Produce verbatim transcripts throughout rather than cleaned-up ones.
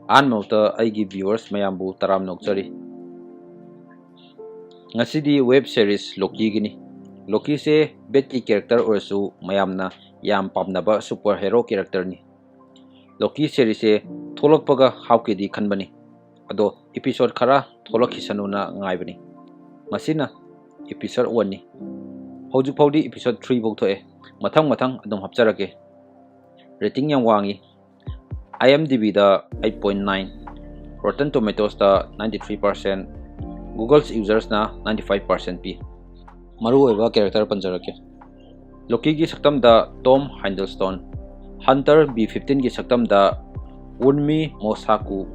ꯑꯍꯥꯟꯕꯃꯛꯇ ꯑꯩꯒꯤ viewers ꯃꯌꯥꯝꯕꯨ ꯇꯔꯥꯝꯅ ꯑꯣꯛꯆꯔꯤ꯫ ꯉꯁꯤꯗꯤ web series Lokiꯒꯤꯅꯤ꯫ Lokiꯁꯦ Batꯀꯤ character ꯑꯣꯏꯔꯁꯨ ꯃꯌꯥꯝꯅ ꯌꯥꯝ ꯄꯥꯝꯅꯕ super hero characterꯅꯤ꯫ Loki seriesꯁꯦ ꯊꯣꯛꯂꯛꯄꯒ ꯍꯥꯞꯀꯦꯗꯤ ꯈꯟꯕꯅꯤ, ꯑꯗꯣ episode ꯈꯔ ꯊꯣꯛꯂꯛꯈꯤꯁꯅꯨꯅ ꯉꯥꯏꯕꯅꯤ꯫ ꯃꯁꯤꯅ episode oneꯅꯤ꯫ ꯍꯧꯖꯤꯛ ꯐꯥꯎꯗꯤ episode three ꯐꯥꯎ ꯊꯣꯛꯑꯦ꯫ ꯃꯊꯪ ꯃꯊꯪ ꯑꯗꯨꯝ ꯍꯥꯞꯆꯔꯛꯀꯦ꯫ Rating ꯌꯥꯝ ꯋꯥꯡꯉꯤ꯫ IMDbꯗ eight point nine, Rotten Tomatoesꯇ ninety three percent, Google's usersꯅ ninety five percent ꯄꯤ꯫ ꯃꯔꯨꯑꯣꯏꯕ character ꯄꯟꯖꯔꯛꯀꯦ꯫ Lokiꯒꯤ ꯁꯛꯇꯝꯗ Tom Hiddleston, Hunter B fifteenꯒꯤ ꯁꯛꯇꯝꯗ Wunmi Mosaku,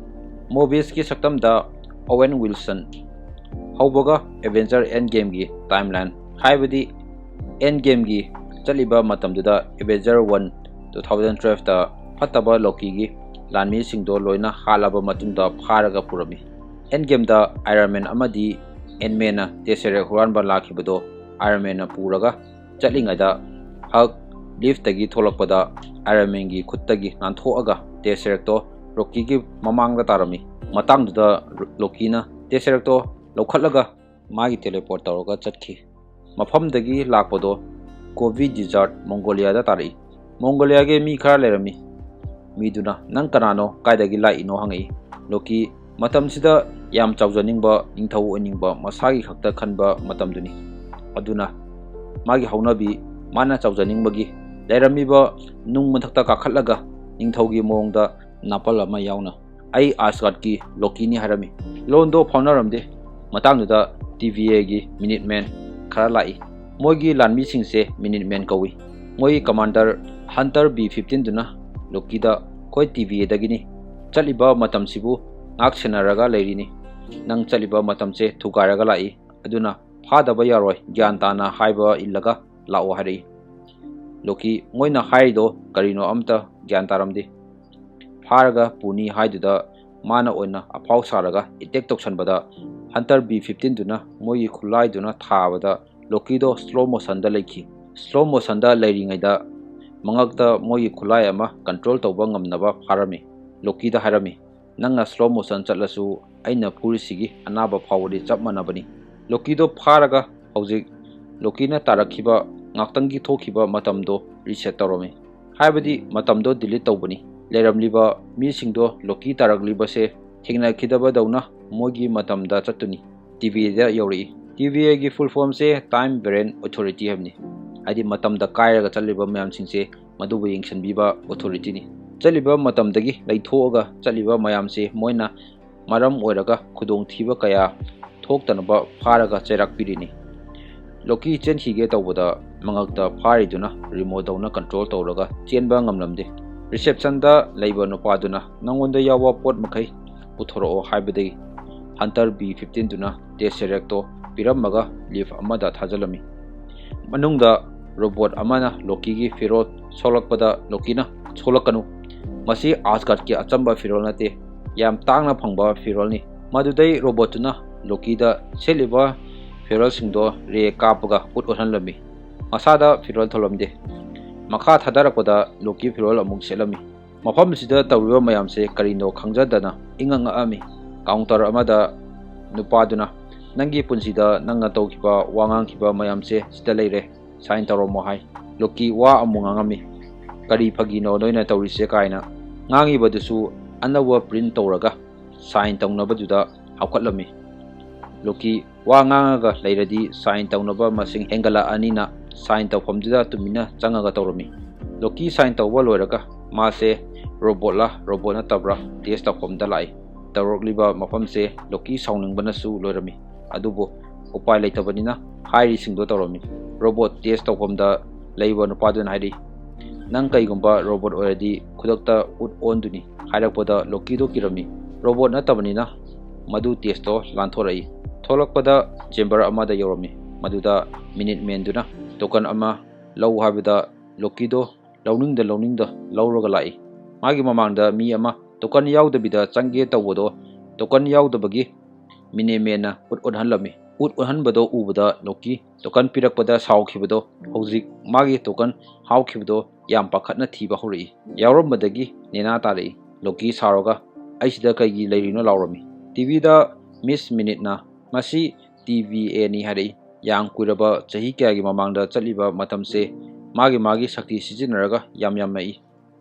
Mobiusꯀꯤ ꯁꯛꯇꯝꯗ Owen Wilson꯫ ꯍꯧꯕꯒ Avenger Endgameꯒꯤ timeline, ꯍꯥꯏꯕꯗꯤ Endgameꯒꯤ ꯆꯠꯂꯤꯕ ꯃꯇꯝꯗꯨꯗ Avenger one two thousand twelveꯇ ꯐꯠꯇꯕ Lokiꯒꯤ ꯂꯥꯟꯃꯤꯁꯤꯡꯗꯣ ꯂꯣꯏꯅ ꯍꯥꯠꯂꯕ ꯃꯇꯨꯡꯗ ꯐꯥꯔꯒ ꯄꯨꯔꯝꯃꯤ꯫ Endgameꯗ Iron Man ꯑꯃꯗꯤ Ant-Manꯅ Tesseract ꯍꯨꯔꯥꯟꯕ ꯂꯥꯛꯈꯤꯕꯗꯣ Iron Manꯅ ꯄꯨꯔꯒ ꯆꯠꯂꯤꯉꯩꯗ Hulk liftꯇꯒꯤ ꯊꯣꯛꯂꯛꯄꯗ Iron Manꯒꯤ ꯈꯨꯠꯇꯒꯤ ꯅꯥꯟꯊꯣꯛꯑꯒ Tesseractꯇꯣ Lokiꯒꯤ ꯃꯃꯥꯡꯗ ꯇꯥꯔꯝꯃꯤ꯫ ꯃꯇꯥꯡꯗꯨꯗ Lokiꯅ Tesseractꯇꯣ ꯂꯧꯈꯠꯂꯒ ꯃꯥꯒꯤ teleport ꯇꯧꯔꯒ ꯆꯠꯈꯤ꯫ ꯃꯐꯝꯗꯒꯤ ꯂꯥꯛꯄꯗꯣ Gobi Desert, Mongoliaꯗ ꯇꯥꯔꯛꯏ꯫ Mongoliaꯒꯤ ꯃꯤ ꯈꯔ ꯂꯩꯔꯝꯃꯤ꯫ ꯃꯤꯗꯨꯅ, "ꯅꯪ ꯀꯅꯥꯅꯣ? ꯀꯥꯏꯗꯒꯤ ꯂꯥꯛꯏꯅꯣ?" ꯍꯪꯉꯛꯏ꯫ Loki, ꯃꯇꯝꯁꯤꯗ ꯌꯥꯝ ꯆꯥꯎꯖꯅꯤꯡꯕ, ꯅꯤꯡꯊꯧ ꯑꯣꯏꯅꯤꯡꯕ, ꯃꯁꯥꯒꯤ ꯈꯛꯇ ꯈꯟꯕ ꯃꯇꯝꯗꯨꯅꯤ꯫ ꯑꯗꯨꯅ ꯃꯥꯒꯤ ꯍꯧꯅꯕꯤ, ꯃꯥꯅ ꯆꯥꯎꯖꯅꯤꯡꯕꯒꯤ ꯂꯩꯔꯝꯃꯤꯕ ꯅꯨꯡ ꯃꯊꯛꯇ ꯀꯥꯈꯠꯂꯒ ꯅꯤꯡꯊꯧꯒꯤ ꯃꯑꯣꯡꯗ ꯅꯥꯄꯜ ꯑꯃ ꯌꯥꯎꯅ, "ꯑꯩ Asgardꯀꯤ Lokiꯅꯤ" ꯍꯥꯏꯔꯝꯃꯤ꯫ ꯂꯣꯟꯗꯣ ꯐꯥꯎꯅꯔꯝꯗꯦ꯫ ꯃꯇꯥꯡꯗꯨꯗ TVAꯒꯤ Minutemen ꯈꯔ ꯂꯥꯛꯏ꯫ ꯃꯣꯏꯒꯤ ꯂꯥꯟꯃꯤꯁꯤꯡꯁꯦ Minutemen ꯀꯧꯏ꯫ ꯃꯣꯏꯒꯤ commander Hunter B fifteenꯗꯨꯅ Lokiꯗ, "ꯑꯩꯈꯣꯏ TVAꯗꯒꯤꯅꯤ꯫ ꯆꯠꯂꯤꯕ ꯃꯇꯝꯁꯤꯕꯨ ꯉꯥꯛ ꯁꯦꯟꯅꯔꯒ ꯂꯩꯔꯤꯅꯤ꯫ ꯅꯪ ꯆꯠꯂꯤꯕ ꯃꯇꯝꯁꯦ ꯊꯨꯒꯥꯏꯔꯒ ꯂꯥꯛꯏ꯫ ꯑꯗꯨꯅ ꯐꯥꯗꯕ ꯌꯥꯔꯣꯏ꯫ ꯒ꯭ꯌꯥꯟ ꯇꯥꯅ ꯍꯥꯏꯕ ꯏꯜꯂꯒ ꯂꯥꯛꯑꯣ" ꯍꯥꯏꯔꯛꯏ꯫ Loki, ꯃꯣꯏꯅ ꯍꯥꯏꯔꯤꯗꯣ ꯀꯔꯤꯅꯣ ꯑꯝꯇ ꯒ꯭ꯌꯥꯟ ꯇꯥꯔꯝꯗꯦ꯫ ꯐꯥꯔꯒ ꯄꯨꯅꯤ ꯍꯥꯏꯗꯨꯗ ꯃꯥꯅ ꯑꯣꯏꯅ ꯑꯐꯥꯎ ꯁꯥꯔꯒ attack ꯇꯧꯁꯟꯕꯗ Hunter B fifteenꯗꯨꯅ ꯃꯣꯏꯒꯤ ꯈꯨꯠꯂꯥꯏꯗꯨꯅ ꯊꯥꯕꯗ Lokiꯗꯣ slow motionꯗ ꯂꯩꯈꯤ꯫ Slow motionꯗ ꯂꯩꯔꯤꯉꯩꯗ ꯃꯉꯛꯇ ꯃꯣꯏꯒꯤ ꯈꯨꯠꯂꯥꯏ ꯑꯃ control ꯇꯧꯕ ꯉꯝꯅꯕ ꯐꯥꯔꯝꯃꯤ꯫ Lokiꯗ ꯍꯥꯏꯔꯝꯃꯤ, ꯅꯪꯅ slow motion ꯆꯠꯂꯁꯨ ꯑꯩꯅ ꯐꯨꯔꯤꯁꯤꯒꯤ ꯑꯅꯥꯕ ꯐꯥꯎꯕꯗꯤ ꯆꯞ ꯃꯥꯟꯅꯕꯅꯤ꯫ ꯂꯣꯀꯤꯗꯣ ꯐꯥꯔꯒ ꯍꯧꯖꯤꯛ ꯂꯣꯀꯤꯅ ꯇꯥꯔꯛꯈꯤꯕ ꯉꯥꯛꯇꯪꯒꯤ ꯊꯣꯛꯈꯤꯕ ꯃꯇꯝꯗꯣ reset ꯇꯧꯔꯝꯃꯤ꯫ ꯍꯥꯏꯕꯗꯤ ꯃꯇꯝꯗꯣ delete ꯇꯧꯕꯅꯤ꯫ ꯂꯩꯔꯝꯂꯤꯕ ꯃꯤꯁꯤꯡꯗꯣ ꯂꯣꯀꯤ ꯇꯥꯔꯛꯂꯤꯕꯁꯦ ꯊꯦꯡꯅꯈꯤꯗꯕꯗꯧꯅ ꯃꯣꯏꯒꯤ ꯃꯇꯝꯗ ꯆꯠꯇꯨꯅꯤ꯫ ꯇꯤ ꯚꯤꯗ ꯌꯧꯔꯛꯏ꯫ ꯇꯤ ꯚꯤ ꯑꯦꯒꯤ full formꯁꯦ Time Variant Authority ꯍꯥꯏꯕꯅꯤ꯫ ꯍꯥꯏꯗꯤ ꯃꯇꯝꯗ ꯀꯥꯏꯔꯒ ꯆꯠꯂꯤꯕ ꯃꯌꯥꯝꯁꯤꯡꯁꯦ ꯃꯗꯨꯕꯨ ꯌꯦꯡꯁꯤꯟꯕꯤꯕ authorityꯅꯤ꯫ ꯆꯠꯂꯤꯕ ꯃꯇꯝꯗꯒꯤ ꯂꯩꯊꯣꯛꯑꯒ ꯆꯠꯂꯤꯕ ꯃꯌꯥꯝꯁꯦ ꯃꯣꯏꯅ ꯃꯔꯝ ꯑꯣꯏꯔꯒ ꯈꯨꯗꯣꯡꯊꯤꯕ ꯀꯌꯥ ꯊꯣꯛꯇꯅꯕ ꯐꯥꯔꯒ ꯆꯩꯔꯥꯛ ꯄꯤꯔꯤꯅꯤ꯫ ꯂꯣꯀꯤ ꯆꯦꯟꯈꯤꯒꯦ ꯇꯧꯕꯗ ꯃꯉꯛꯇ ꯐꯥꯔꯤꯗꯨꯅ remoteꯗꯧꯅ control ꯇꯧꯔꯒ ꯆꯦꯟꯕ ꯉꯝꯂꯝꯗꯦ꯫ Receptionꯗ ꯂꯩꯕ ꯅꯨꯄꯥꯗꯨꯅ ꯅꯉꯣꯟꯗ ꯌꯥꯎꯕ ꯄꯣꯠ ꯃꯈꯩ ꯄꯨꯊꯣꯔꯛꯑꯣ ꯍꯥꯏꯕꯗꯒꯤ Hunter B fifteenꯗꯨꯅ Tesseractꯗꯣ ꯄꯤꯔꯝꯃꯒ lift ꯑꯃꯗ ꯊꯥꯖꯤꯜꯂꯝꯃꯤ꯫ ꯃꯅꯨꯡꯗ robot ꯑꯃꯅ ꯂꯣꯀꯤꯒꯤ ꯐꯤꯔꯣꯜ ꯁꯣꯛꯂꯛꯄꯗ ꯂꯣꯀꯤꯅ, "ꯁꯣꯛꯂꯛꯀꯅꯨ, ꯃꯁꯤ Asgardꯀꯤ ꯑꯆꯝꯕ ꯐꯤꯔꯣꯜ ꯅꯠꯇꯦ, ꯌꯥꯝ ꯇꯥꯡꯅ ꯐꯪꯕ ꯐꯤꯔꯣꯜꯅꯤ"꯫ ꯃꯗꯨꯗꯩ robotꯇꯨꯅ ꯂꯣꯀꯤꯗ ꯁꯦꯠꯂꯤꯕ ꯐꯤꯔꯣꯜꯁꯤꯡꯗꯣ ray ꯀꯥꯞꯄꯒ ꯎꯠ ꯎꯠꯍꯜꯂꯝꯃꯤ꯫ ꯃꯁꯥꯗ ꯐꯤꯔꯣꯜ ꯊꯝꯂꯝꯗꯦ꯫ ꯃꯈꯥ ꯊꯥꯗꯔꯛꯄꯗ ꯂꯣꯀꯤ ꯐꯤꯔꯣꯜ ꯑꯃꯨꯛ ꯁꯦꯠꯂꯝꯃꯤ꯫ ꯃꯐꯝꯁꯤꯗ ꯇꯧꯔꯤꯕ ꯃꯌꯥꯝꯁꯦ ꯀꯔꯤꯅꯣ ꯈꯪꯖꯗꯅ ꯏꯉꯛ ꯉꯛꯑꯝꯃꯤ꯫ Counter ꯑꯃꯗ ꯅꯨꯄꯥꯗꯨꯅ, "ꯅꯪꯒꯤ ꯄꯨꯟꯁꯤꯗ ꯅꯪꯅ ꯇꯧꯈꯤꯕ, ꯋꯥ ꯉꯥꯡꯈꯤꯕ ꯃꯌꯥꯝꯁꯦ ꯁꯤꯗ ꯂꯩꯔꯦ, sign ꯇꯧꯔꯝꯃꯣ" ꯍꯥꯏ꯫ ꯂꯣꯀꯤ ꯋꯥ ꯑꯃꯨꯛ ꯉꯥꯡꯉꯝꯃꯤ꯫ "ꯀꯔꯤ ꯐꯥꯒꯤꯅꯣ ꯅꯣꯏꯅ ꯇꯧꯔꯤꯁꯦ?" ꯀꯥꯏꯅ꯫ ꯉꯥꯡꯉꯤꯕꯗꯨꯁꯨ ꯑꯅꯧꯕ print ꯇꯧꯔꯒ sign ꯇꯧꯅꯕꯗꯨꯗ ꯍꯥꯞꯀꯠꯂꯝꯃꯤ꯫ ꯂꯣꯀꯤ ꯋꯥ ꯉꯥꯡꯉꯒ ꯂꯩꯔꯗꯤ sign ꯇꯧꯅꯕ ꯃꯁꯤꯡ ꯍꯦꯟꯒꯠꯂꯛꯑꯅꯤꯅ sign ꯇꯧꯐꯝꯗꯨꯗ ꯇꯨꯃꯤꯟꯅ ꯆꯪꯉꯒ ꯇꯧꯔꯝꯃꯤ꯫ ꯂꯣꯀꯤ sign ꯇꯧꯕ ꯂꯣꯏꯔꯒ ꯃꯥꯁꯦ robotꯂ robot ꯅꯠꯇꯕ꯭ꯔꯥ test ꯇꯧꯐꯝꯗ ꯂꯥꯛꯏ꯫ ꯇꯧꯔꯛꯂꯤꯕ ꯃꯐꯝꯁꯦ ꯂꯣꯀꯤ ꯁꯥꯎꯅꯤꯡꯕꯅꯁꯨ ꯂꯣꯏꯔꯝꯃꯤ꯫ ꯑꯗꯨꯕꯨ ꯎꯄꯥꯏ ꯂꯩꯇꯕꯅꯤꯅ ꯍꯥꯏꯔꯤꯁꯤꯡꯗꯣ ꯇꯧꯔꯝꯃꯤ꯫ Robot test ꯇꯧꯐꯝꯗ ꯂꯩꯕ ꯅꯨꯄꯥꯗꯨꯅ ꯍꯥꯏꯔꯤ, "ꯅꯪ ꯀꯩꯒꯨꯝꯕ robot ꯑꯣꯏꯔꯗꯤ ꯈꯨꯗꯛꯇ ꯎꯠ ꯑꯣꯟꯗꯣꯏꯅꯤ" ꯍꯥꯏꯔꯛꯄꯗ ꯂꯣꯀꯤꯗꯣ ꯀꯤꯔꯝꯃꯤ꯫ Robot ꯅꯠꯇꯕꯅꯤꯅ ꯃꯗꯨ testꯇꯣ ꯂꯥꯟꯊꯣꯔꯛꯏ꯫ ꯊꯣꯛꯂꯛꯄꯗ chamber ꯑꯃꯗ ꯌꯧꯔꯝꯃꯤ꯫ ꯃꯗꯨꯗ Minutemanꯗꯨꯅ token ꯑꯃ ꯂꯧ ꯍꯥꯏꯕꯗ ꯂꯣꯀꯤꯗꯣ ꯂꯧꯅꯤꯡꯗ ꯂꯧꯅꯤꯡꯗ ꯂꯧꯔꯒ ꯂꯥꯛꯏ꯫ ꯃꯥꯒꯤ ꯃꯃꯥꯡꯗ ꯃꯤ ꯑꯃ token ꯌꯥꯎꯗꯕꯤꯗ ꯆꯪꯒꯦ ꯇꯧꯕꯗꯣ token ꯌꯥꯎꯗꯕꯒꯤ Minutemanꯅ ꯎꯠ ꯎꯠꯍꯜꯂꯝꯃꯤ꯫ ꯎꯠ ꯎꯠꯍꯟꯕꯗꯣ ꯎꯕꯗ ꯂꯣꯀꯤ token ꯄꯤꯔꯛꯄꯗ ꯁꯥꯎꯈꯤꯕꯗꯣ ꯍꯧꯖꯤꯛ ꯃꯥꯒꯤ token ꯍꯥꯎꯈꯤꯕꯗꯣ ꯌꯥꯝ ꯄꯥꯈꯠꯅ ꯊꯤꯕ ꯍꯧꯔꯛꯏ꯫ ꯌꯥꯎꯔꯝꯕꯗꯒꯤ ꯅꯦꯅꯥ ꯇꯥꯔꯛꯏ꯫ ꯂꯣꯀꯤ ꯁꯥꯎꯔꯒ, "ꯑꯩ ꯁꯤꯗ ꯀꯩꯒꯤ ꯂꯩꯔꯤꯅꯣ?" ꯂꯥꯎꯔꯝꯃꯤ꯫ ꯇꯤꯚꯤꯗ ꯃꯤꯁ ꯃꯤꯅꯤꯠꯅ, "ꯃꯁꯤ ꯇꯤ ꯚꯤ ꯑꯦꯅꯤ" ꯍꯥꯏꯔꯛꯏ꯫ "ꯌꯥꯝ ꯀꯨꯏꯔꯕ, ꯆꯍꯤ ꯀꯌꯥꯒꯤ ꯃꯃꯥꯡꯗ ꯆꯠꯂꯤꯕ ꯃꯇꯝꯁꯦ ꯃꯥꯒꯤ ꯃꯥꯒꯤ ꯁꯛꯇꯤ ꯁꯤꯖꯤꯟꯅꯔꯒ ꯌꯥꯝ ꯌꯥꯝꯃꯛꯏ꯫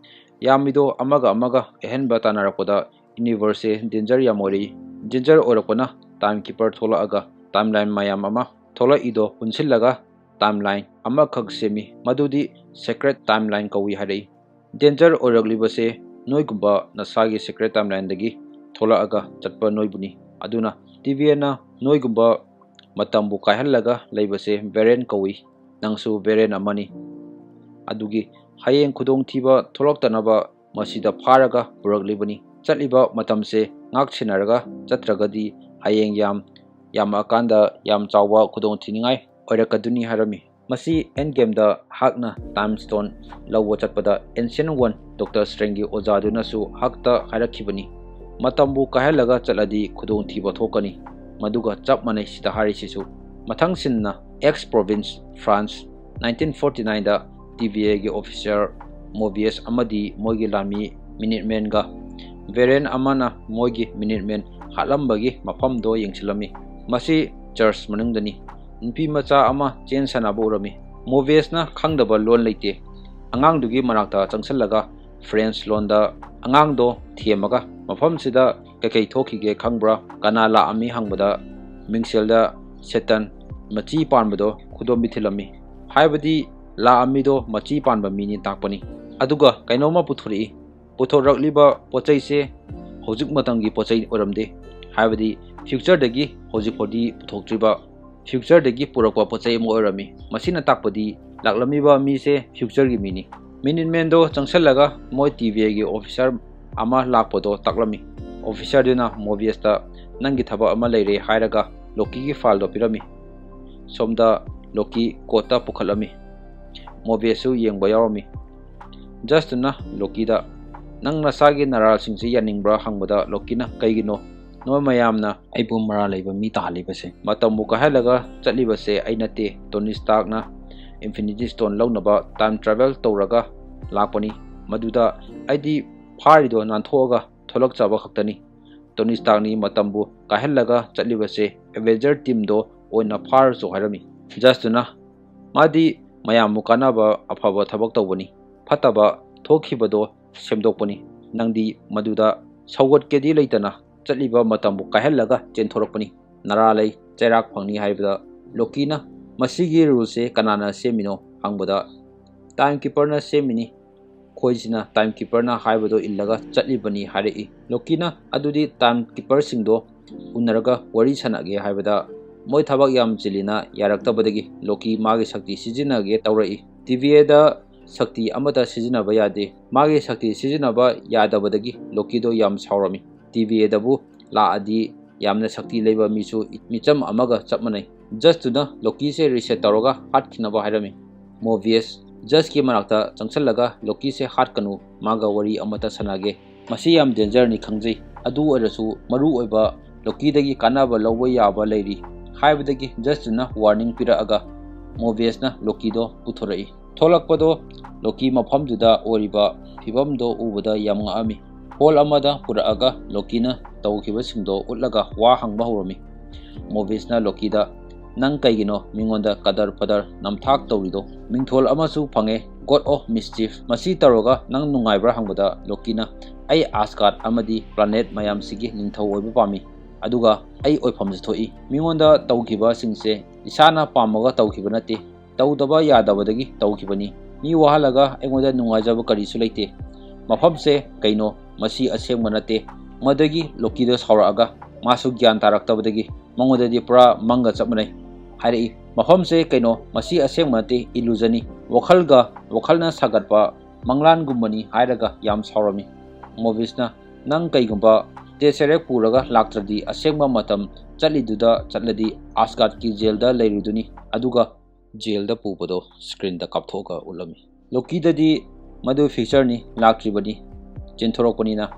ꯌꯥꯝꯃꯤꯗꯣ ꯑꯃꯒ ꯑꯃꯒ ꯑꯍꯦꯟꯕ ꯇꯥꯟꯅꯔꯛꯄꯗ ꯌꯨꯅꯤꯚꯔꯁꯁꯦ ꯗꯦꯟꯖꯔ ꯌꯥꯝ ꯑꯣꯏꯔꯛꯏ꯫ ꯗꯦꯟꯖꯔ ꯑꯣꯏꯔꯛꯄꯅ ꯇꯥꯏꯝ ꯀꯤꯄꯔ ꯊꯣꯛꯂꯛꯑꯒ ꯇꯥꯏꯝꯂꯥꯏꯟ ꯃꯌꯥꯝ ꯑꯃ ꯊꯣꯛꯂꯛꯏꯗꯣ ꯄꯨꯟꯁꯤꯜꯂꯒ ꯇꯥꯏꯝꯂꯥꯏꯟ ꯑꯃꯈꯛ ꯁꯦꯝꯃꯤ꯫ ꯃꯗꯨꯗꯤ ꯁꯦꯀ꯭ꯔꯦꯠ ꯇꯥꯏꯝꯂꯥꯏꯟ ꯀꯧꯏ" ꯍꯥꯏꯔꯛꯏ꯫ ꯗꯦꯟꯖꯔ ꯑꯣꯏꯔꯛꯂꯤꯕꯁꯦ ꯅꯣꯏꯒꯨꯝꯕ ꯅꯁꯥꯒꯤ ꯁꯦꯀ꯭ꯔꯦꯠ ꯇꯥꯏꯝꯂꯥꯏꯟꯗꯒꯤ ꯊꯣꯛꯂꯛꯑꯒ ꯆꯠꯄ ꯅꯣꯏꯕꯨꯅꯤ꯫ ꯑꯗꯨꯅ ꯇꯤ ꯚꯤ ꯑꯦꯅ ꯅꯣꯏꯒꯨꯝꯕ ꯃꯇꯝꯕꯨ ꯀꯥꯏꯍꯜꯂꯒ ꯂꯩꯕꯁꯦ ꯚꯦꯔꯤꯌꯦꯟ ꯀꯧꯏ꯫ ꯅꯪꯁꯨ ꯚꯦꯔꯤꯌꯦꯟ ꯑꯃꯅꯤ꯫ ꯑꯗꯨꯒꯤ ꯍꯌꯦꯡ ꯈꯨꯗꯣꯡꯊꯤꯕ ꯊꯣꯛꯂꯛꯇꯅꯕ ꯃꯁꯤꯗ ꯐꯥꯔꯒ ꯄꯨꯔꯛꯂꯤꯕꯅꯤ꯫ ꯆꯠꯂꯤꯕ ꯃꯇꯝꯁꯦ ꯉꯥꯛ ꯁꯦꯟꯅꯔꯒ ꯆꯠꯇ꯭ꯔꯒꯗꯤ ꯍꯌꯦꯡ ꯌꯥꯝ ꯌꯥꯝꯃꯛꯑꯀꯥꯟꯗ ꯌꯥꯝ ꯆꯥꯎꯕ ꯈꯨꯗꯣꯡꯊꯤꯅꯤꯡꯉꯥꯏ ꯑꯣꯏꯔꯛꯀꯗꯣꯏꯅꯤ ꯍꯥꯏꯔꯝꯃꯤ꯫ ꯃꯁꯤ ꯑꯦꯟ ꯒꯦꯝꯗ ꯍꯥꯛꯅ ꯇꯥꯏꯝ ꯁ꯭ꯇꯣꯟ ꯂꯧꯕ ꯆꯠꯄꯗ ꯑꯦꯟꯁꯤꯌꯟ ꯋꯥꯟ ꯗꯣꯛꯇꯔ ꯁ꯭ꯇ꯭ꯔꯦꯟꯖꯒꯤ ꯑꯣꯖꯥꯗꯨꯅꯁꯨ ꯍꯥꯛꯇ ꯍꯥꯏꯔꯛꯈꯤꯕꯅꯤ, "ꯃꯇꯝꯕꯨ ꯀꯥꯏꯍꯜꯂꯒ ꯆꯠꯂꯗꯤ ꯈꯨꯗꯣꯡꯊꯤꯕ ꯊꯣꯛꯀꯅꯤ"꯫ ꯃꯗꯨꯒ ꯆꯞ ꯃꯥꯟꯅꯩ ꯁꯤꯗ ꯍꯥꯏꯔꯤꯁꯤꯁꯨ꯫ ꯃꯊꯪꯁꯤꯟꯅ Aix Provence, France, nineteen forty ꯅꯥꯏꯟꯗ ꯇꯤ ꯚꯤ ꯑꯦꯒꯤ ꯑꯣꯐꯤꯁꯥꯔ ꯃꯣꯕꯤꯌꯁ ꯑꯃꯗꯤ ꯃꯣꯏꯒꯤ ꯂꯥꯟꯃꯤ ꯃꯤꯅꯤꯠꯃꯦꯟꯒ ꯚꯦꯔꯤꯌꯦꯟ ꯑꯃꯅ ꯃꯣꯏꯒꯤ ꯃꯤꯅꯤꯠꯃꯦꯟ ꯍꯥꯠꯂꯝꯕꯒꯤ ꯃꯐꯝꯗꯣ ꯌꯦꯡꯁꯤꯜꯂꯝꯃꯤ꯫ ꯃꯁꯤ ꯆꯔꯆ ꯃꯅꯨꯡꯗꯅꯤ꯫ ꯅꯨꯄꯤ ꯃꯆꯥ ꯑꯃ ꯆꯦꯟ ꯁꯥꯟꯅꯕ ꯎꯔꯝꯃꯤ꯫ ꯃꯣꯕꯤꯌꯁꯅ ꯈꯪꯗꯕ ꯂꯣꯟ ꯂꯩꯇꯦ꯫ ꯑꯉꯥꯡꯗꯨꯒꯤ ꯃꯅꯥꯛꯇ ꯆꯪꯁꯤꯜꯂꯒ ꯐ꯭ꯔꯦꯟꯁ ꯂꯣꯟꯗ ꯑꯉꯥꯡꯗꯣ ꯊꯦꯝꯃꯒ ꯃꯐꯝꯁꯤꯗ ꯀꯩꯀꯩ ꯊꯣꯛꯈꯤꯒꯦ ꯈꯪꯕ꯭ꯔꯥ? ꯀꯅꯥ ꯂꯥꯛꯑꯝꯃꯤ ꯍꯪꯕꯗ ꯃꯤꯡꯁꯦꯜꯗ ꯁꯦꯇꯟ ꯃꯆꯤ ꯄꯥꯟꯕꯗꯣ ꯈꯨꯗꯣꯝꯕꯤ ꯊꯤꯜꯂꯝꯃꯤ꯫ ꯍꯥꯏꯕꯗꯤ ꯂꯥꯛꯑꯝꯃꯤꯗꯣ ꯃꯆꯤ ꯄꯥꯟꯕ ꯃꯤꯅꯤ ꯇꯥꯛꯄꯅꯤ꯫ ꯑꯗꯨꯒ ꯀꯩꯅꯣꯝꯃ ꯄꯨꯊꯣꯔꯛꯏ꯫ ꯄꯨꯊꯣꯔꯛꯂꯤꯕ ꯄꯣꯠ ꯆꯩꯁꯦ ꯍꯧꯖꯤꯛ ꯃꯇꯝꯒꯤ ꯄꯣꯠ ꯆꯩ ꯑꯣꯏꯔꯝꯗꯦ꯫ ꯍꯥꯏꯕꯗꯤ ꯐ꯭ꯌꯨꯆꯔꯗꯒꯤ ꯍꯧꯖꯤꯛ ꯐꯥꯎꯗꯤ ꯄꯨꯊꯣꯛꯇ꯭ꯔꯤꯕ, ꯐ꯭ꯌꯨꯆꯔꯗꯒꯤ ꯄꯨꯔꯛꯄ ꯄꯣꯠ ꯆꯩ ꯑꯃ ꯑꯣꯏꯔꯝꯃꯤ꯫ ꯃꯁꯤꯅ ꯇꯥꯛꯄꯗꯤ ꯂꯥꯛꯂꯝꯃꯤꯕ ꯃꯤꯁꯦ ꯐ꯭ꯌꯨꯆꯔꯒꯤ ꯃꯤꯅꯤ꯫ ꯃꯤꯅꯤꯠꯃꯦꯟꯗꯣ ꯆꯪꯁꯜꯂꯒ ꯃꯣꯏ ꯇꯤ ꯚꯤ ꯑꯦꯒꯤ ꯑꯣꯐꯤꯁꯥꯔ ꯑꯃ ꯂꯥꯛꯄꯗꯣ ꯇꯥꯛꯂꯝꯃꯤ꯫ ꯑꯣꯐꯤꯁꯥꯔꯗꯨꯅ ꯃꯣꯕꯤꯌꯁꯇ "ꯅꯪꯒꯤ ꯊꯕꯛ ꯑꯃ ꯂꯩꯔꯦ" ꯍꯥꯏꯔꯒ ꯂꯣꯀꯤꯒꯤ ꯐꯥꯏꯜꯗꯣ ꯄꯤꯔꯝꯃꯤ꯫ ꯁꯣꯝꯗ ꯂꯣꯀꯤ ꯀꯣꯔꯠꯇ ꯄꯨꯈꯠꯂꯝꯃꯤ꯫ ꯃꯣꯕꯤꯌꯁꯁꯨ ꯌꯦꯡꯕ ꯌꯥꯎꯔꯝꯃꯤ꯫ ꯖꯁꯇꯨꯅ ꯂꯣꯀꯤꯗ "ꯅꯪ ꯅꯁꯥꯒꯤ ꯅꯔꯥꯜꯁꯤꯡꯁꯤ ꯌꯥꯅꯤꯡꯕ꯭ꯔꯥ?" ꯍꯪꯕꯗ ꯂꯣꯀꯤꯅ "ꯀꯩꯒꯤꯅꯣ ꯅꯣꯏ ꯃꯌꯥꯝꯅ ꯑꯩꯕꯨ ꯃꯔꯥꯜ ꯂꯩꯕ ꯃꯤ ꯇꯥꯍꯜꯂꯤꯕꯁꯦ?" ꯃꯇꯝꯕꯨ ꯀꯥꯏꯍꯜꯂꯒ ꯆꯠꯂꯤꯕꯁꯦ ꯑꯩ ꯅꯠꯇꯦ, ꯇꯣꯅꯤ ꯁ꯭ꯇꯥꯔꯛꯅ ꯏꯟꯐꯤꯅꯤꯇꯤ ꯁ꯭ꯇꯣꯟ ꯂꯧꯅꯕ ꯇꯥꯏꯝ ꯇ꯭ꯔꯥꯚꯦꯜ ꯇꯧꯔꯒ ꯂꯥꯛꯄꯅꯤ꯫ ꯃꯗꯨꯗ ꯑꯩꯗꯤ ꯐꯥꯔꯤꯗꯣ ꯅꯥꯟꯊꯣꯛꯑꯒ ꯊꯣꯛꯂꯛꯆꯕ ꯈꯛꯇꯅꯤ꯫ ꯇꯣꯅꯤ ꯁ꯭ꯇꯥꯔꯛꯅꯤ ꯃꯇꯝꯕꯨ ꯀꯥꯏꯍꯜꯂꯒ ꯆꯠꯂꯤꯕꯁꯦ ꯑꯦꯚꯦꯟꯖꯔ ꯇꯤꯝꯗꯣ ꯑꯣꯏꯅ ꯐꯥꯔꯁꯨ ꯍꯥꯏꯔꯝꯃꯤ꯫ ꯖꯁꯇꯨꯅ ꯃꯥꯗꯤ ꯃꯌꯥꯝꯕꯨ ꯀꯥꯟꯅꯕ ꯑꯐꯕ ꯊꯕꯛ ꯇꯧꯕꯅꯤ, ꯐꯠꯇꯕ ꯊꯣꯛꯈꯤꯕꯗꯣ ꯁꯦꯝꯗꯣꯛꯄꯅꯤ, ꯅꯪꯗꯤ ꯃꯗꯨꯗ ꯁꯧꯒꯠꯀꯦꯗꯤ ꯂꯩꯇꯅ ꯆꯠꯂꯤꯕ ꯃꯇꯝꯕꯨ ꯀꯥꯏꯍꯜꯂꯒ ꯆꯦꯟꯊꯣꯔꯛꯄꯅꯤ꯫ ꯅꯔꯥ ꯂꯩ ꯆꯩꯔꯥꯛ ꯐꯪꯅꯤ ꯍꯥꯏꯕꯗ ꯂꯣꯀꯤꯅ ꯃꯁꯤꯒꯤ ꯔꯨꯜꯁꯦ ꯀꯅꯥꯅ ꯁꯦꯝꯃꯤꯅꯣ ꯍꯪꯕꯗ ꯇꯥꯏꯝ ꯀꯤꯄꯔꯅ ꯁꯦꯝꯃꯤꯅꯤ, ꯑꯩꯈꯣꯏꯁꯤꯅ ꯇꯥꯏꯝ ꯀꯤꯄꯔꯅ ꯍꯥꯏꯕꯗꯣ ꯏꯜꯂꯒ ꯆꯠꯂꯤꯕꯅꯤ ꯍꯥꯏꯔꯛꯏ꯫ ꯂꯣꯀꯤꯅ ꯑꯗꯨꯗꯤ ꯇꯥꯏꯝ ꯀꯤꯄꯔꯁꯤꯡꯗꯣ ꯎꯅꯔꯒ ꯋꯥꯔꯤ ꯁꯥꯟꯅꯒꯦ ꯍꯥꯏꯕꯗ ꯃꯣꯏ ꯊꯕꯛ ꯌꯥꯝ ꯆꯤꯜꯂꯤꯅ ꯌꯥꯔꯛꯇꯕꯗꯒꯤ ꯂꯣꯀꯤ ꯃꯥꯒꯤ ꯁꯛꯇꯤ ꯁꯤꯖꯤꯟꯅꯒꯦ ꯇꯧꯔꯛꯏ꯫ ꯇꯤꯚꯤꯑꯦꯗ ꯁꯛꯇꯤ ꯑꯃꯠꯇ ꯁꯤꯖꯤꯟꯅꯕ ꯌꯥꯗꯦ꯫ ꯃꯥꯒꯤ ꯁꯛꯇꯤ ꯁꯤꯖꯤꯟꯅꯕ ꯌꯥꯗꯕꯗꯒꯤ ꯂꯣꯀꯤꯗꯣ ꯌꯥꯝ ꯁꯥꯎꯔꯝꯃꯤ꯫ ꯇꯤꯚꯤꯑꯦꯗꯕꯨ ꯂꯥꯛꯑꯗꯤ ꯌꯥꯝꯅ ꯁꯛꯇꯤ ꯂꯩꯕ ꯃꯤꯁꯨ ꯃꯤꯆꯝ ꯑꯃꯒ ꯆꯞ ꯃꯥꯟꯅꯩ꯫ ꯖꯁꯇꯨꯅ ꯂꯣꯀꯤꯁꯦ ꯔꯤꯁꯦꯠ ꯇꯧꯔꯒ ꯍꯥꯠꯈꯤꯅꯕ ꯍꯥꯏꯔꯝꯃꯤ꯫ ꯃꯣꯕꯤꯌꯁ ꯖꯁꯀꯤ ꯃꯅꯥꯛꯇ ꯆꯪꯁꯜꯂꯒ ꯂꯣꯀꯤꯁꯦ ꯍꯥꯠꯀꯅꯨ, ꯃꯥꯒ ꯋꯥꯔꯤ ꯑꯃꯠꯇ ꯁꯥꯟꯅꯒꯦ, ꯃꯁꯤ ꯌꯥꯝ ꯗꯦꯟꯖꯔꯅꯤ ꯈꯪꯖꯩ, ꯑꯗꯨ ꯑꯣꯏꯔꯁꯨ ꯃꯔꯨ ꯑꯣꯏꯕ ꯂꯣꯀꯤꯗꯒꯤ ꯀꯥꯟꯅꯕ ꯂꯧꯕ ꯌꯥꯕ ꯂꯩꯔꯤ ꯍꯥꯏꯕꯗꯒꯤ ꯖꯁꯇꯨꯅ ꯋꯥꯔꯅꯤꯡ ꯄꯤꯔꯛꯑꯒ ꯃꯣꯕꯤꯌꯁꯅ ꯂꯣꯀꯤꯗꯣ ꯄꯨꯊꯣꯔꯛꯏ꯫ ꯊꯣꯛꯂꯛꯄꯗꯣ ꯂꯣꯀꯤ ꯃꯐꯝꯗꯨꯗ ꯑꯣꯏꯔꯤꯕ ꯐꯤꯕꯝꯗꯣ ꯎꯕꯗ ꯌꯥꯝ ꯉꯛꯑꯝꯃꯤ꯫ ꯍꯣꯜ ꯑꯃꯗ ꯄꯨꯔꯛꯑꯒ ꯂꯣꯀꯤꯅ ꯇꯧꯈꯤꯕꯁꯤꯡꯗꯣ ꯎꯠꯂꯒ ꯋꯥ ꯍꯪꯕ ꯍꯧꯔꯝꯃꯤ꯫ ꯃꯣꯕꯤꯁꯅ ꯂꯣꯀꯤꯗ, "ꯅꯪ ꯀꯩꯒꯤꯅꯣ ꯃꯤꯉꯣꯟꯗ ꯀꯗꯔ ꯐꯗꯔ ꯅꯝꯊꯥꯛ ꯇꯧꯔꯤꯗꯣ? ꯃꯤꯡꯊꯣꯜ ꯑꯃꯁꯨ ꯐꯪꯉꯦ, God of Mischief꯫ ꯃꯁꯤ ꯇꯧꯔꯒ ꯅꯪ ꯅꯨꯡꯉꯥꯏꯕ꯭ꯔꯥ?" ꯍꯪꯕꯗ ꯂꯣꯀꯤꯅ, "ꯑꯩ ꯑꯥꯁꯒꯥꯔꯗ ꯑꯃꯗꯤ ꯄ꯭ꯂꯥꯅꯦꯠ ꯃꯌꯥꯝꯁꯤꯒꯤ ꯅꯤꯡꯊꯧ ꯑꯣꯏꯕ ꯄꯥꯝꯃꯤ, ꯑꯗꯨꯒ ꯑꯩ ꯑꯣꯏꯐꯝꯁꯨ ꯊꯣꯛꯏ꯫ ꯃꯤꯉꯣꯟꯗ ꯇꯧꯈꯤꯕꯁꯤꯡꯁꯦ ꯏꯁꯥꯅ ꯄꯥꯝꯃꯒ ꯇꯧꯈꯤꯕ ꯅꯠꯇꯦ, ꯇꯧꯗꯕ ꯌꯥꯗꯕꯗꯒꯤ ꯇꯧꯈꯤꯕꯅꯤ꯫ ꯃꯤ ꯋꯥꯍꯜꯂꯒ ꯑꯩꯉꯣꯟꯗ ꯅꯨꯡꯉꯥꯏꯖꯕ ꯀꯔꯤꯁꯨ ꯂꯩꯇꯦ꯫ ꯃꯐꯝꯁꯦ ꯀꯩꯅꯣ? ꯃꯁꯤ ꯑꯁꯦꯡꯕ ꯅꯠꯇꯦ꯫" ꯃꯗꯒꯤ ꯂꯣꯀꯤꯗꯣ ꯁꯥꯎꯔꯛꯑꯒ ꯃꯥꯁꯨ ꯒ꯭ꯌꯥꯟ ꯇꯥꯔꯛꯇꯕꯗꯒꯤ ꯃꯉꯣꯟꯗꯗꯤ ꯄꯨꯔꯥ ꯃꯪꯒ ꯆꯞ ꯃꯥꯟꯅꯩ ꯍꯥꯏꯔꯛꯏ꯫ "ꯃꯐꯝꯁꯦ ꯀꯩꯅꯣ? ꯃꯁꯤ ꯑꯁꯦꯡꯕ ꯅꯠꯇꯦ, ꯏꯂꯨꯖꯟꯅꯤ꯫ ꯋꯥꯈꯜꯒ ꯋꯥꯈꯜꯅ ꯁꯥꯒꯠꯄ ꯃꯪꯂꯥꯟꯒꯨꯝꯕꯅꯤ" ꯍꯥꯏꯔꯒ ꯌꯥꯝ ꯁꯥꯎꯔꯝꯃꯤ꯫ ꯃꯣꯕꯤꯁꯅ, "ꯅꯪ ꯀꯩꯒꯨꯝꯕ ꯇꯦꯁꯦꯔꯦꯛ ꯄꯨꯔꯒ ꯂꯥꯛꯇ꯭ꯔꯗꯤ ꯑꯁꯦꯡꯕ ꯃꯇꯝ ꯆꯠꯂꯤꯗꯨꯗ ꯆꯠꯂꯗꯤ ꯑꯥꯁꯒꯥꯔꯗꯀꯤ ꯖꯦꯜꯗ ꯂꯩꯔꯨꯗꯨꯅꯤ꯫" ꯑꯗꯨꯒ ꯖꯦꯜꯗ ꯄꯨꯕꯗꯣ ꯁ꯭ꯀ꯭ꯔꯤꯟꯗ ꯀꯥꯞꯊꯣꯛꯑꯒ ꯎꯠꯂꯝꯃꯤ꯫ ꯂꯣꯀꯤꯗꯗꯤ ꯃꯗꯨ ꯐ꯭ꯌꯨꯆꯔꯅꯤ, ꯂꯥꯛꯇ꯭ꯔꯤꯕꯅꯤ, ꯆꯦꯟꯊꯣꯔꯛꯄꯅꯤꯅ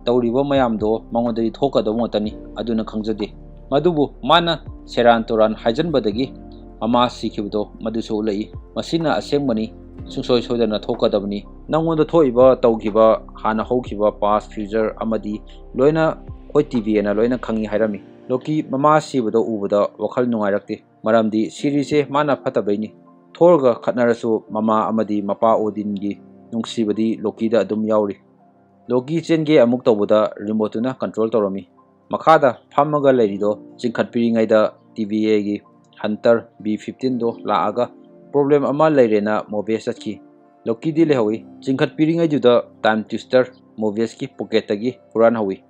ꯇꯧꯔꯤꯕ ꯃꯌꯥꯝꯗꯣ ꯃꯉꯣꯟꯗꯗꯤ ꯊꯣꯛꯀꯗꯧꯕ ꯉꯥꯛꯇꯅꯤ, ꯑꯗꯨꯅ ꯈꯪꯖꯗꯦ꯫ ꯃꯗꯨꯕꯨ ꯃꯥꯅ ꯁꯦꯔꯥꯟ ꯇꯨꯔꯥꯟ ꯍꯥꯏꯖꯟꯕꯗꯒꯤ ꯃꯃꯥ ꯁꯤꯈꯤꯕꯗꯣ ꯃꯗꯨꯁꯨ ꯎꯠꯂꯛꯏ꯫ ꯃꯁꯤꯅ ꯑꯁꯦꯡꯕꯅꯤ, ꯁꯨꯡꯁꯣꯏ ꯁꯣꯏꯗꯅ ꯊꯣꯛꯀꯗꯕꯅꯤ꯫ ꯅꯪꯉꯣꯟꯗ ꯊꯣꯛꯏꯕ ꯇꯧꯈꯤꯕ ꯍꯥꯟꯅ ꯍꯧꯈꯤꯕ past, future ꯑꯃꯗꯤ ꯂꯣꯏꯅ ꯑꯩꯈꯣꯏ ꯇꯤꯚꯤꯑꯦꯅ ꯂꯣꯏꯅ ꯈꯪꯉꯤ ꯍꯥꯏꯔꯝꯃꯤ꯫ ꯂꯣꯀꯤ ꯃꯃꯥ ꯁꯤꯕꯗꯣ ꯎꯕꯗ ꯋꯥꯈꯜ ꯅꯨꯡꯉꯥꯏꯔꯛꯇꯦ, ꯃꯔꯝꯗꯤ ꯁꯤꯔꯤꯁꯦ ꯃꯥꯅ ꯐꯠꯇꯕꯩꯅꯤ꯫ ꯊꯣꯔꯒ ꯈꯠꯅꯔꯁꯨ ꯃꯃꯥ ꯑꯃꯗꯤ ꯃꯄꯥ ꯑꯣꯗꯤꯟꯒꯤ ꯅꯨꯡꯁꯤꯕꯗꯤ ꯂꯣꯀꯤꯗ ꯑꯗꯨꯝ ꯌꯥꯎꯔꯤ꯫ ꯂꯣꯀꯤ ꯆꯦꯟꯒꯦ ꯑꯃꯨꯛ ꯇꯧꯕꯗ ꯔꯤꯃꯣꯠꯇꯨꯅ ꯀꯟꯇ꯭ꯔꯣꯜ ꯇꯧꯔꯝꯃꯤ꯫ ꯃꯈꯥꯗ ꯐꯝꯃꯒ ꯂꯩꯔꯤꯗꯣ ꯆꯤꯡꯈꯠꯄꯤꯔꯤꯉꯩꯗ ꯇꯤꯚꯤꯑꯦꯒꯤ ꯍꯟꯇꯔ ꯕꯤ ꯐꯤꯐꯇꯤꯟꯗꯣ ꯂꯥꯛꯑꯒ ꯄ꯭ꯔꯣꯕ꯭ꯂꯦꯝ ꯑꯃ ꯂꯩꯔꯦꯅ ꯃꯣꯕꯦꯁ ꯆꯠꯈꯤ꯫ ꯂꯣꯀꯤꯗꯤ ꯂꯩꯍꯧꯏ꯫ ꯆꯤꯡꯈꯠꯄꯤꯔꯤꯉꯩꯗꯨꯗ ꯇꯥꯏꯝ ꯇ꯭ꯋꯤꯁꯇꯔ ꯃꯣꯕꯦꯁꯀꯤ ꯄꯣꯀꯦꯠꯇꯒꯤ ꯍꯨꯔꯥꯟꯍꯧꯏ꯫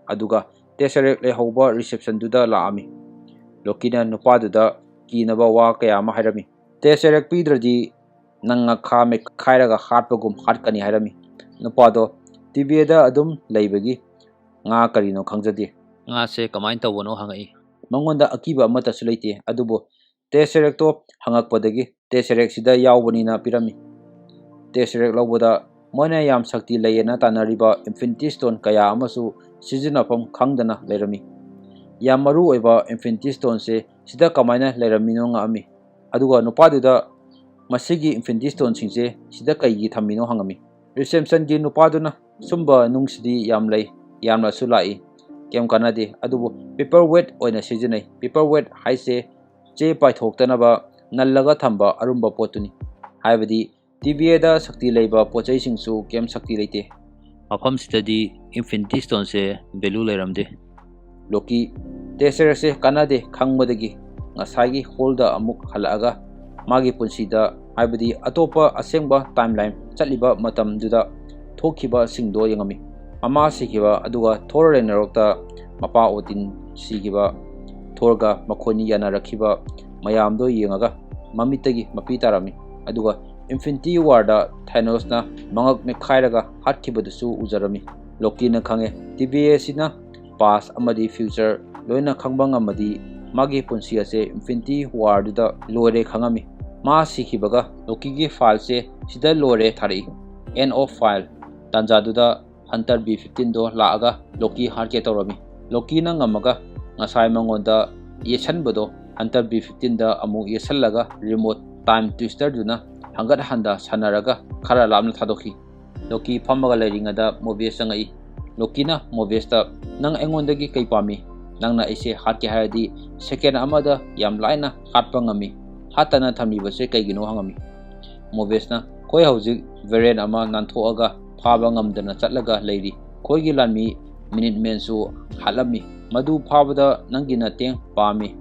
ꯑꯗꯨꯒ ꯇꯦꯁꯔꯦꯛ ꯂꯩꯍꯧꯕ ꯔꯤꯁꯦꯞꯁꯟꯗꯨꯗ ꯂꯥꯛꯑꯝꯃꯤ꯫ ꯂꯣꯀꯤꯅ ꯅꯨꯄꯥꯗꯨꯗ ꯀꯤꯅꯕ ꯋꯥ ꯀꯌꯥ ꯑꯃ ꯍꯥꯏꯔꯝꯃꯤ꯫ "ꯇꯦꯁꯔꯦꯛ ꯄꯤꯗ꯭ꯔꯗꯤ ꯅꯪ ꯉꯥꯈꯥ ꯃꯦꯠꯈꯥꯏꯔꯒ ꯍꯥꯠꯄꯒꯨꯝ ꯍꯥꯠꯀꯅꯤ" ꯍꯥꯏꯔꯝꯃꯤ꯫ ꯅꯨꯄꯥꯗꯣ ꯇꯤꯚꯤꯑꯦꯗ ꯑꯗꯨꯝ ꯂꯩꯕꯒꯤ ꯉꯥ ꯀꯔꯤꯅꯣ ꯈꯪꯖꯗꯦ꯫ ꯉꯥꯁꯦ ꯀꯃꯥꯏꯅ ꯇꯧꯕꯅꯣ ꯍꯪꯉꯛꯏ꯫ ꯃꯉꯣꯟꯗ ꯑꯀꯤꯕ ꯑꯃꯠꯇꯁꯨ ꯂꯩꯇꯦ, ꯑꯗꯨꯕꯨ ꯇꯦꯁꯔꯦꯛꯇꯣ ꯍꯪꯉꯛꯄꯗꯒꯤ ꯇꯦꯁꯔꯦꯛꯁꯤꯗ ꯌꯥꯎꯕꯅꯤꯅ ꯄꯤꯔꯝꯃꯤ꯫ ꯇꯦꯁꯔꯦꯛ ꯂꯧꯕꯗ ꯃꯣꯏꯅ ꯌꯥꯝ ꯁꯛꯇꯤ ꯂꯩꯌꯦꯅ ꯇꯥꯟꯅꯔꯤꯕ ꯏꯟꯐꯤꯅꯤꯇꯤ ꯁ꯭ꯇꯣꯟ ꯀꯌꯥ ꯑꯃꯁꯨ ꯁꯤꯖꯤꯟꯅꯐꯝ ꯈꯪꯗꯅ ꯂꯩꯔꯝꯃꯤ꯫ ꯌꯥꯝ ꯃꯔꯨ ꯑꯣꯏꯕ ꯏꯟꯐꯤꯅꯤꯇꯤ ꯁ꯭ꯇꯣꯟꯁꯦ ꯁꯤꯗ ꯀꯃꯥꯏꯅ ꯂꯩꯔꯝꯃꯤꯅꯣ ꯉꯛꯑꯝꯃꯤ꯫ ꯑꯗꯨꯒ ꯅꯨꯄꯥꯗꯨꯗ ꯃꯁꯤꯒꯤ ꯏꯟꯐꯤꯅꯤꯇꯤ ꯁ꯭ꯇꯣꯟꯁꯤꯡꯁꯦ ꯁꯤꯗ ꯀꯩꯒꯤ ꯊꯝꯃꯤꯅꯣ ꯍꯪꯉꯝꯃꯤ꯫ ꯔꯤꯁꯦꯞꯁꯟꯒꯤ ꯅꯨꯄꯥꯗꯨꯅ, "ꯁꯨꯝꯕ ꯅꯨꯡꯁꯤꯗꯤ ꯌꯥꯝ ꯂꯩ, ꯌꯥꯝꯅꯁꯨ ꯂꯥꯛꯏ, ꯀꯩꯝ ꯀꯥꯟꯅꯗꯦ, ꯑꯗꯨꯕꯨ ꯄꯦꯄꯔ ꯋꯦꯠ ꯑꯣꯏꯅ ꯁꯤꯖꯤꯟꯅꯩ꯫ ꯄꯦꯄꯔ ꯋꯦꯠ ꯍꯥꯏꯁꯦ ꯆꯦ ꯄꯥꯏꯊꯣꯛꯇꯅꯕ ꯅꯜꯂꯒ ꯊꯝꯕ ꯑꯔꯨꯝꯕ ꯄꯣꯠꯇꯨꯅꯤ꯫ ꯍꯥꯏꯕꯗꯤ ꯇꯤꯚꯤꯑꯦꯗ ꯁꯛꯇꯤ ꯂꯩꯕ ꯄꯣꯠ ꯆꯩꯁꯤꯡꯁꯨ ꯀꯩꯝ ꯁꯛꯇꯤ ꯂꯩꯇꯦ꯫ ꯃꯐꯝꯁꯤꯗꯗꯤ ꯏꯟꯐꯤꯅꯤꯇꯤ ꯁ꯭ꯇꯣꯟꯁꯦ ꯚꯦꯂꯨ ꯂꯩꯔꯝꯗꯦ"꯫ ꯂꯣꯀꯤ ꯇꯦꯁꯔꯦꯛꯁꯦ ꯀꯥꯟꯅꯗꯦ ꯈꯪꯕꯗꯒꯤ ꯉꯁꯥꯏꯒꯤ ꯍꯣꯜꯗ ꯑꯃꯨꯛ ꯍꯜꯂꯛꯑꯒ ꯃꯥꯒꯤ ꯄꯨꯟꯁꯤꯗ, ꯍꯥꯏꯕꯗꯤ ꯑꯇꯣꯞꯄ ꯑꯁꯦꯡꯕ ꯇꯥꯏꯝꯂꯥꯏꯟ ꯆꯠꯂꯤꯕ ꯃꯇꯝꯗꯨꯗ ꯊꯣꯛꯈꯤꯕꯁꯤꯡꯗꯣ ꯌꯦꯡꯉꯝꯃꯤ꯫ ꯃꯃꯥ ꯁꯤꯈꯤꯕ, ꯑꯗꯨꯒ ꯊꯣꯔ ꯔꯦꯒꯅꯥꯔꯣꯛꯇ ꯃꯄꯥ ꯑꯣꯗꯤꯟ ꯁꯤꯈꯤꯕ, ꯊꯣꯔꯒ ꯃꯈꯣꯏꯅꯤ ꯌꯥꯅꯔꯛꯈꯤꯕ ꯃꯌꯥꯝꯗꯣ ꯌꯦꯡꯉꯒ ꯃꯃꯤꯠꯇꯒꯤ ꯃꯄꯤ ꯇꯥꯔꯝꯃꯤ꯫ ꯑꯗꯨꯒ ꯏꯟꯐꯤꯅꯤꯇꯤ ꯋꯥꯔꯗ ꯊꯦꯅꯣꯁꯅ ꯃꯉꯛ ꯃꯦꯠꯈꯥꯏꯔꯒ ꯍꯥꯠꯈꯤꯕꯗꯨꯁꯨ ꯎꯖꯔꯝꯃꯤ꯫ ꯂꯣꯀꯤꯅ ꯈꯪꯉꯦ, ꯇꯤꯚꯤꯑꯦꯁꯤꯅ past ꯑꯃꯗꯤ future ꯂꯣꯏꯅ ꯈꯪꯕ ꯉꯝꯃꯗꯤ ꯃꯥꯒꯤ ꯄꯨꯟꯁꯤ ꯑꯁꯦ ꯏꯟꯐꯤꯅꯤꯇꯤ ꯋꯥꯔꯗꯨꯗ ꯂꯣꯏꯔꯦ ꯈꯪꯉꯝꯃꯤ꯫ ꯃꯥ ꯁꯤꯈꯤꯕꯒ ꯂꯣꯀꯤꯒꯤ ꯐꯥꯏꯜꯁꯦ ꯁꯤꯗ ꯂꯣꯏꯔꯦ ꯊꯥꯔꯛꯏ꯫ End of file꯫ ꯇꯥꯟꯖꯥꯗꯨꯗ ꯍꯟꯇꯔ ꯕꯤ ꯐꯤꯐꯇꯤꯟꯗꯣ ꯂꯥꯛꯑꯒ ꯂꯣꯀꯤ ꯍꯥꯠꯀꯦ ꯇꯧꯔꯝꯃꯤ꯫ ꯂꯣꯀꯤꯅ ꯉꯝꯃꯒ ꯉꯁꯥꯏ ꯃꯉꯣꯟꯗ ꯌꯦꯠꯁꯟꯕꯗꯣ ꯍꯟꯇꯔ ꯕꯤ ꯐꯤꯐꯇꯤꯟꯗ ꯑꯃꯨꯛ ꯌꯦꯠꯁꯜꯂꯒ ꯔꯤꯃꯣꯠ ꯇꯥꯏꯝ ꯇ꯭ꯋꯤꯁꯇꯔꯗꯨꯅ ꯍꯪꯒꯠ ꯍꯟꯗ ꯁꯥꯟꯅꯔꯒ ꯈꯔ ꯂꯥꯞꯅ ꯊꯥꯗꯣꯛꯈꯤ꯫ ꯂꯣꯀꯤ ꯐꯝꯃꯒ ꯂꯩꯔꯤꯉꯩꯗ ꯃꯣꯕꯤꯌꯁ ꯆꯪꯉꯛꯏ꯫ ꯂꯣꯀꯤꯅ ꯃꯣꯕꯤꯌꯁꯇ, "ꯅꯪ ꯑꯩꯉꯣꯟꯗꯒꯤ ꯀꯩ ꯄꯥꯝꯃꯤ? ꯅꯪꯅ ꯑꯩꯁꯦ ꯍꯥꯠꯀꯦ ꯍꯥꯏꯔꯗꯤ ꯁꯦꯀꯦꯟ ꯑꯃꯗ ꯌꯥꯝ ꯂꯥꯏꯅ ꯍꯥꯠꯄ ꯉꯝꯃꯤ꯫ ꯍꯥꯠꯇꯅ ꯊꯝꯂꯤꯕꯁꯦ ꯀꯩꯒꯤꯅꯣ?" ꯍꯪꯉꯝꯃꯤ꯫ ꯃꯣꯕꯤꯌꯁꯅ, "ꯑꯩꯈꯣꯏ ꯍꯧꯖꯤꯛ ꯚꯦꯔꯤꯌꯟ ꯑꯃ ꯅꯥꯟꯊꯣꯛꯑꯒ ꯐꯥꯕ ꯉꯝꯗꯅ ꯆꯠꯂꯒ ꯂꯩꯔꯤ꯫ ꯑꯩꯈꯣꯏꯒꯤ ꯂꯥꯟꯃꯤ ꯃꯤꯅꯤꯠꯃꯦꯟꯁꯨ ꯍꯥꯠꯂꯝꯃꯤ꯫ ꯃꯗꯨ ꯐꯥꯕꯗ ꯅꯪꯒꯤ ꯅꯇꯦꯡ ꯄꯥꯝꯃꯤ꯫"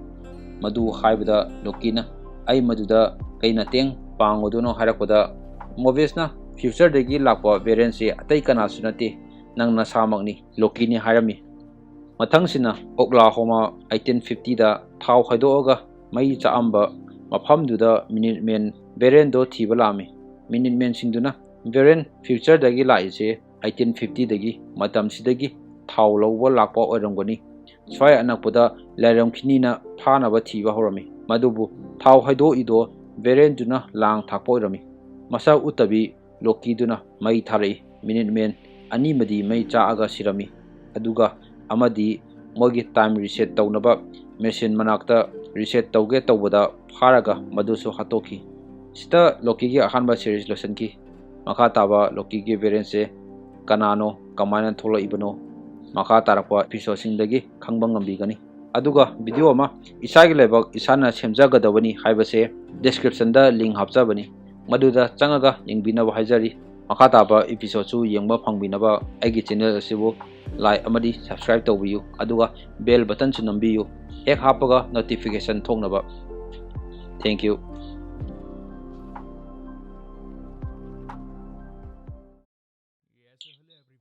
ꯃꯗꯨ ꯍꯥꯏꯕꯗ ꯂꯣꯀꯤꯅ, "ꯑꯩ ꯃꯗꯨꯗ ꯀꯩ ꯅꯇꯦꯡ ꯄꯥꯡꯒꯗꯣꯏꯅꯣ?" ꯍꯥꯏꯔꯛꯄꯗ ꯃꯣꯕꯤꯌꯁꯅ, "ꯐ꯭ꯌꯨꯆꯔꯗꯒꯤ ꯂꯥꯛꯄ ꯚꯦꯔꯤꯌꯟꯁꯦ ꯑꯇꯩ ꯀꯅꯥꯁꯨ ꯅꯠꯇꯦ, ꯅꯪ ꯅꯁꯥꯃꯛꯅꯤ," ꯂꯣꯀꯤꯅꯤ ꯍꯥꯏꯔꯝꯃꯤ꯫ ꯃꯊꯪꯁꯤꯅ ꯑꯣꯛꯂꯥꯍꯣꯃꯥ ꯑꯩꯇꯤꯟ ꯐꯤꯐꯇꯤꯗ ꯊꯥꯎ ꯍꯩꯗꯣꯛꯑꯒ ꯃꯩ ꯆꯥꯛꯑꯝꯕ ꯃꯐꯝꯗꯨꯗ ꯃꯤꯅꯤꯠꯃꯦꯟ ꯚꯦꯔꯤꯌꯟꯗꯣ ꯊꯤꯕ ꯂꯥꯛꯑꯝꯃꯤ꯫ ꯃꯤꯅꯤꯠꯃꯦꯟꯁꯤꯡꯗꯨꯅ, "ꯚꯦꯔꯤꯌꯟ ꯐ꯭ꯌꯨꯆꯔꯗꯒꯤ ꯂꯥꯛꯏꯁꯦ ꯑꯩꯇꯤꯟ ꯐꯤꯐꯇꯤꯗꯒꯤ ꯃꯇꯝꯁꯤꯗꯒꯤ ꯊꯥꯎ ꯂꯧꯕ ꯂꯥꯛꯄ ꯑꯣꯏꯔꯝꯒꯅꯤ꯫ ꯁ꯭ꯋꯥꯏ ꯑꯅꯛꯄꯗ ꯂꯩꯔꯝꯈꯤꯅꯤꯅ ꯐꯥꯅꯕ ꯊꯤꯕ ꯍꯧꯔꯝꯃꯤ꯫ ꯃꯗꯨꯕꯨ ꯊꯥꯎ ꯍꯩꯗꯣꯛꯏꯗꯣ ꯚꯦꯔꯤꯌꯟꯗꯨꯅ ꯂꯥꯡ ꯊꯥꯛꯄ ꯑꯣꯏꯔꯝꯃꯤ꯫" ꯃꯁꯛ ꯎꯠꯇꯕꯤ ꯂꯣꯀꯤꯗꯨꯅ ꯃꯩ ꯊꯥꯔꯛꯏ꯫ ꯃꯤꯅꯤꯠꯃꯦꯟ ꯑꯅꯤꯃꯗꯤ ꯃꯩ ꯆꯥꯛꯑꯒ ꯁꯤꯔꯝꯃꯤ꯫ ꯑꯗꯨꯒ ꯑꯃꯗꯤ ꯃꯣꯏꯒꯤ ꯇꯥꯏꯝ ꯔꯤꯁꯦꯠ ꯇꯧꯅꯕ ꯃꯦꯁꯤꯟ ꯃꯅꯥꯛꯇ ꯔꯤꯁꯦꯠ ꯇꯧꯒꯦ ꯇꯧꯕꯗ ꯐꯥꯔꯒ ꯃꯗꯨꯁꯨ ꯍꯥꯠꯇꯣꯛꯈꯤ꯫ ꯁꯤꯗ ꯂꯣꯀꯤꯒꯤ ꯑꯍꯥꯟꯕ ꯁꯤꯔꯤꯁ ꯂꯣꯏꯁꯤꯟꯈꯤ꯫ ꯃꯈꯥ ꯇꯥꯕ ꯂꯣꯀꯤꯒꯤ ꯚꯦꯔꯤꯌꯟꯁꯦ ꯀꯅꯥꯅꯣ, ꯀꯃꯥꯏꯅ ꯊꯣꯛꯂꯛꯏꯕꯅꯣ, ꯃꯈꯥ ꯇꯥꯔꯛꯄ ꯑꯦꯄꯤꯁꯣꯗꯁꯤꯡꯗꯒꯤ ꯈꯪꯕ ꯉꯝꯕꯤꯒꯅꯤ꯫ ꯑꯗꯨꯒ ꯚꯤꯗꯤꯑꯣ ꯑꯃ ꯏꯁꯥꯒꯤ ꯂꯥꯏꯕꯛ ꯏꯁꯥꯅ ꯁꯦꯝꯖꯒꯗꯕꯅꯤ ꯍꯥꯏꯕꯁꯦ ꯗꯤꯁꯀ꯭ꯔꯤꯞꯁꯟꯗ ꯂꯤꯡ ꯍꯥꯞꯆꯕꯅꯤ, ꯃꯗꯨꯗ ꯆꯪꯉꯒ ꯌꯦꯡꯕꯤꯅꯕ ꯍꯥꯏꯖꯔꯤ꯫ ꯃꯈꯥ ꯇꯥꯕ ꯑꯦꯄꯤꯁꯣꯗꯁꯨ ꯌꯦꯡꯕ ꯐꯪꯕꯤꯅꯕ ꯑꯩꯒꯤ ꯆꯦꯅꯦꯜ ꯑꯁꯤꯕꯨ ꯂꯥꯏꯛ ꯑꯃꯗꯤ ꯁꯕꯁꯀ꯭ꯔꯥꯏꯕ ꯇꯧꯕꯤꯌꯨ, ꯑꯗꯨꯒ ꯕꯦꯜ ꯕꯇꯟꯁꯨ ꯅꯝꯕꯤꯌꯨ, ꯍꯦꯛ ꯍꯥꯞꯄꯒ ꯅꯣꯇꯤꯐꯤꯀꯦꯁꯟ ꯊꯣꯛꯅꯕ꯫ Thank you.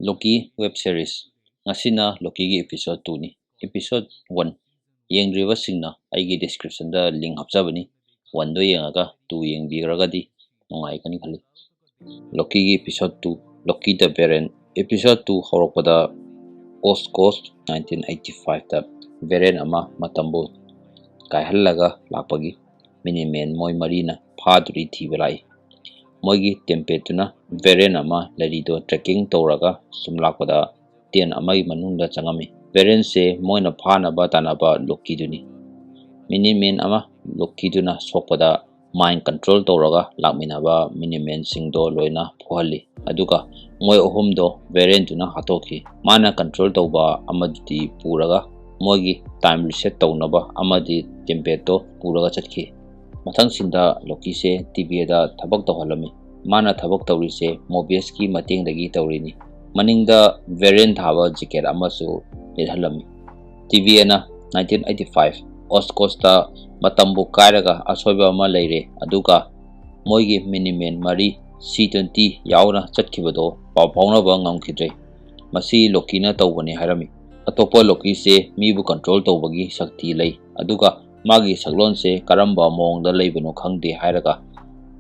Loki web series. ꯉꯁꯤꯅ ꯂꯣꯀꯤꯒꯤ ꯑꯦꯄꯤꯁꯣꯗ ꯇꯨꯅꯤ꯫ ꯑꯦꯄꯤꯁꯣꯗ ꯋꯥꯟ ꯌꯦꯡꯗ꯭ꯔꯤꯕꯁꯤꯡꯅ ꯑꯩꯒꯤ ꯗꯤꯁꯀ꯭ꯔꯤꯞꯁꯟꯗ ꯂꯤꯡ ꯍꯥꯞꯆꯕꯅꯤ, ꯋꯥꯟꯗꯣ ꯌꯦꯡꯉꯒ ꯇꯨ ꯌꯦꯡꯕꯤꯈ꯭ꯔꯒꯗꯤ ꯅꯨꯡꯉꯥꯏꯒꯅꯤ ꯈꯜꯂꯤ꯫ ꯂꯣꯀꯤꯒꯤ ꯑꯦꯄꯤꯁꯣꯗ ꯇꯨ, ꯂꯣꯀꯤ ꯗ ꯚꯦꯔꯤꯌꯟ꯫ ꯑꯦꯄꯤꯁꯣꯗ ꯇꯨ ꯍꯧꯔꯛꯄꯗ ꯑꯣꯁꯀꯣꯁ ꯅꯥꯏꯟꯇꯤꯟ ꯑꯩꯠꯇꯤ ꯐꯥꯏꯚꯇ ꯚꯦꯔꯤꯌꯟ ꯑꯃ ꯃꯇꯝꯕꯨ ꯀꯥꯏꯍꯜꯂꯒ ꯂꯥꯛꯄꯒꯤ ꯃꯤꯅꯤꯠꯃꯦꯟ ꯃꯣꯏ ꯃꯔꯤꯅ ꯐꯥꯗꯨꯔꯤ ꯊꯤꯕ ꯂꯥꯛꯏ꯫ ꯃꯣꯏꯒꯤ ꯇꯦꯝꯄꯦꯠꯇꯨꯅ ꯚꯦꯔꯤꯌꯟ ꯑꯃ ꯂꯩꯔꯤꯗꯣ ꯇ꯭ꯔꯦꯀꯤꯡ ꯇꯧꯔꯒ ꯁꯨꯝ ꯂꯥꯛꯄꯗ ꯇꯦꯟ ꯑꯃꯒꯤ ꯃꯅꯨꯡꯗ ꯆꯪꯉꯝꯃꯤ꯫ ꯚꯦꯔꯤꯌꯟꯁꯦ ꯃꯣꯏꯅ ꯐꯥꯅꯕ ꯇꯥꯟꯅꯕ ꯂꯣꯀꯤꯗꯨꯅꯤ꯫ ꯃꯤꯅꯤꯠꯃꯦꯟ ꯑꯃ ꯂꯣꯀꯤꯗꯨꯅ ꯁꯣꯛꯄꯗ mind control ꯇꯧꯔꯒ ꯂꯥꯛꯃꯤꯟꯅꯕ Minutemenꯁꯤꯡꯗꯣ ꯂꯣꯏꯅ ꯐꯨꯍꯜꯂꯤ꯫ ꯑꯗꯨꯒ ꯃꯣꯏ ꯑꯍꯨꯝꯗꯣ Varenꯗꯨꯅ ꯍꯥꯠꯇꯣꯛꯈꯤ꯫ ꯃꯥꯅ control ꯇꯧꯕ ꯑꯃꯗꯨꯗꯤ ꯄꯨꯔꯒ ꯃꯣꯏꯒꯤ time reset ꯇꯧꯅꯕ ꯑꯃꯗꯤ Tempestꯇꯣ ꯄꯨꯔꯒ ꯆꯠꯈꯤ꯫ ꯃꯊꯪꯁꯤꯡꯗ Lokiꯁꯦ TVAꯗ ꯊꯕꯛ ꯇꯧꯍꯜꯂꯝꯃꯤ꯫ ꯃꯥꯅ ꯊꯕꯛ ꯇꯧꯔꯤꯁꯦ Mobiusꯀꯤ ꯃꯇꯦꯡꯗꯒꯤ ꯇꯧꯔꯤꯅꯤ꯫ ꯃꯅꯤꯡꯗ Varen ꯊꯥꯕ jacket ꯑꯃꯁꯨ ꯂꯤꯠꯍꯜꯂꯝꯃꯤ꯫ TVAꯅ nineteen eighty five Oscorpsꯇ ꯃꯇꯝꯕꯨ ꯀꯥꯏꯔꯒ ꯑꯁꯣꯏꯕ ꯑꯃ ꯂꯩꯔꯦ, ꯑꯗꯨꯒ ꯃꯣꯏꯒꯤ Minutemen ꯃꯔꯤ C twenty ꯌꯥꯎꯅ ꯆꯠꯈꯤꯕꯗꯣ ꯄꯥꯎ ꯐꯥꯎꯅꯕ ꯉꯝꯈꯤꯗ꯭ꯔꯦ꯫ ꯃꯁꯤ Lokiꯅ ꯇꯧꯕꯅꯤ ꯍꯥꯏꯔꯝꯃꯤ꯫ ꯑꯇꯣꯞꯄ Lokiꯁꯦ ꯃꯤꯕꯨ control ꯇꯧꯕꯒꯤ ꯁꯛꯇꯤ ꯂꯩ, ꯑꯗꯨꯒ ꯃꯥꯒꯤ ꯁꯛꯂꯣꯟꯁꯦ ꯀꯔꯝꯕ ꯃꯑꯣꯡꯗ ꯂꯩꯕꯅꯣ ꯈꯪꯗꯦ ꯍꯥꯏꯔꯒ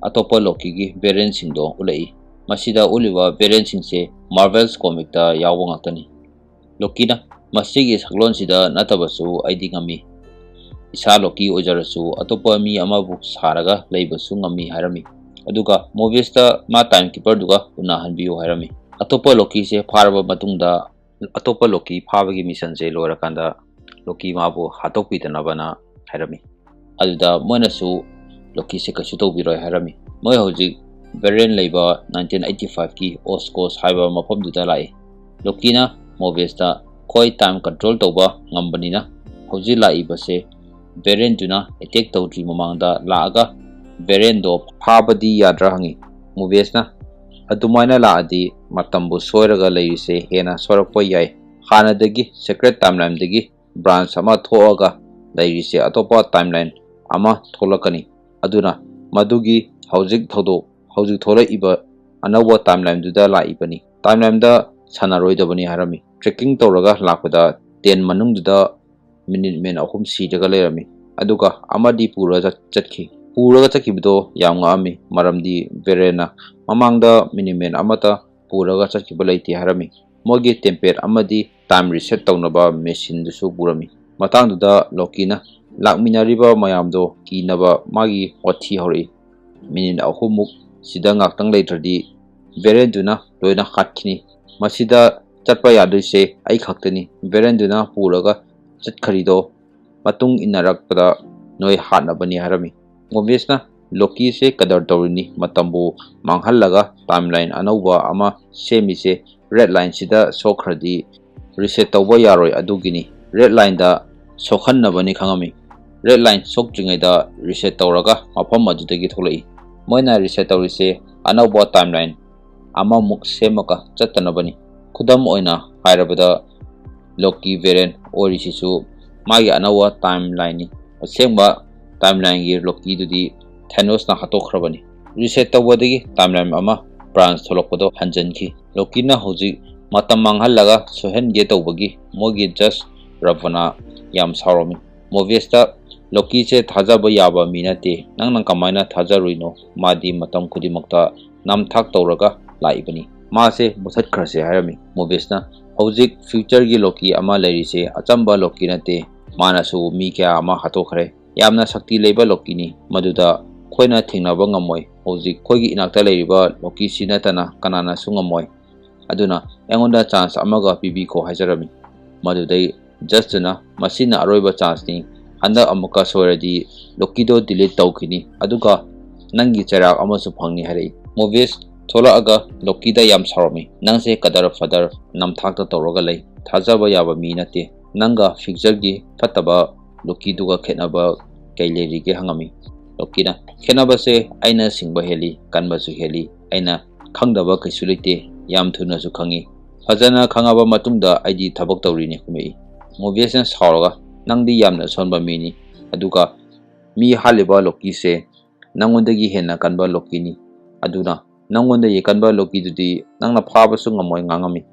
ꯑꯇꯣꯞꯄ Lokiꯒꯤ Varenꯁꯤꯡꯗꯣ ꯎꯠꯂꯛꯏ꯫ ꯃꯁꯤꯗ ꯎꯠꯂꯤꯕ Varenꯁꯤꯡꯁꯦ Marvel's comicꯇ ꯌꯥꯎꯕ ꯉꯥꯛꯇꯅꯤ꯫ Lokiꯅ ꯃꯁꯤꯒꯤ ꯁꯛꯂꯣꯟꯁꯤꯗ ꯅꯠꯇꯕꯁꯨ ꯑꯩꯗꯤ ꯉꯝꯃꯤ꯫ ꯏꯁꯥ Loki ꯑꯣꯏꯖꯔꯁꯨ ꯑꯇꯣꯞꯄ ꯃꯤ ꯑꯃꯕꯨ ꯁꯥꯔꯒ ꯂꯩꯕꯁꯨ ꯉꯝꯃꯤ ꯍꯥꯏꯔꯝꯃꯤ꯫ ꯑꯗꯨꯒ Mobiusꯇ ꯃꯥ Time Keeperꯗꯨꯒ ꯎꯅꯍꯟꯕꯤꯌꯨ ꯍꯥꯏꯔꯝꯃꯤ꯫ ꯑꯇꯣꯞꯄ Lokiꯁꯦ ꯐꯥꯔꯕ ꯃꯇꯨꯡꯗ, ꯑꯇꯣꯞꯄ Loki ꯐꯥꯕꯒꯤ missionꯁꯦ ꯂꯣꯏꯔꯀꯥꯟꯗ Loki ꯃꯥꯕꯨ ꯍꯥꯠꯇꯣꯛꯄꯤꯗꯅꯕꯅ ꯍꯥꯏꯔꯝꯃꯤ꯫ ꯑꯗꯨꯗ ꯃꯣꯏꯅꯁꯨ Lokiꯁꯦ ꯀꯩꯁꯨ ꯇꯧꯕꯤꯔꯣꯏ ꯍꯥꯏꯔꯝꯃꯤ꯫ ꯃꯣꯏ ꯍꯧꯖꯤꯛ Varen ꯂꯩꯕ nineteen eighty fiveꯀꯤ Oscorpsꯍꯥꯏꯕ ꯃꯐꯝꯗꯨꯗ ꯂꯥꯛꯏ꯫ Lokiꯅ Mobiusꯇ ꯑꯩꯈꯣꯏ time control ꯇꯧꯕ ꯉꯝꯕꯅꯤꯅ ꯍꯧꯖꯤꯛ ꯂꯥꯛꯏꯕꯁꯦ Varenꯗꯨꯅ attack ꯇꯧꯗ꯭ꯔꯤ ꯃꯃꯥꯡꯗ ꯂꯥꯛꯑꯒ Varenꯗꯣ ꯐꯥꯕꯗꯤ ꯌꯥꯗ꯭ꯔꯥ ꯍꯪꯉꯤ꯫ Mobiusꯅ ꯑꯗꯨꯃꯥꯏꯅ ꯂꯥꯛꯑꯗꯤ ꯃꯇꯝꯕꯨ ꯁꯣꯏꯔꯒ ꯂꯩꯔꯤꯁꯦ ꯍꯦꯟꯅ ꯁꯣꯏꯔꯛꯄ ꯌꯥꯏ꯫ ꯍꯥꯟꯅꯗꯒꯤ Sacred Timelineꯗꯒꯤ branch ꯑꯃ ꯊꯣꯛꯑꯒ ꯂꯩꯔꯤꯁꯦ ꯑꯇꯣꯞꯄ timeline ꯑꯃ ꯊꯣꯛꯂꯛꯀꯅꯤ꯫ ꯑꯗꯨꯅ ꯃꯗꯨꯒꯤ ꯍꯧꯖꯤꯛ ꯊꯧꯗꯣꯛ, ꯍꯧꯖꯤꯛ ꯊꯣꯛꯂꯛꯏꯕ ꯑꯅꯧꯕ timelineꯗꯨꯗ ꯂꯥꯛꯏꯕꯅꯤ꯫ Timelineꯗ ꯁꯥꯟꯅꯔꯣꯏꯗꯕꯅꯤ ꯍꯥꯏꯔꯝꯃꯤ꯫ Tracking ꯇꯧꯔꯒ ꯂꯥꯛꯄꯗ ten ꯃꯅꯨꯡꯗꯨꯗ Minutemen ꯑꯍꯨꯝ ꯁꯤꯔꯒ ꯂꯩꯔꯝꯃꯤ꯫ ꯑꯗꯨꯒ ꯑꯃꯗꯤ ꯄꯨꯔꯒ ꯆꯠ-, ꯆꯠꯈꯤ꯫ ꯄꯨꯔꯒ ꯆꯠꯈꯤꯕꯗꯣ ꯌꯥꯝ ꯉꯛꯑꯝꯃꯤ, ꯃꯔꯝꯗꯤ Varenꯅ ꯃꯃꯥꯡꯗ Minutemen ꯑꯃꯠꯇ ꯄꯨꯔꯒ ꯆꯠꯈꯤꯕ ꯂꯩꯇꯦ ꯍꯥꯏꯔꯝꯃꯤ꯫ ꯃꯣꯏꯒꯤ Tempest ꯑꯃꯗꯤ time reset ꯇꯧꯅꯕ machineꯗꯨꯁꯨ ꯄꯨꯔꯝꯃꯤ꯫ ꯃꯇꯥꯡꯗꯨꯗ Lokiꯅ ꯂꯥꯛꯃꯤꯟꯅꯔꯤꯕ ꯃꯌꯥꯝꯗꯣ ꯀꯤꯅꯕ ꯃꯥꯒꯤ ꯋꯥꯊꯤ ꯍꯧꯔꯛꯏ꯫ Minute ꯑꯍꯨꯝꯃꯨꯛ ꯁꯤꯗ ꯉꯥꯛꯇꯪ ꯂꯩꯇ꯭ꯔꯗꯤ Varenꯗꯨꯅ ꯂꯣꯏꯅ ꯍꯥꯠꯈꯤꯅꯤ꯫ ꯃꯁꯤꯗ ꯆꯠꯄ ꯌꯥꯗꯣꯏꯁꯦ ꯑꯩ ꯈꯛꯇꯅꯤ꯫ Varenꯗꯨꯅ ꯄꯨꯔꯒ ꯆꯠꯈ꯭ꯔꯤꯗꯣ ꯃꯇꯨꯡ ꯏꯟꯅꯔꯛꯄꯗ ꯅꯣꯏ ꯍꯥꯠꯅꯕꯅꯤ ꯍꯥꯏꯔꯝꯃꯤ꯫ Mobiusꯅ ꯂꯣꯀꯤꯁꯦ ꯀꯗꯔ ꯇꯧꯔꯤꯅꯤ, ꯃꯇꯝꯕꯨ ꯃꯥꯡꯍꯜꯂꯒ ꯇꯥꯏꯝꯂꯥꯏꯟ ꯑꯅꯧꯕ ꯑꯃ ꯁꯦꯝꯃꯤꯁꯦ ꯔꯦꯗ ꯂꯥꯏꯟꯁꯤꯗ ꯁꯣꯛꯈ꯭ꯔꯗꯤ ꯔꯤꯁꯦꯠ ꯇꯧꯕ ꯌꯥꯔꯣꯏ꯫ ꯑꯗꯨꯒꯤꯅꯤ ꯔꯦꯗ ꯂꯥꯏꯟꯗ ꯁꯣꯛꯍꯟꯅꯕꯅꯤ ꯈꯪꯉꯝꯃꯤ꯫ ꯔꯦꯗ ꯂꯥꯏꯟ ꯁꯣꯛꯇ꯭ꯔꯤꯉꯩꯗ ꯔꯤꯁꯦꯠ ꯇꯧꯔꯒ ꯃꯐꯝ ꯑꯗꯨꯗꯒꯤ ꯊꯣꯛꯂꯛꯏ꯫ ꯃꯣꯏꯅ ꯔꯤꯁꯦꯠ ꯇꯧꯔꯤꯁꯦ ꯑꯅꯧꯕ ꯇꯥꯏꯝꯂꯥꯏꯟ ꯑꯃꯃꯨꯛ ꯁꯦꯝꯃꯒ ꯆꯠꯇꯅꯕꯅꯤ꯫ ꯈꯨꯗꯝ ꯑꯣꯏꯅ ꯍꯥꯏꯔꯕꯗ, ꯂꯣꯀꯤ ꯚꯦꯔꯤꯌꯟ ꯑꯣꯏꯔꯤꯁꯤꯁꯨ ꯃꯥꯒꯤ ꯑꯅꯧꯕ ꯇꯥꯏꯝꯂꯥꯏꯟꯅꯤ꯫ ꯑꯁꯦꯡꯕ ꯇꯥꯏꯝꯂꯥꯏꯟꯒꯤ ꯂꯣꯀꯤꯗꯨꯗꯤ ꯊꯦꯅꯣꯁꯅ ꯍꯥꯠꯇꯣꯛꯈ꯭ꯔꯕꯅꯤ꯫ ꯔꯤꯁꯦꯠ ꯇꯧꯕꯗꯒꯤ ꯇꯥꯏꯝꯂꯥꯏꯟ ꯑꯃ ꯕ꯭ꯔꯥꯟꯁ ꯊꯣꯛꯂꯛꯄꯗꯣ ꯍꯟꯖꯤꯟꯈꯤ꯫ ꯂꯣꯀꯤꯅ ꯍꯧꯖꯤꯛ ꯃꯇꯝ ꯃꯥꯡꯍꯜꯂꯒ ꯁꯣꯏꯍꯟꯒꯦ ꯇꯧꯕꯒꯤ ꯃꯣꯏꯒꯤ ꯖꯁ ꯔꯕꯅ ꯌꯥꯝ ꯁꯥꯎꯔꯝꯃꯤ꯫ ꯃꯣꯕꯤꯁꯇ, "ꯂꯣꯀꯤꯁꯦ ꯊꯥꯖꯕ ꯌꯥꯕ ꯃꯤ ꯅꯠꯇꯦ, ꯅꯪꯅ ꯀꯃꯥꯏꯅ ꯊꯥꯖꯔꯨꯏꯅꯣ? ꯃꯥꯗꯤ ꯃꯇꯝ ꯈꯨꯗꯤꯡꯃꯛꯇ ꯅꯝꯊꯥꯛ ꯇꯧꯔꯒ ꯂꯥꯛꯏꯕꯅꯤ꯫ ꯃꯥꯁꯦ ꯃꯨꯊꯠꯈ꯭ꯔꯁꯦ" ꯍꯥꯏꯔꯝꯃꯤ꯫ ꯃꯣꯕꯤꯁꯅ, "ꯍꯧꯖꯤꯛ ꯐ꯭ꯌꯨꯆꯔꯒꯤ ꯂꯣꯀꯤ ꯑꯃ ꯂꯩꯔꯤꯁꯦ ꯑꯆꯝꯕ ꯂꯣꯀꯤ ꯅꯠꯇꯦ, ꯃꯥꯅꯁꯨ ꯃꯤ ꯀꯌꯥ ꯑꯃ ꯍꯥꯠꯇꯣꯛꯈ꯭ꯔꯦ꯫ ꯌꯥꯝꯅ ꯁꯛꯇꯤ ꯂꯩꯕ ꯂꯣꯀꯤꯅꯤ, ꯃꯗꯨꯗ ꯑꯩꯈꯣꯏꯅ ꯊꯦꯡꯅꯕ ꯉꯝꯃꯣꯏ꯫ ꯍꯧꯖꯤꯛ ꯑꯩꯈꯣꯏꯒꯤ ꯏꯅꯥꯛꯇ ꯂꯩꯔꯤꯕ ꯂꯣꯀꯤꯁꯤ ꯅꯠꯇꯅ ꯀꯅꯥꯅꯁꯨ ꯉꯝꯃꯣꯏ꯫ ꯑꯗꯨꯅ ꯑꯩꯉꯣꯟꯗ ꯆꯥꯟꯁ ꯑꯃꯒ ꯄꯤꯕꯤꯈꯣ" ꯍꯥꯏꯖꯔꯝꯃꯤ꯫ ꯃꯗꯨꯗꯩ ꯖꯁꯇꯨꯅ, "ꯃꯁꯤꯅ ꯑꯔꯣꯏꯕ ꯆꯥꯟꯁꯅꯤ, ꯍꯟꯗꯛ ꯑꯃꯨꯛꯀ ꯁꯣꯏꯔꯗꯤ ꯂꯣꯀꯤꯗꯣ ꯗꯤꯂꯤꯠ ꯇꯧꯈꯤꯅꯤ, ꯑꯗꯨꯒ ꯅꯪꯒꯤ ꯆꯩꯔꯥꯛ ꯑꯃꯁꯨ ꯐꯪꯅꯤ" ꯍꯥꯏꯔꯛꯏ꯫ ꯃꯣꯕꯤꯁ ꯊꯣꯛꯂꯛꯑꯒ ꯂꯣꯀꯤꯗ ꯌꯥꯝ ꯁꯥꯎꯔꯝꯃꯤ꯫ "ꯅꯪꯁꯦ ꯀꯗꯔ ꯐꯗꯔ ꯅꯝꯊꯥꯛꯇ ꯇꯧꯔꯒ ꯂꯩ, ꯊꯥꯖꯕ ꯌꯥꯕ ꯃꯤ ꯅꯠꯇꯦ꯫ ꯅꯪꯒ ꯐ꯭ꯌꯨꯆꯔꯒꯤ ꯐꯠꯇꯕ ꯂꯣꯀꯤꯗꯨꯒ ꯈꯦꯠꯅꯕ ꯀꯩ ꯂꯩꯔꯤꯒꯦ?" ꯍꯪꯉꯝꯃꯤ꯫ ꯂꯣꯀꯤꯅ, "ꯈꯦꯠꯅꯕꯁꯦ ꯑꯩꯅ ꯁꯤꯡꯕ ꯍꯦꯜꯂꯤ, ꯀꯟꯕꯁꯨ ꯍꯦꯜꯂꯤ, ꯑꯩꯅ ꯈꯪꯗꯕ ꯀꯩꯁꯨ ꯂꯩꯇꯦ, ꯌꯥꯝ ꯊꯨꯅꯁꯨ ꯈꯪꯉꯤ꯫ ꯐꯖꯅ ꯈꯪꯉꯕ ꯃꯇꯨꯡꯗ ꯑꯩꯗꯤ ꯊꯕꯛ ꯇꯧꯔꯤꯅꯤ" ꯈꯨꯝꯃꯛꯏ꯫ ꯃꯣꯕꯤꯁꯅ ꯁꯥꯎꯔꯒ, "ꯅꯪꯗꯤ ꯌꯥꯝꯅ ꯑꯁꯣꯟꯕ ꯃꯤꯅꯤ, ꯑꯗꯨꯒ ꯃꯤ ꯍꯥꯠꯂꯤꯕ ꯂꯣꯀꯤꯁꯦ ꯅꯪꯉꯣꯟꯗꯒꯤ ꯍꯦꯟꯅ ꯀꯟꯕ ꯂꯣꯀꯤꯅꯤ꯫ ꯑꯗꯨꯅ ꯅꯪꯉꯣꯟꯗꯒꯤ ꯀꯟꯕ ꯂꯣꯀꯤꯗꯨꯗꯤ ꯅꯪꯅ ꯐꯥꯕꯁꯨ ꯉꯝꯃꯣꯏ" ꯉꯥꯡꯉꯝꯃꯤ꯫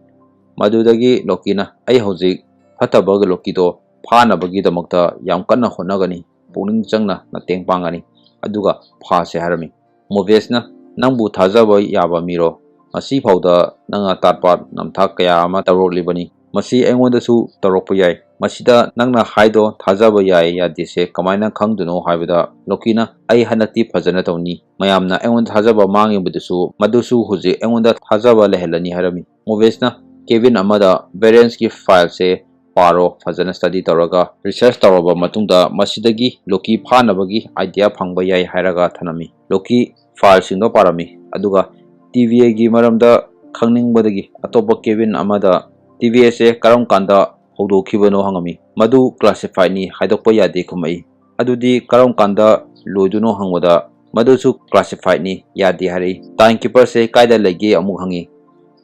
ꯃꯗꯨꯗꯒꯤ ꯂꯣꯀꯤꯅ, "ꯑꯩ ꯍꯧꯖꯤꯛ ꯐꯠꯇꯕ ꯂꯣꯀꯤꯗꯣ ꯐꯥꯅꯕꯒꯤꯗꯃꯛꯇ ꯌꯥꯝ ꯀꯟꯅ ꯍꯣꯠꯅꯒꯅꯤ, ꯄꯨꯛꯅꯤꯡ ꯆꯪꯅ ꯃꯇꯦꯡ ꯄꯥꯡꯒꯅꯤ, ꯑꯗꯨꯒ ꯐꯥꯁꯦ" ꯍꯥꯏꯔꯝꯃꯤ꯫ ꯃꯣꯕꯤꯁꯅ, "ꯅꯪꯕꯨ ꯊꯥꯖꯕ ꯌꯥꯕ ꯃꯤꯔꯣ? ꯉꯁꯤ ꯐꯥꯎꯗ ꯅꯪꯅ ꯇꯥꯠ ꯄꯥꯠ ꯅꯝꯊꯥꯛ ꯀꯌꯥ ꯑꯃ ꯇꯧꯔꯛꯂꯤꯕꯅꯤ꯫ ꯃꯁꯤ ꯑꯩꯉꯣꯟꯗꯁꯨ ꯇꯧꯔꯛꯄ ꯌꯥꯏ꯫ ꯃꯁꯤꯗ ꯅꯪꯅ ꯍꯥꯏꯗꯣ ꯊꯥꯖꯕ ꯌꯥꯏ ꯌꯥꯗꯦꯁꯦ ꯀꯃꯥꯏꯅ ꯈꯪꯗꯣꯏꯅꯣ?" ꯍꯥꯏꯕꯗ ꯂꯣꯀꯤꯅ, "ꯑꯩ ꯍꯟꯗꯛꯇꯤ ꯐꯖꯅ ꯇꯧꯅꯤ꯫ ꯃꯌꯥꯝꯅ ꯑꯩꯉꯣꯟꯗ ꯊꯥꯖꯕ ꯃꯥꯡꯉꯤꯕꯗꯨꯁꯨ, ꯃꯗꯨꯁꯨ ꯍꯧꯖꯤꯛ ꯑꯩꯉꯣꯟꯗ ꯊꯥꯖꯕ ꯂꯩꯍꯜꯂꯅꯤ" ꯍꯥꯏꯔꯝꯃꯤ꯫ ꯃꯣꯕꯤꯁꯅ ꯀꯦꯕꯤꯟ ꯑꯃꯗ ꯚꯦꯔꯤꯌꯟꯁꯀꯤ ꯐꯥꯏꯜꯁꯦ ꯄꯥꯔꯣ, ꯐꯖꯅ study ꯇꯧꯔꯒ research ꯇꯧꯔꯕ ꯃꯇꯨꯡꯗ ꯃꯁꯤꯗꯒꯤ ꯂꯣꯀꯤ ꯐꯥꯅꯕꯒꯤ idea ꯐꯪꯕ ꯌꯥꯏ ꯍꯥꯏꯔꯒ ꯊꯅꯝꯃꯤ꯫ ꯂꯣꯀꯤ fileꯁꯤꯡꯗꯣ ꯄꯥꯔꯝꯃꯤ, ꯑꯗꯨꯒ TVAꯒꯤ ꯃꯔꯝꯗ ꯈꯪꯅꯤꯡꯕꯗꯒꯤ ꯑꯇꯣꯞꯄ cabin ꯑꯃꯗ TVAꯁꯦ ꯀꯔꯝ ꯀꯥꯟꯗ ꯍꯧꯗꯣꯛꯈꯤꯕꯅꯣ ꯍꯪꯉꯝꯃꯤ꯫ "ꯃꯗꯨ classifiedꯅꯤ, ꯍꯥꯏꯗꯣꯛꯄ ꯌꯥꯗꯦ" ꯈꯨꯝꯃꯛꯏ꯫ "ꯑꯗꯨꯗꯤ ꯀꯔꯝ ꯀꯥꯟꯗ ꯂꯣꯏꯗꯣꯏꯅꯣ?" ꯍꯪꯕꯗ, "ꯃꯗꯨꯁꯨ classifiedꯅꯤ, ꯌꯥꯗꯦ" ꯍꯥꯏꯔꯛꯏ꯫ "Timekeeperꯁꯦ ꯀꯥꯏꯗ ꯂꯩꯒꯦ?" ꯑꯃꯨꯛ ꯍꯪꯉꯤ꯫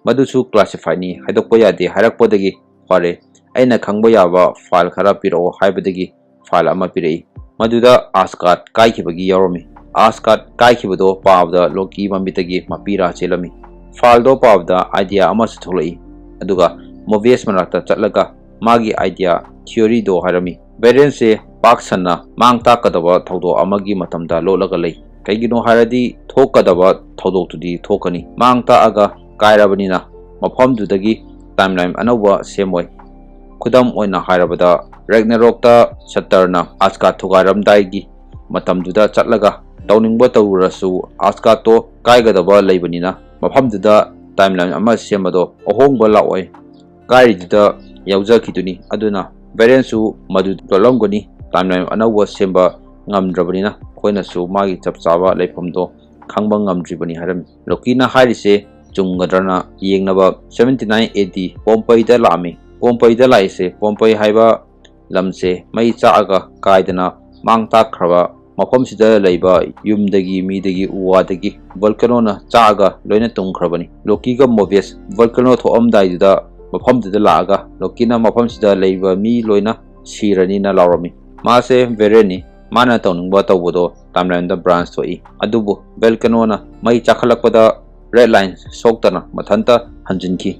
"ꯃꯗꯨꯁꯨ classifiedꯅꯤ, ꯍꯥꯏꯗꯣꯛꯄ ꯌꯥꯗꯦ" ꯍꯥꯏꯔꯛꯄꯗꯒꯤ ꯐꯔꯦ, "ꯑꯩꯅ ꯈꯪꯕ ꯌꯥꯕ file ꯈꯔ ꯄꯤꯔꯛꯑꯣ" ꯍꯥꯏꯕꯗꯒꯤ file ꯑꯃ ꯄꯤꯔꯛꯏ꯫ ꯃꯗꯨꯗ Asgard ꯀꯥꯏꯈꯤꯕꯒꯤ ꯌꯥꯎꯔꯝꯃꯤ꯫ Asgard ꯀꯥꯏꯈꯤꯕꯗꯣ ꯄꯥꯕꯗ ꯂꯣꯀꯤ ꯃꯃꯤꯠꯇꯒꯤ ꯃꯄꯤ ꯔꯥ ꯆꯦꯜꯂꯝꯃꯤ꯫ Fileꯗꯣ ꯄꯥꯕꯗ idea ꯑꯃꯁꯨ ꯊꯣꯛꯂꯛꯏ꯫ ꯑꯗꯨꯒ Mobius ꯃꯅꯥꯛꯇ ꯆꯠꯂꯒ ꯃꯥꯒꯤ idea, theoryꯗꯣ ꯍꯥꯏꯔꯝꯃꯤ꯫ Variantsꯁꯦ ꯄꯥꯛ ꯁꯟꯅ ꯃꯥꯡ ꯇꯥꯛꯀꯗꯕ ꯊꯧꯗꯣꯛ ꯑꯃꯒꯤ ꯃꯇꯝꯗ ꯂꯣꯠꯂꯒ ꯂꯩ꯫ ꯀꯩꯒꯤꯅꯣ ꯍꯥꯏꯔꯗꯤ ꯊꯣꯛꯀꯗꯕ ꯊꯧꯗꯣꯛꯇꯨꯗꯤ ꯊꯣꯛꯀꯅꯤ꯫ ꯃꯥꯡ ꯇꯥꯛꯑꯒ ꯀꯥꯏꯔꯕꯅꯤꯅ ꯃꯐꯝꯗꯨꯗꯒꯤ timeline ꯑꯅꯧꯕ ꯁꯦꯝꯃꯣꯏ꯫ ꯈꯨꯗꯝ ꯑꯣꯏꯅ ꯍꯥꯏꯔꯕꯗ, Ragnarokꯇ Surturꯅ Asgard ꯊꯨꯒꯥꯏꯔꯝꯗꯥꯏꯒꯤ ꯃꯇꯝꯗꯨꯗ ꯆꯠꯂꯒ ꯇꯧꯅꯤꯡꯕ ꯇꯧꯔꯨꯔꯁꯨ Asgardꯇꯣ ꯀꯥꯏꯒꯗꯕ ꯂꯩꯕꯅꯤꯅ ꯃꯐꯝꯗꯨꯗ timeline ꯑꯃ ꯁꯦꯝꯕꯗꯣ ꯑꯍꯣꯡꯕ ꯂꯥꯛꯑꯣꯏ꯫ ꯀꯥꯏꯔꯤꯗꯨꯗ ꯌꯥꯎꯖꯈꯤꯗꯨꯅꯤ꯫ ꯑꯗꯨꯅ Variantsꯁꯨ ꯃꯗꯨ ꯂꯣꯠꯂꯝꯒꯅꯤ꯫ Timeline ꯑꯅꯧꯕ ꯁꯦꯝꯕ ꯉꯝꯗ꯭ꯔꯕꯅꯤꯅ ꯑꯩꯈꯣꯏꯅꯁꯨ ꯃꯥꯒꯤ ꯆꯞ ꯆꯥꯕ ꯂꯩꯐꯝꯗꯣ ꯈꯪꯕ ꯉꯝꯗ꯭ꯔꯤꯕꯅꯤ ꯍꯥꯏꯔꯝꯃꯤ꯫ ꯂꯣꯀꯤꯅ ꯍꯥꯏꯔꯤꯁꯦ ꯆꯨꯝꯒꯗ꯭ꯔꯅ ꯌꯦꯡꯅꯕ seventy nine A D Pompeiꯗ ꯂꯥꯛꯑꯝꯃꯤ꯫ Pompeiꯗ ꯂꯥꯛꯏꯁꯦ, Pompeii ꯍꯥꯏꯕ ꯂꯝꯁꯦ ꯃꯩ ꯆꯥꯛꯑꯒ ꯀꯥꯏꯗꯅ ꯃꯥꯡ ꯇꯥꯛꯈ꯭ꯔꯕ, ꯃꯐꯝꯁꯤꯗ ꯂꯩꯕ ꯌꯨꯝꯗꯒꯤ, ꯃꯤꯗꯒꯤ, ꯎ ꯋꯥꯗꯒꯤ volcanoꯅ ꯆꯥꯛꯑꯒ ꯂꯣꯏꯅ ꯇꯨꯝꯈ꯭ꯔꯕꯅꯤ꯫ ꯂꯣꯀꯤꯒ Mobius volcano ꯊꯣꯛꯑꯝꯗꯥꯏꯗꯨꯗ ꯃꯐꯝꯗꯨꯗ ꯂꯥꯛꯑꯒ ꯂꯣꯀꯤꯅ ꯃꯐꯝꯁꯤꯗ ꯂꯩꯕ ꯃꯤ ꯂꯣꯏꯅ ꯁꯤꯔꯅꯤꯅ ꯂꯥꯎꯔꯝꯃꯤ꯫ ꯃꯥꯁꯦ Varianꯅꯤ, ꯃꯥꯅ ꯇꯧꯅꯤꯡꯕ ꯇꯧꯕꯗꯣ timelineꯗ branch ꯊꯣꯛꯏ꯫ ꯑꯗꯨꯕꯨ volcanoꯅ ꯃꯩ ꯆꯥꯈꯠꯂꯛꯄꯗ red line ꯁꯣꯛꯇꯅ ꯃꯊꯟꯇ ꯍꯟꯖꯤꯟꯈꯤ꯫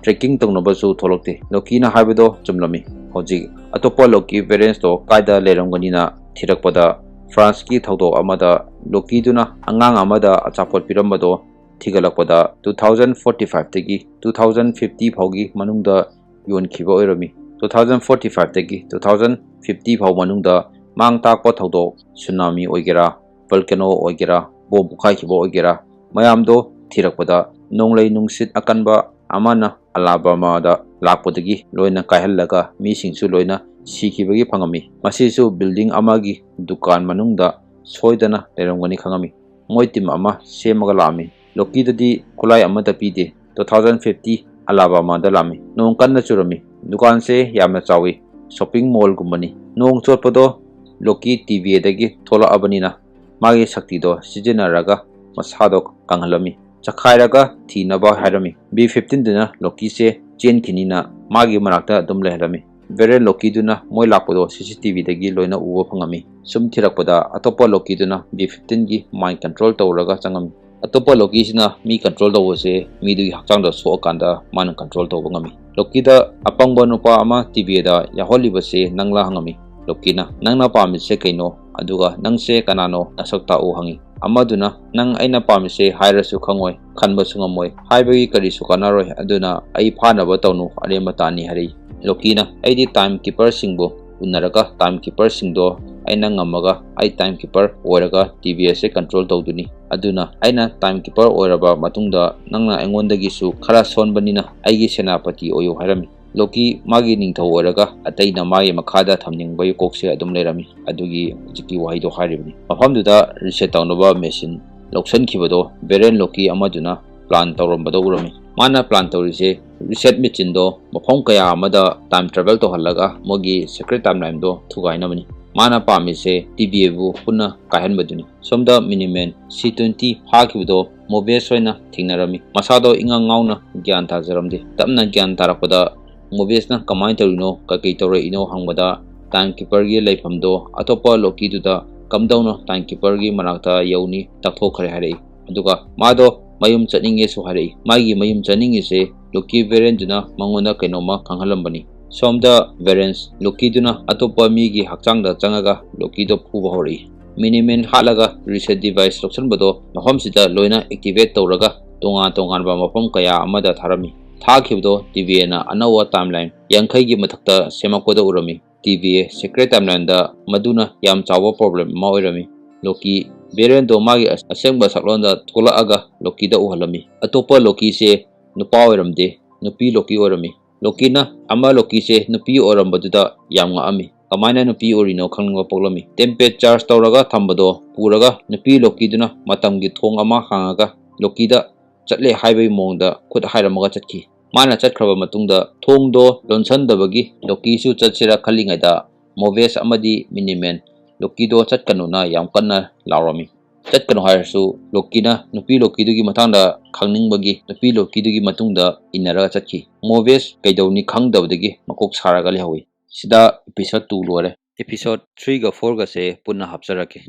Tracking ꯇꯧꯅꯕꯁꯨ ꯊꯣꯛꯂꯛꯇꯦ꯫ ꯂꯣꯀꯤꯅ ꯍꯥꯏꯕꯗꯣ ꯆꯨꯝꯂꯝꯃꯤ꯫ ꯍꯧꯖꯤꯛ ꯑꯇꯣꯞꯄ ꯂꯣꯀꯤ variantsꯇꯣ ꯀꯥꯏꯗ ꯂꯩꯔꯝꯒꯅꯤꯅ ꯊꯤꯔꯛꯄꯗ, Franceꯀꯤ ꯊꯧꯗꯣꯛ ꯑꯃꯗ ꯂꯣꯀꯤꯗꯨꯅ ꯑꯉꯥꯡ ꯑꯃꯗ ꯑꯆꯥꯄꯣꯠ ꯄꯤꯔꯝꯕꯗꯣ ꯊꯤꯒꯠꯂꯛꯄꯗ two thousand forty fiveꯇꯒꯤ two thousand fifty ꯐꯥꯎꯒꯤ ꯃꯅꯨꯡꯗ ꯌꯣꯟꯈꯤꯕ ꯑꯣꯏꯔꯝꯃꯤ꯫ Two thousand forty fiveꯇꯒꯤ two thousand fifty ꯐꯥꯎ ꯃꯅꯨꯡꯗ ꯃꯥꯡ ꯇꯥꯛꯄ ꯊꯧꯗꯣꯛ, tsunami ꯑꯣꯏꯒꯦꯔꯥ, volcano ꯑꯣꯏꯒꯦꯔꯥ, bomb ꯄꯣꯈꯥꯏꯈꯤꯕ ꯑꯣꯏꯒꯦꯔꯥ, ꯃꯌꯥꯝꯗꯣ ꯊꯤꯔꯛꯄꯗ ꯅꯣꯡꯂꯩ ꯅꯨꯡꯁꯤꯠ ꯑꯀꯟꯕ ꯑꯃꯅ Alabamaꯗ ꯂꯥꯛꯄꯗꯒꯤ ꯂꯣꯏꯅ ꯀꯥꯏꯍꯜꯂꯒ ꯃꯤꯁꯤꯡꯁꯨ ꯂꯣꯏꯅ ꯁꯤꯈꯤꯕꯒꯤ ꯐꯪꯉꯝꯃꯤ꯫ ꯃꯁꯤꯁꯨ building ꯑꯃꯒꯤ ꯗꯨꯀꯥꯟ ꯃꯅꯨꯡꯗ ꯁꯣꯏꯗꯅ ꯂꯩꯔꯝꯒꯅꯤ ꯈꯪꯉꯝꯃꯤ꯫ ꯃꯣꯏ team ꯑꯃ ꯁꯦꯝꯃꯒ ꯂꯥꯛꯑꯝꯃꯤ꯫ ꯂꯣꯀꯤꯗꯗꯤ ꯈꯨꯠꯂꯥꯏ ꯑꯃꯠꯇ ꯄꯤꯗꯦ꯫ Two thousand fifty Alabamaꯗ ꯂꯥꯛꯑꯝꯃꯤ꯫ ꯅꯣꯡ ꯀꯟꯅ ꯆꯨꯔꯝꯃꯤ꯫ ꯗꯨꯀꯥꯟꯁꯦ ꯌꯥꯝꯅ ꯆꯥꯎꯏ, shopping mallꯒꯨꯝꯕꯅꯤ꯫ ꯅꯣꯡ ꯆꯣꯠꯄꯗꯣ ꯂꯣꯀꯤ TVAꯗꯒꯤ ꯊꯣꯛꯂꯛꯑꯕꯅꯤꯅ ꯃꯥꯒꯤ ꯁꯛꯇꯤꯗꯣ ꯁꯤꯖꯤꯟꯅꯔꯒ ꯃꯁꯥꯗꯣ ꯀꯪꯍꯜꯂꯝꯃꯤ꯫ ꯆꯈꯥꯏꯔꯒ ꯊꯤꯅꯕ ꯍꯥꯏꯔꯝꯃꯤ꯫ B fifteen ꯗꯨꯅ ꯂꯣꯀꯤꯁꯦ ꯆꯦꯟꯈꯤꯅꯤꯅ ꯃꯥꯒꯤ ꯃꯅꯥꯛꯇ ꯑꯗꯨꯝ ꯂꯩꯍꯜꯂꯝꯃꯤ꯫ Variant ꯂꯣꯀꯤꯗꯨꯅ ꯃꯣꯏ ꯂꯥꯛꯄꯗꯣ CCTVꯗꯒꯤ ꯂꯣꯏꯅ ꯎꯕ ꯐꯪꯉꯝꯃꯤ꯫ ꯁꯨꯝ ꯊꯤꯔꯛꯄꯗ ꯑꯇꯣꯞꯄ ꯂꯣꯀꯤꯗꯨꯅ B fifteenꯒꯤ mind control ꯇꯧꯔꯒ ꯆꯪꯉꯝꯃꯤ꯫ ꯑꯇꯣꯞꯄ ꯂꯣꯀꯤꯁꯤꯅ ꯃꯤ control ꯇꯧꯕꯁꯦ ꯃꯤꯗꯨꯒꯤ ꯍꯛꯆꯥꯡꯗ ꯁꯣꯛꯑꯀꯥꯟꯗ ꯃꯥꯅ control ꯇꯧꯕ ꯉꯝꯃꯤ꯫ ꯂꯣꯀꯤꯗ ꯑꯄꯪꯕ ꯅꯨꯄꯥ ꯑꯃ TVAꯗ ꯌꯥꯎꯍꯜꯂꯤꯕꯁꯦ ꯅꯪꯂꯥ ꯍꯪꯉꯝꯃꯤ꯫ ꯂꯣꯀꯤꯅ, "ꯅꯪꯅ ꯄꯥꯝꯃꯤꯁꯦ ꯀꯩꯅꯣ? ꯑꯗꯨꯒ ꯅꯪꯁꯦ ꯀꯅꯥꯅꯣ? ꯅꯁꯛ ꯇꯥꯛꯎ" ꯍꯪꯉꯤ꯫ ꯑꯃꯗꯨꯅ, "ꯅꯪ ꯑꯩꯅ ꯄꯥꯝꯃꯤꯁꯦ ꯍꯥꯏꯔꯁꯨ ꯈꯪꯉꯣꯏ, ꯈꯟꯕꯁꯨ ꯉꯝꯃꯣꯏ, ꯍꯥꯏꯕꯒꯤ ꯀꯔꯤꯁꯨ ꯀꯥꯟꯅꯔꯣꯏ, ꯑꯗꯨꯅ ꯑꯩ ꯐꯥꯅꯕ ꯇꯧꯅꯨ, ꯑꯔꯦꯝꯕ ꯇꯥꯅꯤ" ꯍꯥꯏꯔꯛꯏ꯫ ꯂꯣꯀꯤꯅ, "ꯑꯩꯗꯤ time keeperꯁꯤꯡꯕꯨ ꯎꯅꯔꯒ time keeperꯁꯤꯡꯗꯣ ꯑꯩꯅ ꯉꯝꯃꯒ ꯑꯩ time keeper ꯑꯣꯏꯔꯒ TVAꯁꯦ control ꯇꯧꯗꯣꯏꯅꯤ꯫ ꯑꯗꯨꯅ ꯑꯩꯅ time keeper ꯑꯣꯏꯔꯕ ꯃꯇꯨꯡꯗ ꯅꯪꯅ ꯑꯩꯉꯣꯟꯗꯒꯤꯁꯨ ꯈꯔ ꯁꯣꯟꯕꯅꯤꯅ ꯑꯩꯒꯤ ꯁꯦꯅꯥꯄꯇꯤ ꯑꯣꯏꯌꯨ" ꯍꯥꯏꯔꯝꯃꯤ꯫ ꯂꯣꯀꯤ ꯃꯥꯒꯤ ꯅꯤꯡꯊꯧ ꯑꯣꯏꯔꯒ ꯑꯇꯩꯅ ꯃꯥꯒꯤ ꯃꯈꯥꯗ ꯊꯝꯅꯤꯡꯕꯒꯤ ꯀꯣꯛꯁꯦ ꯑꯗꯨꯝ ꯂꯩꯔꯝꯃꯤ꯫ ꯑꯗꯨꯒꯤ ꯍꯧꯖꯤꯛꯀꯤ ꯋꯥꯍꯩꯗꯣ ꯍꯥꯏꯔꯤꯕꯅꯤ꯫ ꯃꯐꯝꯗꯨꯗ reset ꯇꯧꯅꯕ machine ꯂꯧꯁꯤꯟꯈꯤꯕꯗꯣ Variant ꯂꯣꯀꯤ ꯑꯃꯗꯨꯅ plan ꯇꯧꯔꯝꯕꯗꯣ ꯎꯔꯝꯃꯤ꯫ ꯃꯥꯅ plan ꯇꯧꯔꯤꯁꯦ reset machineꯗꯣ ꯃꯐꯝ ꯀꯌꯥ ꯑꯃꯗ time travel ꯇꯧꯍꯜꯂꯒ ꯃꯣꯏꯒꯤ secret timelineꯗꯣ ꯊꯨꯒꯥꯏꯅꯕꯅꯤ꯫ ꯃꯥꯅ ꯄꯥꯝꯃꯤꯁꯦ TVAꯕꯨ ꯄꯨꯟꯅ ꯀꯥꯏꯍꯟꯕꯗꯨꯅꯤ꯫ ꯁꯣꯝꯗ Miniman C twenty ꯐꯥꯈꯤꯕꯗꯣ ꯃꯣꯕꯦꯁ ꯑꯣꯏꯅ ꯊꯦꯡꯅꯔꯝꯃꯤ꯫ ꯃꯁꯥꯗꯣ ꯏꯉꯥꯎ ꯉꯥꯎꯅ ꯒ꯭ꯌꯥꯟ ꯇꯥꯖꯔꯝꯗꯦ꯫ ꯇꯞꯅ ꯒ꯭ꯌꯥꯟ ꯇꯥꯔꯛꯄꯗ ꯃꯣꯕꯦꯁꯅ ꯀꯃꯥꯏꯅ ꯇꯧꯔꯤꯅꯣ, ꯀꯩꯀꯩ ꯇꯧꯔꯛꯏꯅꯣ ꯍꯪꯕꯗ time keeperꯒꯤ ꯂꯩꯐꯝꯗꯣ ꯑꯇꯣꯞꯄ ꯂꯣꯀꯤꯗꯨꯗ ꯀꯝꯗꯧꯅ time keeperꯒꯤ ꯃꯅꯥꯛꯇ ꯌꯧꯅꯤ ꯇꯥꯛꯊꯣꯛꯈ꯭ꯔꯦ ꯍꯥꯏꯔꯛꯏ꯫ ꯑꯗꯨꯒ ꯃꯥꯗꯣ ꯃꯌꯨꯝ ꯆꯠꯅꯤꯡꯉꯦꯁꯨ ꯍꯥꯏꯔꯛꯏ꯫ ꯃꯥꯒꯤ ꯃꯌꯨꯝ ꯆꯠꯅꯤꯡꯉꯤꯁꯦ ꯂꯣꯀꯤ Variantꯗꯨꯅ ꯃꯉꯣꯟꯗ ꯀꯩꯅꯣꯝꯃ ꯈꯪꯍꯜꯂꯝꯕꯅꯤ꯫ ꯁꯣꯝꯗ Variant ꯂꯣꯀꯤꯗꯨꯅ ꯑꯇꯣꯞꯄ ꯃꯤꯒꯤ ꯍꯛꯆꯥꯡꯗ ꯆꯪꯉꯒ ꯂꯣꯀꯤꯗꯣ ꯐꯨꯕ ꯍꯧꯔꯛꯏ꯫ Miniman ꯍꯥꯠꯂꯒ reset device ꯂꯧꯁꯤꯟꯕꯗꯣ ꯃꯐꯝꯁꯤꯗ ꯂꯣꯏꯅ activate ꯇꯧꯔꯒ ꯇꯣꯉꯥꯟ ꯇꯣꯉꯥꯟꯕ ꯃꯐꯝ ꯀꯌꯥ ꯑꯃꯗ ꯊꯥꯔꯝꯃꯤ꯫ ꯊꯥꯈꯤꯕꯗꯣ TVAꯅ ꯑꯅꯧꯕ timeline ꯌꯥꯡꯈꯩꯒꯤ ꯃꯊꯛꯇ ꯁꯦꯝꯃꯛꯄꯗ ꯎꯔꯝꯃꯤ꯫ TVA secret timelineꯗ ꯃꯗꯨꯅ ꯌꯥꯝ ꯆꯥꯎꯕ problem ꯑꯃ ꯑꯣꯏꯔꯝꯃꯤ꯫ ꯂꯣꯀꯤ Variantꯗꯣ ꯃꯥꯒꯤ ꯑꯁ-, ꯑꯁꯦꯡꯕ ꯁꯛꯂꯣꯟꯗ ꯊꯣꯛꯂꯛꯑꯒ ꯂꯣꯀꯤꯗ ꯎꯍꯜꯂꯝꯃꯤ꯫ ꯑꯇꯣꯞꯄ ꯂꯣꯀꯤꯁꯦ ꯅꯨꯄꯥ ꯑꯣꯏꯔꯝꯗꯦ, ꯅꯨꯄꯤ ꯂꯣꯀꯤ ꯑꯣꯏꯔꯝꯃꯤ꯫ ꯂꯣꯀꯤꯅ ꯑꯃ ꯂꯣꯀꯤꯁꯦ ꯅꯨꯄꯤ ꯑꯣꯏꯔꯝꯕꯗꯨꯗ ꯌꯥꯝ ꯉꯛꯑꯝꯃꯤ꯫ ꯀꯃꯥꯏꯅ ꯅꯨꯄꯤ ꯑꯣꯏꯔꯤꯅꯣ ꯈꯪꯅꯤꯡꯕ ꯄꯣꯛꯂꯝꯃꯤ꯫ ꯇꯦꯝꯄꯦꯠ ꯆꯥꯔꯖ ꯇꯧꯔꯒ ꯊꯝꯕꯗꯣ ꯄꯨꯔꯒ ꯅꯨꯄꯤ ꯂꯣꯀꯤꯗꯨꯅ ꯃꯇꯝꯒꯤ ꯊꯣꯡ ꯑꯃ ꯍꯥꯡꯉꯒ ꯂꯣꯀꯤꯗ ꯆꯠꯂꯦ ꯍꯥꯏꯕꯒꯤ ꯃꯑꯣꯡꯗ ꯈꯨꯠ ꯍꯥꯏꯔꯝꯃꯒ ꯆꯠꯈꯤ꯫ ꯃꯥꯅ ꯆꯠꯈ꯭ꯔꯕ ꯃꯇꯨꯡꯗ ꯊꯣꯡꯗꯣ ꯂꯣꯟꯁꯟꯗꯕꯒꯤ ꯂꯣꯀꯤꯁꯨ ꯆꯠꯁꯤꯔꯥ ꯈꯜꯂꯤꯉꯩꯗ ꯃꯣꯚꯦꯁ ꯑꯃꯗꯤ ꯃꯤꯅꯤꯃꯦꯟ ꯂꯣꯀꯤꯗꯣ ꯆꯠꯀꯅꯨꯅ ꯌꯥꯝ ꯀꯟꯅ ꯂꯥꯎꯔꯝꯃꯤ꯫ ꯆꯠꯀꯅꯨ ꯍꯥꯏꯔꯁꯨ ꯂꯣꯀꯤꯅ ꯅꯨꯄꯤ ꯂꯣꯀꯤꯗꯨꯒꯤ ꯃꯇꯥꯡꯗ ꯈꯪꯅꯤꯡꯕꯒꯤ ꯅꯨꯄꯤ ꯂꯣꯀꯤꯗꯨꯒꯤ ꯃꯇꯨꯡꯗ ꯏꯟꯅꯔꯒ ꯆꯠꯈꯤ꯫ ꯃꯣꯚꯦꯁ ꯀꯩꯗꯧꯅꯤ ꯈꯪꯗꯕꯗꯒꯤ ꯃꯀꯣꯛ ꯁꯥꯔꯒ ꯂꯩꯍꯧꯏ꯫ ꯁꯤꯗ ꯏꯄꯤꯁꯣꯠ ꯇꯨ ꯂꯣꯏꯔꯦ꯫ ꯏꯄꯤꯁꯣꯠ ꯊ꯭ꯔꯤꯒ ꯐꯣꯔꯒꯁꯦ ꯄꯨꯟꯅ ꯍꯥꯞꯆꯔꯛꯀꯦ꯫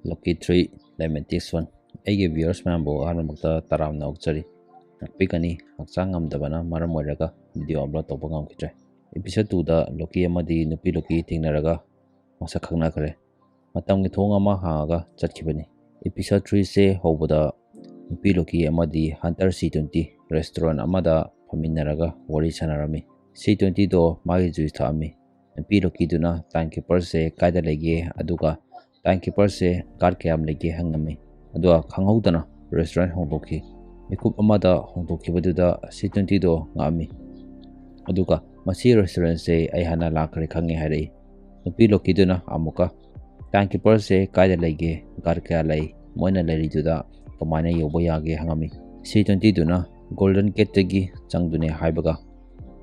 ꯂꯣꯀꯤ ꯊ꯭ꯔꯤ ꯂꯦꯃꯦꯟꯇꯦꯁꯟ꯫ ꯑꯩꯒꯤ ꯚꯤꯌꯔꯁ ꯃꯌꯥꯝꯕꯨ ꯑꯍꯥꯟꯕꯃꯛꯇ ꯇꯔꯥꯝꯅ ꯑꯣꯛꯆꯔꯤ꯫ ꯉꯥꯛꯄꯤꯒꯅꯤ, ꯍꯛꯆꯥꯡ ꯉꯝꯗꯕꯅ ꯃꯔꯝ ꯑꯣꯏꯔꯒ ꯚꯤꯗꯤꯑꯣ ꯑꯞꯂꯣꯗ ꯇꯧꯕ ꯉꯝꯈꯤꯗ꯭ꯔꯦ꯫ ꯏꯄꯤꯁꯣꯠ ꯇꯨꯗ ꯂꯣꯀꯤ ꯑꯃꯗꯤ ꯅꯨꯄꯤ ꯂꯣꯀꯤ ꯊꯦꯡꯅꯔꯒ ꯃꯁꯛ ꯈꯪꯅꯈ꯭ꯔꯦ꯫ ꯃꯇꯝꯒꯤ ꯊꯣꯡ ꯑꯃ ꯍꯥꯡꯉꯒ ꯆꯠꯈꯤꯕꯅꯤ꯫ ꯏꯄꯤꯁꯣꯠ ꯊ꯭ꯔꯤꯁꯦ ꯍꯧꯕꯗ ꯅꯨꯄꯤ ꯂꯣꯀꯤ ꯑꯃꯗꯤ ꯍꯟꯇꯔ ꯁꯤ ꯇ꯭ꯋꯦꯟꯇꯤ ꯔꯦꯁꯇꯨꯔꯦꯟ ꯑꯃꯗ ꯐꯝꯃꯤꯟꯅꯔꯒ ꯋꯥꯔꯤ ꯁꯥꯟꯅꯔꯝꯃꯤ꯫ ꯁꯤ ꯇ꯭ꯋꯦꯟꯇꯤꯗꯣ ꯃꯥꯒꯤ ꯖꯨꯏꯁ ꯊꯛꯑꯝꯃꯤ꯫ ꯅꯨꯄꯤ ꯂꯣꯀꯤꯗꯨꯅ ꯇꯥꯏꯝ ꯀꯤꯄꯔꯁꯦ ꯀꯥꯏꯗ ꯂꯩꯒꯦ, ꯑꯗꯨꯒ ꯇꯥꯏꯝ ꯀꯤꯄꯔꯁꯦ ꯒꯥꯔꯗ ꯀꯌꯥꯝ ꯂꯩꯒꯦ ꯍꯪꯉꯝꯃꯤ꯫ ꯑꯗꯨꯒ ꯈꯪꯍꯧꯗꯅ ꯔꯦꯁꯇꯨꯔꯦꯟ ꯍꯣꯡꯗꯣꯛꯈꯤ꯫ ꯃꯤꯀꯨꯞ ꯑꯃꯗ ꯍꯣꯡꯗꯣꯛꯈꯤꯕꯗꯨꯗ ꯁꯤ ꯇ꯭ꯋꯦꯟꯇꯤꯗꯣ ꯉꯛꯑꯝꯃꯤ꯫ ꯑꯗꯨꯒ ꯃꯁꯤ ꯔꯦꯁꯇꯨꯔꯦꯟꯁꯦ ꯑꯩ ꯍꯥꯟꯅ ꯂꯥꯛꯈ꯭ꯔꯦ ꯈꯪꯉꯦ ꯍꯥꯏꯔꯛꯏ꯫ ꯅꯨꯄꯤ ꯂꯣꯀꯤꯗꯨꯅ ꯑꯃꯨꯛꯀ ꯇꯥꯏꯝ ꯀꯤꯄꯔꯁꯦ ꯀꯥꯏꯗ ꯂꯩꯒꯦ, ꯒꯥꯔꯗ ꯀꯌꯥ ꯂꯩ, ꯃꯣꯏꯅ ꯂꯩꯔꯤꯗꯨꯗ ꯀꯃꯥꯏꯅ ꯌꯧꯕ ꯌꯥꯒꯦ ꯍꯪꯉꯝꯃꯤ꯫ ꯁꯤ ꯇ꯭ꯋꯦꯟꯇꯤꯗꯨꯅ ꯒꯣꯜꯗꯟ ꯒꯦꯠꯇꯒꯤ ꯆꯪꯗꯨꯅꯦ ꯍꯥꯏꯕꯒ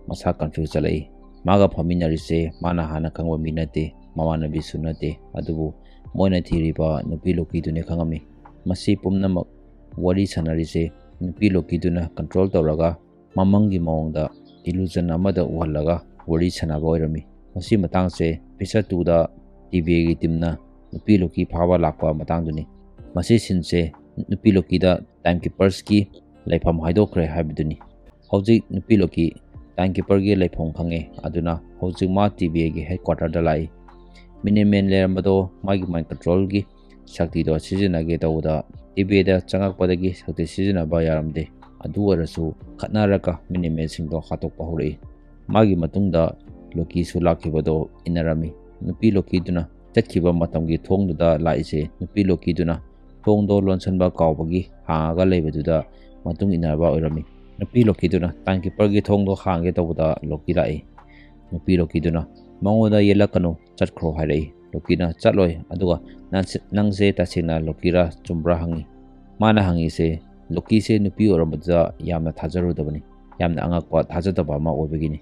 ꯃꯁꯥ ꯀꯟꯐ꯭ꯌꯨꯁ ꯆꯠꯂꯛꯏ꯫ ꯃꯥꯒ ꯐꯝꯃꯤꯟꯅꯔꯤꯁꯦ ꯃꯥꯅ ꯍꯥꯟꯅ ꯈꯪꯕ ꯃꯤ ꯅꯠꯇꯦ, ꯃꯃꯥꯟꯅꯕꯤꯁꯨ ꯅꯠꯇꯦ, ꯑꯗꯨꯕꯨ ꯃꯣꯏꯅ ꯊꯤꯔꯤꯕ ꯅꯨꯄꯤ ꯂꯣꯀꯤꯗꯨꯅꯦ ꯈꯪꯉꯝꯃꯤ꯫ ꯃꯁꯤ ꯄꯨꯝꯅꯃꯛ ꯋꯥꯔꯤ ꯁꯥꯟꯅꯔꯤꯁꯦ ꯅꯨꯄꯤ ꯂꯣꯀꯤꯗꯨꯅ ꯀꯟꯇ꯭ꯔꯣꯜ ꯇꯧꯔꯒ ꯃꯃꯪꯒꯤ ꯃꯑꯣꯡꯗ ꯏꯂꯨꯖꯟ ꯑꯃꯗ ꯎꯍꯜꯂꯒ ꯋꯥꯔꯤ ꯁꯥꯟꯅꯕ ꯑꯣꯏꯔꯝꯃꯤ꯫ ꯃꯁꯤ ꯃꯇꯥꯡꯁꯦ ꯏꯄꯤꯁꯣꯠ ꯇꯨꯗ ꯇꯤ ꯚꯤ ꯑꯦꯒꯤ ꯇꯤꯝꯅ ꯅꯨꯄꯤ ꯂꯣꯀꯤ ꯐꯥꯕ ꯂꯥꯛꯄ ꯃꯇꯥꯡꯗꯨꯅꯤ꯫ ꯃꯁꯤ ꯁꯤꯟꯁꯦ ꯅꯨꯄꯤ ꯂꯣꯀꯤꯗ ꯇꯥꯏꯝ ꯀꯤꯄꯔꯁꯀꯤ ꯂꯩꯐꯝ ꯍꯥꯏꯗꯣꯛꯈ꯭ꯔꯦ ꯍꯥꯏꯕꯗꯨꯅꯤ꯫ ꯍꯧꯖꯤꯛ ꯅꯨꯄꯤ ꯂꯣꯀꯤ ꯇꯥꯏꯝ ꯀꯤꯄꯔꯒꯤ ꯂꯩꯐꯝ ꯈꯪꯉꯦ, ꯑꯗꯨꯅ ꯍꯧꯖꯤꯛ ꯃꯥ ꯇꯤ ꯚꯤ ꯑꯦꯒꯤ ꯍꯦꯗ ꯀ꯭ꯋꯥꯇꯔꯗ ꯂꯥꯛꯏ꯫ ꯃꯤꯅꯤꯃꯦꯟ ꯂꯩꯔꯝꯕꯗꯣ ꯃꯥꯒꯤ ꯃꯥꯏꯟ ꯀꯟꯇ꯭ꯔꯣꯜꯒꯤ ꯁꯛꯇꯤꯗꯣ ꯁꯤꯖꯤꯟꯅꯒꯦ ꯇꯧꯕꯗ ꯇꯤ ꯚꯤ ꯑꯦꯗ ꯆꯪꯉꯛꯄꯗꯒꯤ ꯁꯛꯇꯤ ꯁꯤꯖꯤꯟꯅꯕ ꯌꯥꯔꯝꯗꯦ꯫ ꯑꯗꯨ ꯑꯣꯏꯔꯁꯨ ꯈꯠꯅꯔꯒ ꯃꯤꯅꯤꯃꯦꯟꯁꯤꯡꯗꯣ ꯍꯥꯠꯇꯣꯛꯄ ꯍꯧꯔꯛꯏ꯫ ꯃꯥꯒꯤ ꯃꯇꯨꯡꯗ ꯂꯣꯀꯤꯁꯨ ꯂꯥꯛꯈꯤꯕꯗꯣ ꯏꯟꯅꯔꯝꯃꯤ꯫ ꯅꯨꯄꯤ ꯂꯣꯀꯤꯗꯨꯅ ꯆꯠꯈꯤꯕ ꯃꯇꯝꯒꯤ ꯊꯣꯡꯗꯨꯗ ꯂꯥꯛꯏꯁꯦ ꯅꯨꯄꯤ ꯂꯣꯀꯤꯗꯨꯅ ꯊꯣꯡꯗꯣ ꯂꯣꯟꯁꯤꯟꯕ ꯀꯥꯎꯕꯒꯤ ꯍꯥꯡꯉꯒ ꯂꯩꯕꯗꯨꯗ ꯃꯇꯨꯡ ꯏꯟꯅꯕ ꯑꯣꯏꯔꯝꯃꯤ꯫ ꯅꯨꯄꯤ ꯂꯣꯀꯤꯗꯨꯅ ꯇꯥꯏꯝꯀꯤꯄꯔꯒꯤ ꯊꯣꯡꯗꯣ ꯍꯥꯡꯒꯦ ꯇꯧꯕꯗ ꯂꯣꯀꯤ ꯂꯥꯛꯏ꯫ ꯅꯨꯄꯤ ꯂꯣꯀꯤꯗꯨꯅ ꯃꯉꯣꯟꯗ ꯌꯦꯠꯂꯛꯀꯅꯨ, ꯆꯠꯈ꯭ꯔꯣ ꯍꯥꯏꯔꯛꯏ꯫ ꯂꯣꯀꯤꯅ ꯆꯠꯂꯣꯏ, ꯑꯗꯨꯒ "ꯅꯪꯁꯦ, ꯅꯪꯁꯦ ꯇꯁꯦꯡꯅ ꯂꯣꯀꯤꯔꯥ ꯆꯨꯝꯕ꯭ꯔꯥ?" ꯍꯪꯉꯤ꯫ ꯃꯥꯅ ꯍꯪꯉꯤꯁꯦ ꯂꯣꯀꯤꯁꯦ ꯅꯨꯄꯤ ꯑꯣꯏꯔꯝꯕꯗꯨꯗ ꯌꯥꯝꯅ ꯊꯥꯖꯔꯨꯗꯕꯅꯤ, ꯌꯥꯝꯅ ꯑꯉꯛꯄ ꯊꯥꯖꯗꯕ ꯑꯃ ꯑꯣꯏꯕꯒꯤꯅꯤ꯫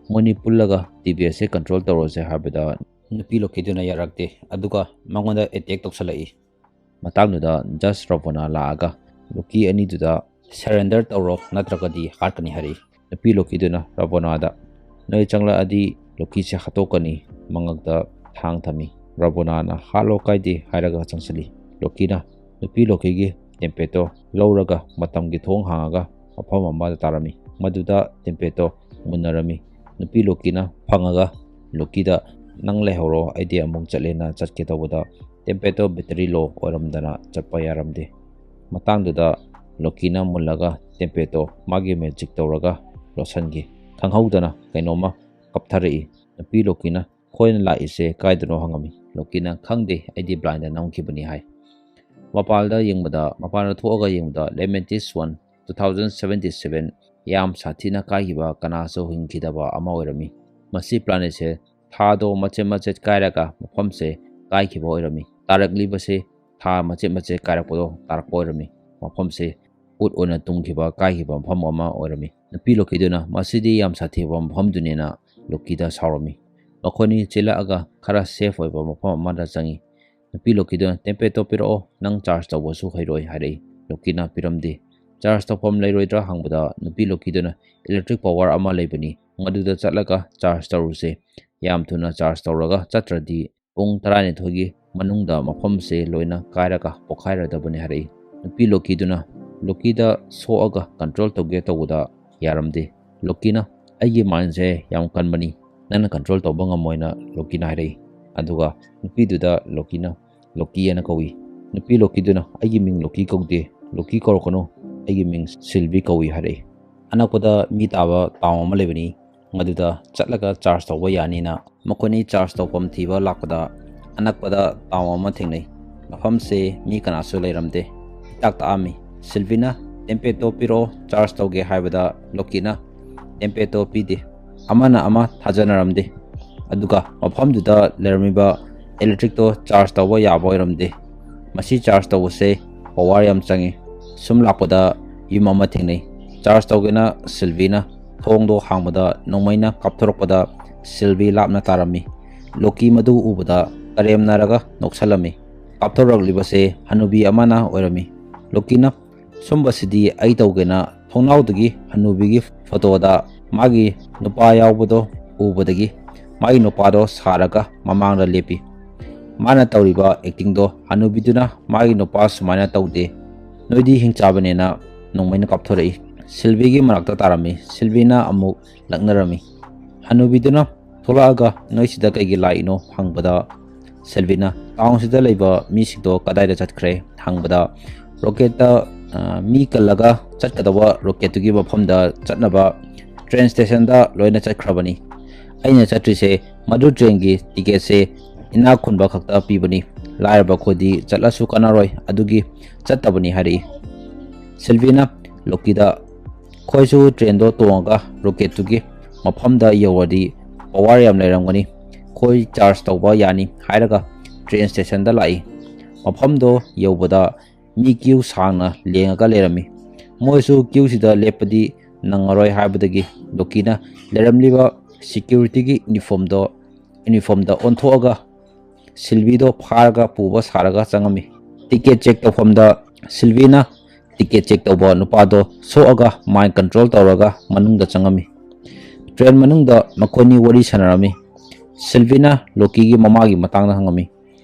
ꯃꯣꯏꯅꯤ ꯄꯨꯜꯂꯒ ꯇꯤ ꯕꯤ ꯑꯦꯁꯁꯦ ꯀꯟꯇ꯭ꯔꯣꯜ ꯇꯧꯔꯁꯦ ꯍꯥꯏꯕꯗ ꯅꯨꯄꯤ ꯂꯣꯀꯤꯗꯨꯅ ꯌꯥꯔꯛꯇꯦ, ꯑꯗꯨꯒ ꯃꯉꯣꯟꯗ ꯑꯦꯇꯦꯛ ꯇꯧꯁꯜꯂꯛꯏ꯫ ꯃꯇꯥꯡꯗꯨꯗ ꯖꯁ ꯔꯣꯕꯣꯅꯥ ꯂꯥꯛꯑꯒ ꯂꯣꯀꯤ ꯑꯅꯤꯗꯨꯗ "ꯁꯔꯦꯟꯗꯔ ꯇꯧꯔꯣ, ꯅꯠꯇ꯭ꯔꯒꯗꯤ ꯍꯥꯠꯀꯅꯤ" ꯍꯥꯏꯔꯛꯏ꯫ ꯅꯨꯄꯤ ꯂꯣꯀꯤꯗꯨꯅ ꯔꯣꯕꯣꯅꯥꯗ "ꯅꯣꯏ ꯆꯪꯂꯛꯑꯗꯤ ꯂꯣꯀꯤꯁꯦ ꯍꯥꯠꯇꯣꯛꯀꯅꯤ", ꯃꯉꯛꯇ ꯊꯥꯡ ꯊꯝꯃꯤ꯫ ꯔꯣꯕꯣꯅꯥꯅ "ꯍꯥꯠꯂꯣ, ꯀꯥꯏꯗꯦ" ꯍꯥꯏꯔꯒ ꯆꯪꯁꯤꯜꯂꯤ꯫ ꯂꯣꯀꯤꯅ ꯅꯨꯄꯤ ꯂꯣꯀꯤꯒꯤ ꯇꯦꯝꯄꯦꯠꯇꯣ ꯂꯧꯔꯒ ꯃꯇꯝꯒꯤ ꯊꯣꯡ ꯍꯥꯡꯉꯒ ꯃꯐꯝ ꯑꯃꯗ ꯇꯥꯔꯝꯃꯤ꯫ ꯃꯗꯨꯗ ꯇꯦꯝꯄꯦꯠꯇꯣ ꯃꯨꯟꯅꯔꯝꯃꯤ꯫ ꯅꯨꯄꯤ ꯂꯣꯀꯤꯅ ꯐꯪꯉꯒ ꯂꯣꯀꯤꯗ "ꯅꯪ ꯂꯩꯍꯧꯔꯣ, ꯑꯩꯗꯤ ꯑꯃꯨꯛ ꯆꯠꯂꯦꯅ" ꯆꯠꯀꯦ ꯇꯧꯕꯗ ꯇꯦꯝꯄꯦꯠꯇꯣ ꯕꯦꯇꯔꯤ ꯂꯣ ꯑꯣꯏꯔꯝꯗꯅ ꯆꯠꯄ ꯌꯥꯔꯝꯗꯦ꯫ ꯃꯇꯥꯡꯗꯨꯗ ꯂꯣꯀꯤꯅ ꯃꯨꯜꯂꯒ ꯇꯦꯝꯄꯦꯠꯇꯣ ꯃꯥꯒꯤ ꯃꯦꯖꯤꯛ ꯇꯧꯔꯒ ꯂꯣꯠꯁꯟꯈꯤ꯫ ꯈꯪꯍꯧꯗꯅ ꯀꯩꯅꯣꯝꯃ ꯀꯞꯊꯔꯛꯏ꯫ ꯅꯨꯄꯤ ꯂꯣꯀꯤꯅ "ꯑꯩꯈꯣꯏꯅ ꯂꯥꯛꯏꯁꯦ ꯀꯥꯏꯗꯅꯣ?" ꯍꯪꯉꯝꯃꯤ꯫ ꯂꯣꯀꯤꯅ "ꯈꯪꯗꯦ, ꯑꯩꯗꯤ ꯕ꯭ꯂꯥꯏꯟꯗ ꯅꯝꯈꯤꯕꯅꯤ" ꯍꯥꯏ꯫ ꯃꯄꯥꯟꯗ ꯌꯦꯡꯕꯗ, ꯃꯄꯥꯟꯗ ꯊꯣꯛꯑꯒ ꯌꯦꯡꯕꯗ Lamentis one two thousand seventy seven ꯌꯥꯝ ꯁꯥꯊꯤꯅ ꯀꯥꯏꯈꯤꯕ, ꯀꯅꯥꯁꯨ ꯍꯤꯡꯈꯤꯗꯕ ꯑꯃ ꯑꯣꯏꯔꯝꯃꯤ꯫ ꯃꯁꯤ ꯄ꯭ꯂꯥꯅꯦꯠꯁꯦ ꯊꯥꯗꯣ ꯃꯆꯦꯠ ꯃꯆꯦꯠ ꯀꯥꯏꯔꯒ ꯃꯐꯝꯁꯦ ꯀꯥꯏꯈꯤꯕ ꯑꯣꯏꯔꯝꯃꯤ꯫ ꯇꯥꯔꯛꯂꯤꯕꯁꯦ ꯊꯥ ꯃꯆꯦꯠ ꯃꯆꯦꯠ ꯀꯥꯏꯔꯛꯄꯗꯣ ꯇꯥꯔꯛꯄ ꯑꯣꯏꯔꯝꯃꯤ꯫ ꯃꯐꯝꯁꯦ ꯎꯠ ꯑꯣꯏꯅ ꯇꯨꯝꯈꯤꯕ, ꯀꯥꯏꯈꯤꯕ ꯃꯐꯝ ꯑꯃ ꯑꯣꯏꯔꯝꯃꯤ꯫ ꯅꯨꯄꯤ ꯂꯣꯀꯤꯗꯨꯅ "ꯃꯁꯤꯗꯤ ꯌꯥꯝ ꯁꯥꯊꯤꯕ ꯃꯐꯝꯗꯨꯅꯤꯅ" ꯂꯣꯀꯤꯗ ꯁꯥꯎꯔꯝꯃꯤ꯫ ꯃꯈꯣꯏꯅꯤ ꯆꯦꯜꯂꯛꯑꯒ ꯈꯔ ꯁꯦꯐ ꯑꯣꯏꯕ ꯃꯐꯝ ꯑꯃꯗ ꯆꯪꯉꯤ꯫ ꯅꯨꯄꯤ ꯂꯣꯀꯤꯗꯨꯅ "ꯇꯦꯝꯄꯦꯠꯇꯣ ꯄꯤꯔꯛꯑꯣ, ꯅꯪ ꯆꯥꯔꯖ ꯇꯧꯕꯁꯨ ꯍꯩꯔꯣꯏ" ꯍꯥꯏꯔꯛꯏ꯫ ꯂꯣꯀꯤꯅ ꯄꯤꯔꯝꯗꯦ꯫ "ꯆꯥꯔꯖ ꯇꯧꯐꯝ ꯂꯩꯔꯣꯏꯗ꯭ꯔꯥ?" ꯍꯪꯕꯗ ꯅꯨꯄꯤ ꯂꯣꯀꯤꯗꯨꯅ "ꯏꯂꯦꯛꯇ꯭ꯔꯤꯛ ꯄꯋꯥꯔ ꯑꯃ ꯂꯩꯕꯅꯤ, ꯃꯗꯨꯗ ꯆꯠꯂꯒ ꯆꯥꯔꯖ ꯇꯧꯔꯨꯁꯦ꯫ ꯌꯥꯝ ꯊꯨꯅ ꯆꯥꯔꯖ ꯇꯧꯔꯒ ꯆꯠꯇ꯭ꯔꯗꯤ ꯄꯨꯡ ꯇꯔꯥꯅꯤꯊꯣꯏꯒꯤ ꯃꯅꯨꯡꯗ ꯃꯐꯝꯁꯦ ꯂꯣꯏꯅ ꯀꯥꯏꯔꯒ ꯄꯣꯛꯈꯥꯏꯔꯗꯕꯅꯤ" ꯍꯥꯏꯔꯛꯏ꯫ ꯅꯨꯄꯤ ꯂꯣꯀꯤꯗꯨꯅ ꯂꯣꯀꯤꯗ ꯁꯣꯛꯑꯒ ꯀꯟꯇ꯭ꯔꯣꯜ ꯇꯧꯒꯦ ꯇꯧꯕꯗ ꯌꯥꯔꯝꯗꯦ꯫ ꯂꯣꯀꯤꯅ "ꯑꯩꯒꯤ ꯃꯥꯏꯟꯁꯦ ꯌꯥꯝ ꯀꯟꯕꯅꯤ, ꯅꯪꯅ ꯀꯟꯇ꯭ꯔꯣꯜ ꯇꯧꯕ ꯉꯝꯃꯣꯏꯅ" ꯂꯣꯀꯤꯅ ꯍꯥꯏꯔꯛꯏ꯫ ꯑꯗꯨꯒ ꯅꯨꯄꯤꯗꯨꯗ ꯂꯣꯀꯤꯅ "ꯂꯣꯀꯤ" ꯍꯥꯏꯅ ꯀꯧꯏ꯫ ꯅꯨꯄꯤ ꯂꯣꯀꯤꯗꯨꯅ "ꯑꯩꯒꯤ ꯃꯤꯡ ꯂꯣꯀꯤ ꯀꯧꯗꯦ, ꯂꯣꯀꯤ ꯀꯧꯔꯛꯀꯅꯨ, ꯑꯩꯒꯤ ꯃꯤꯡ ꯁꯤꯜꯚꯤ ꯀꯧꯏ" ꯍꯥꯏꯔꯛꯏ꯫ ꯑꯅꯛꯄꯗ ꯃꯤ ꯇꯥꯕ ꯇꯥꯎꯟ ꯑꯃ ꯂꯩꯕꯅꯤ, ꯃꯗꯨꯗ ꯆꯠꯂꯒ ꯆꯥꯔꯖ ꯇꯧꯕ ꯌꯥꯅꯤꯅ ꯃꯈꯣꯏꯅꯤ ꯆꯥꯔꯖ ꯇꯧꯐꯝ ꯊꯤꯕ ꯂꯥꯛꯄꯗ ꯑꯅꯛꯄꯗ ꯇꯥꯎꯟ ꯑꯃ ꯊꯦꯡꯅꯩ꯫ ꯃꯐꯝꯁꯦ ꯃꯤ ꯀꯅꯥꯁꯨ ꯂꯩꯔꯝꯗꯦ꯫ ꯏꯇꯥꯛ ꯇꯥꯛꯑꯝꯃꯤ꯫ ꯁꯤꯜꯚꯤꯅ "ꯇꯦꯝꯄꯦꯠꯇꯣ ꯄꯤꯔꯛꯑꯣ, ꯆꯥꯔꯖ ꯇꯧꯒꯦ" ꯍꯥꯏꯕꯗ ꯂꯣꯀꯤꯅ ꯇꯦꯝꯄꯦꯠꯇꯣ ꯄꯤꯗꯦ꯫ ꯑꯃꯅ ꯑꯃ ꯊꯥꯖꯅꯔꯝꯗꯦ꯫ ꯑꯗꯨꯒ ꯃꯐꯝꯗꯨꯗ ꯂꯩꯔꯝꯃꯤꯕ ꯏꯂꯦꯛꯇ꯭ꯔꯤꯛꯇꯣ ꯆꯥꯔꯖ ꯇꯧꯕ ꯌꯥꯕ ꯑꯣꯏꯔꯝꯗꯦ꯫ ꯃꯁꯤ ꯆꯥꯔꯖ ꯇꯧꯕꯁꯦ ꯄꯋꯥꯔ ꯌꯥꯝ ꯆꯪꯉꯤ꯫ ꯁꯨꯝ ꯂꯥꯛꯄꯗ ꯌꯨꯝ ꯑꯃ ꯊꯦꯡꯅꯩ꯫ ꯆꯥꯔꯖ ꯇꯧꯒꯦꯅ ꯁꯤꯜꯚꯤꯅ ꯊꯣꯡꯗꯣ ꯍꯥꯡꯕꯗ ꯅꯣꯡꯃꯩꯅ ꯀꯥꯞꯊꯣꯔꯛꯄꯗ ꯁꯤꯜꯚꯤ ꯂꯥꯞꯅ ꯇꯥꯔꯝꯃꯤ꯫ ꯂꯣꯀꯤ ꯃꯗꯨ ꯎꯕꯗ ꯀꯔꯦꯝꯅꯔꯒ ꯅꯣꯛꯁꯜꯂꯝꯃꯤ꯫ ꯀꯥꯞꯊꯣꯔꯛꯂꯤꯕꯁꯦ ꯍꯅꯨꯕꯤ ꯑꯃꯅ ꯑꯣꯏꯔꯝꯃꯤ꯫ ꯂꯣꯀꯤꯅ, "ꯁꯨꯝꯕꯁꯤꯗꯤ ꯑꯩ ꯇꯧꯒꯦꯅ" ꯊꯣꯡꯅꯥꯎꯗꯒꯤ ꯍꯅꯨꯕꯤꯒꯤ ꯐꯣꯇꯣꯗ ꯃꯥꯒꯤ ꯅꯨꯄꯥ ꯌꯥꯎꯕꯗꯣ ꯎꯕꯗꯒꯤ ꯃꯥꯒꯤ ꯅꯨꯄꯥꯗꯣ ꯁꯥꯔꯒ ꯃꯃꯥꯡꯗ ꯂꯦꯞꯄꯤ꯫ ꯃꯥꯅ ꯇꯧꯔꯤꯕ ꯑꯦꯛꯇꯤꯡꯗꯣ ꯍꯅꯨꯕꯤꯗꯨꯅ ꯃꯥꯒꯤ ꯅꯨꯄꯥ ꯁꯨꯃꯥꯏꯅ ꯇꯧꯗꯦ, ꯅꯣꯏꯗꯤ ꯍꯤꯡꯆꯥꯕꯅꯦꯅ ꯅꯣꯡꯃꯩꯅ ꯀꯥꯞꯊꯣꯔꯛꯏ꯫ ꯁꯤꯜꯚꯤꯒꯤ ꯃꯅꯥꯛꯇ ꯇꯥꯔꯝꯃꯤ꯫ ꯁꯤꯜꯚꯤꯅ ꯑꯃꯨꯛ ꯂꯛꯅꯔꯝꯃꯤ꯫ ꯍꯅꯨꯕꯤꯗꯨꯅ ꯊꯣꯛꯂꯛꯑꯒ ꯅꯣꯏꯁꯤꯗ ꯀꯩꯒꯤ ꯂꯥꯛꯏꯅꯣ ꯍꯪꯕꯗ ꯁꯤꯜꯚꯤꯅ ꯇꯥꯎꯟꯁꯤꯗ ꯂꯩꯕ ꯃꯤꯁꯤꯡꯗꯣ ꯀꯗꯥꯏꯗ ꯆꯠꯈ꯭ꯔꯦ ꯍꯪꯕꯗ ꯔꯣꯀꯦꯠꯇ, ꯑ, ꯃꯤ ꯀꯜꯂꯒ ꯆꯠꯀꯗꯧꯕ ꯔꯣꯀꯦꯠꯇꯨꯒꯤ ꯃꯐꯝꯗ ꯆꯠꯅꯕ ꯇ꯭ꯔꯦꯟ ꯁ꯭ꯇꯦꯁꯟꯗ ꯂꯣꯏꯅ ꯆꯠꯈ꯭ꯔꯕꯅꯤ꯫ ꯑꯩꯅ ꯆꯠꯇ꯭ꯔꯤꯁꯦ ꯃꯗꯨ ꯇ꯭ꯔꯦꯟꯒꯤ ꯇꯤꯀꯦꯠꯁꯦ ꯏꯅꯥꯛ ꯈꯨꯟꯕ ꯈꯛꯇ ꯄꯤꯕꯅꯤ, ꯂꯥꯏꯔꯕ ꯑꯩꯈꯣꯏꯗꯤ ꯆꯠꯂꯁꯨ ꯀꯥꯟꯅꯔꯣꯏ, ꯑꯗꯨꯒꯤ ꯆꯠꯇꯕꯅꯤ ꯍꯥꯏꯔꯛꯏ꯫ ꯁꯤꯜꯚꯤꯅ ꯂꯣꯀꯤꯗ, "ꯑꯩꯈꯣꯏꯁꯨ ꯇ꯭ꯔꯦꯟꯗꯣ ꯇꯣꯡꯉꯒ ꯔꯣꯀꯦꯠꯇꯨꯒꯤ ꯃꯐꯝꯗ ꯌꯧꯔꯗꯤ ꯄꯋꯥꯔ ꯌꯥꯝ ꯂꯩꯔꯝꯒꯅꯤ, ꯑꯩꯈꯣꯏ ꯆꯥꯔꯖ ꯇꯧꯕ ꯌꯥꯅꯤ" ꯍꯥꯏꯔꯒ ꯇ꯭ꯔꯦꯟ ꯁ꯭ꯇꯦꯁꯟꯗ ꯂꯥꯛꯏ꯫ ꯃꯐꯝꯗꯣ ꯌꯧꯕꯗ ꯃꯤ ꯀ꯭ꯌꯨ ꯁꯥꯡꯅ ꯂꯦꯡꯉꯒ ꯂꯩꯔꯝꯃꯤ꯫ ꯃꯣꯏꯁꯨ ꯀ꯭ꯌꯨꯁꯤꯗ ꯂꯦꯞꯄꯗꯤ ꯅꯪꯉꯔꯣꯏ ꯍꯥꯏꯕꯗꯒꯤ ꯂꯣꯀꯤꯅ ꯂꯩꯔꯝꯂꯤꯕ ꯁꯦꯀ꯭ꯌꯨꯔꯤꯇꯤꯒꯤ ꯌꯨꯅꯤꯐꯣꯔꯝꯗꯣ, ꯌꯨꯅꯤꯐꯣꯔꯝꯗ ꯑꯣꯟꯊꯣꯛꯑꯒ ꯁꯤꯜꯚꯤꯗꯣ ꯐꯥꯔꯒ ꯄꯨꯕ ꯁꯥꯔꯒ ꯆꯪꯉꯝꯃꯤ꯫ ꯇꯤꯀꯦꯠ ꯆꯦꯛ ꯇꯧꯐꯝꯗ ꯁꯤꯜꯚꯤꯅ ꯇꯤꯀꯦꯠ ꯆꯦꯛ ꯇꯧꯕ ꯅꯨꯄꯥꯗꯣ ꯁꯣꯛꯑꯒ ꯃꯥꯏꯟ ꯀꯟꯇ꯭ꯔꯣꯜ ꯇꯧꯔꯒ ꯃꯅꯨꯡꯗ ꯆꯪꯉꯝꯃꯤ꯫ ꯇ꯭ꯔꯦꯟ ꯃꯅꯨꯡꯗ ꯃꯈꯣꯏꯅꯤ ꯋꯥꯔꯤ ꯁꯥꯟꯅꯔꯝꯃꯤ꯫ ꯁꯤꯜꯚꯤꯅ ꯂꯣꯀꯤꯒꯤ ꯃꯃꯥꯒꯤ ꯃꯇꯥꯡꯗ ꯍꯪꯉꯝꯃꯤ꯫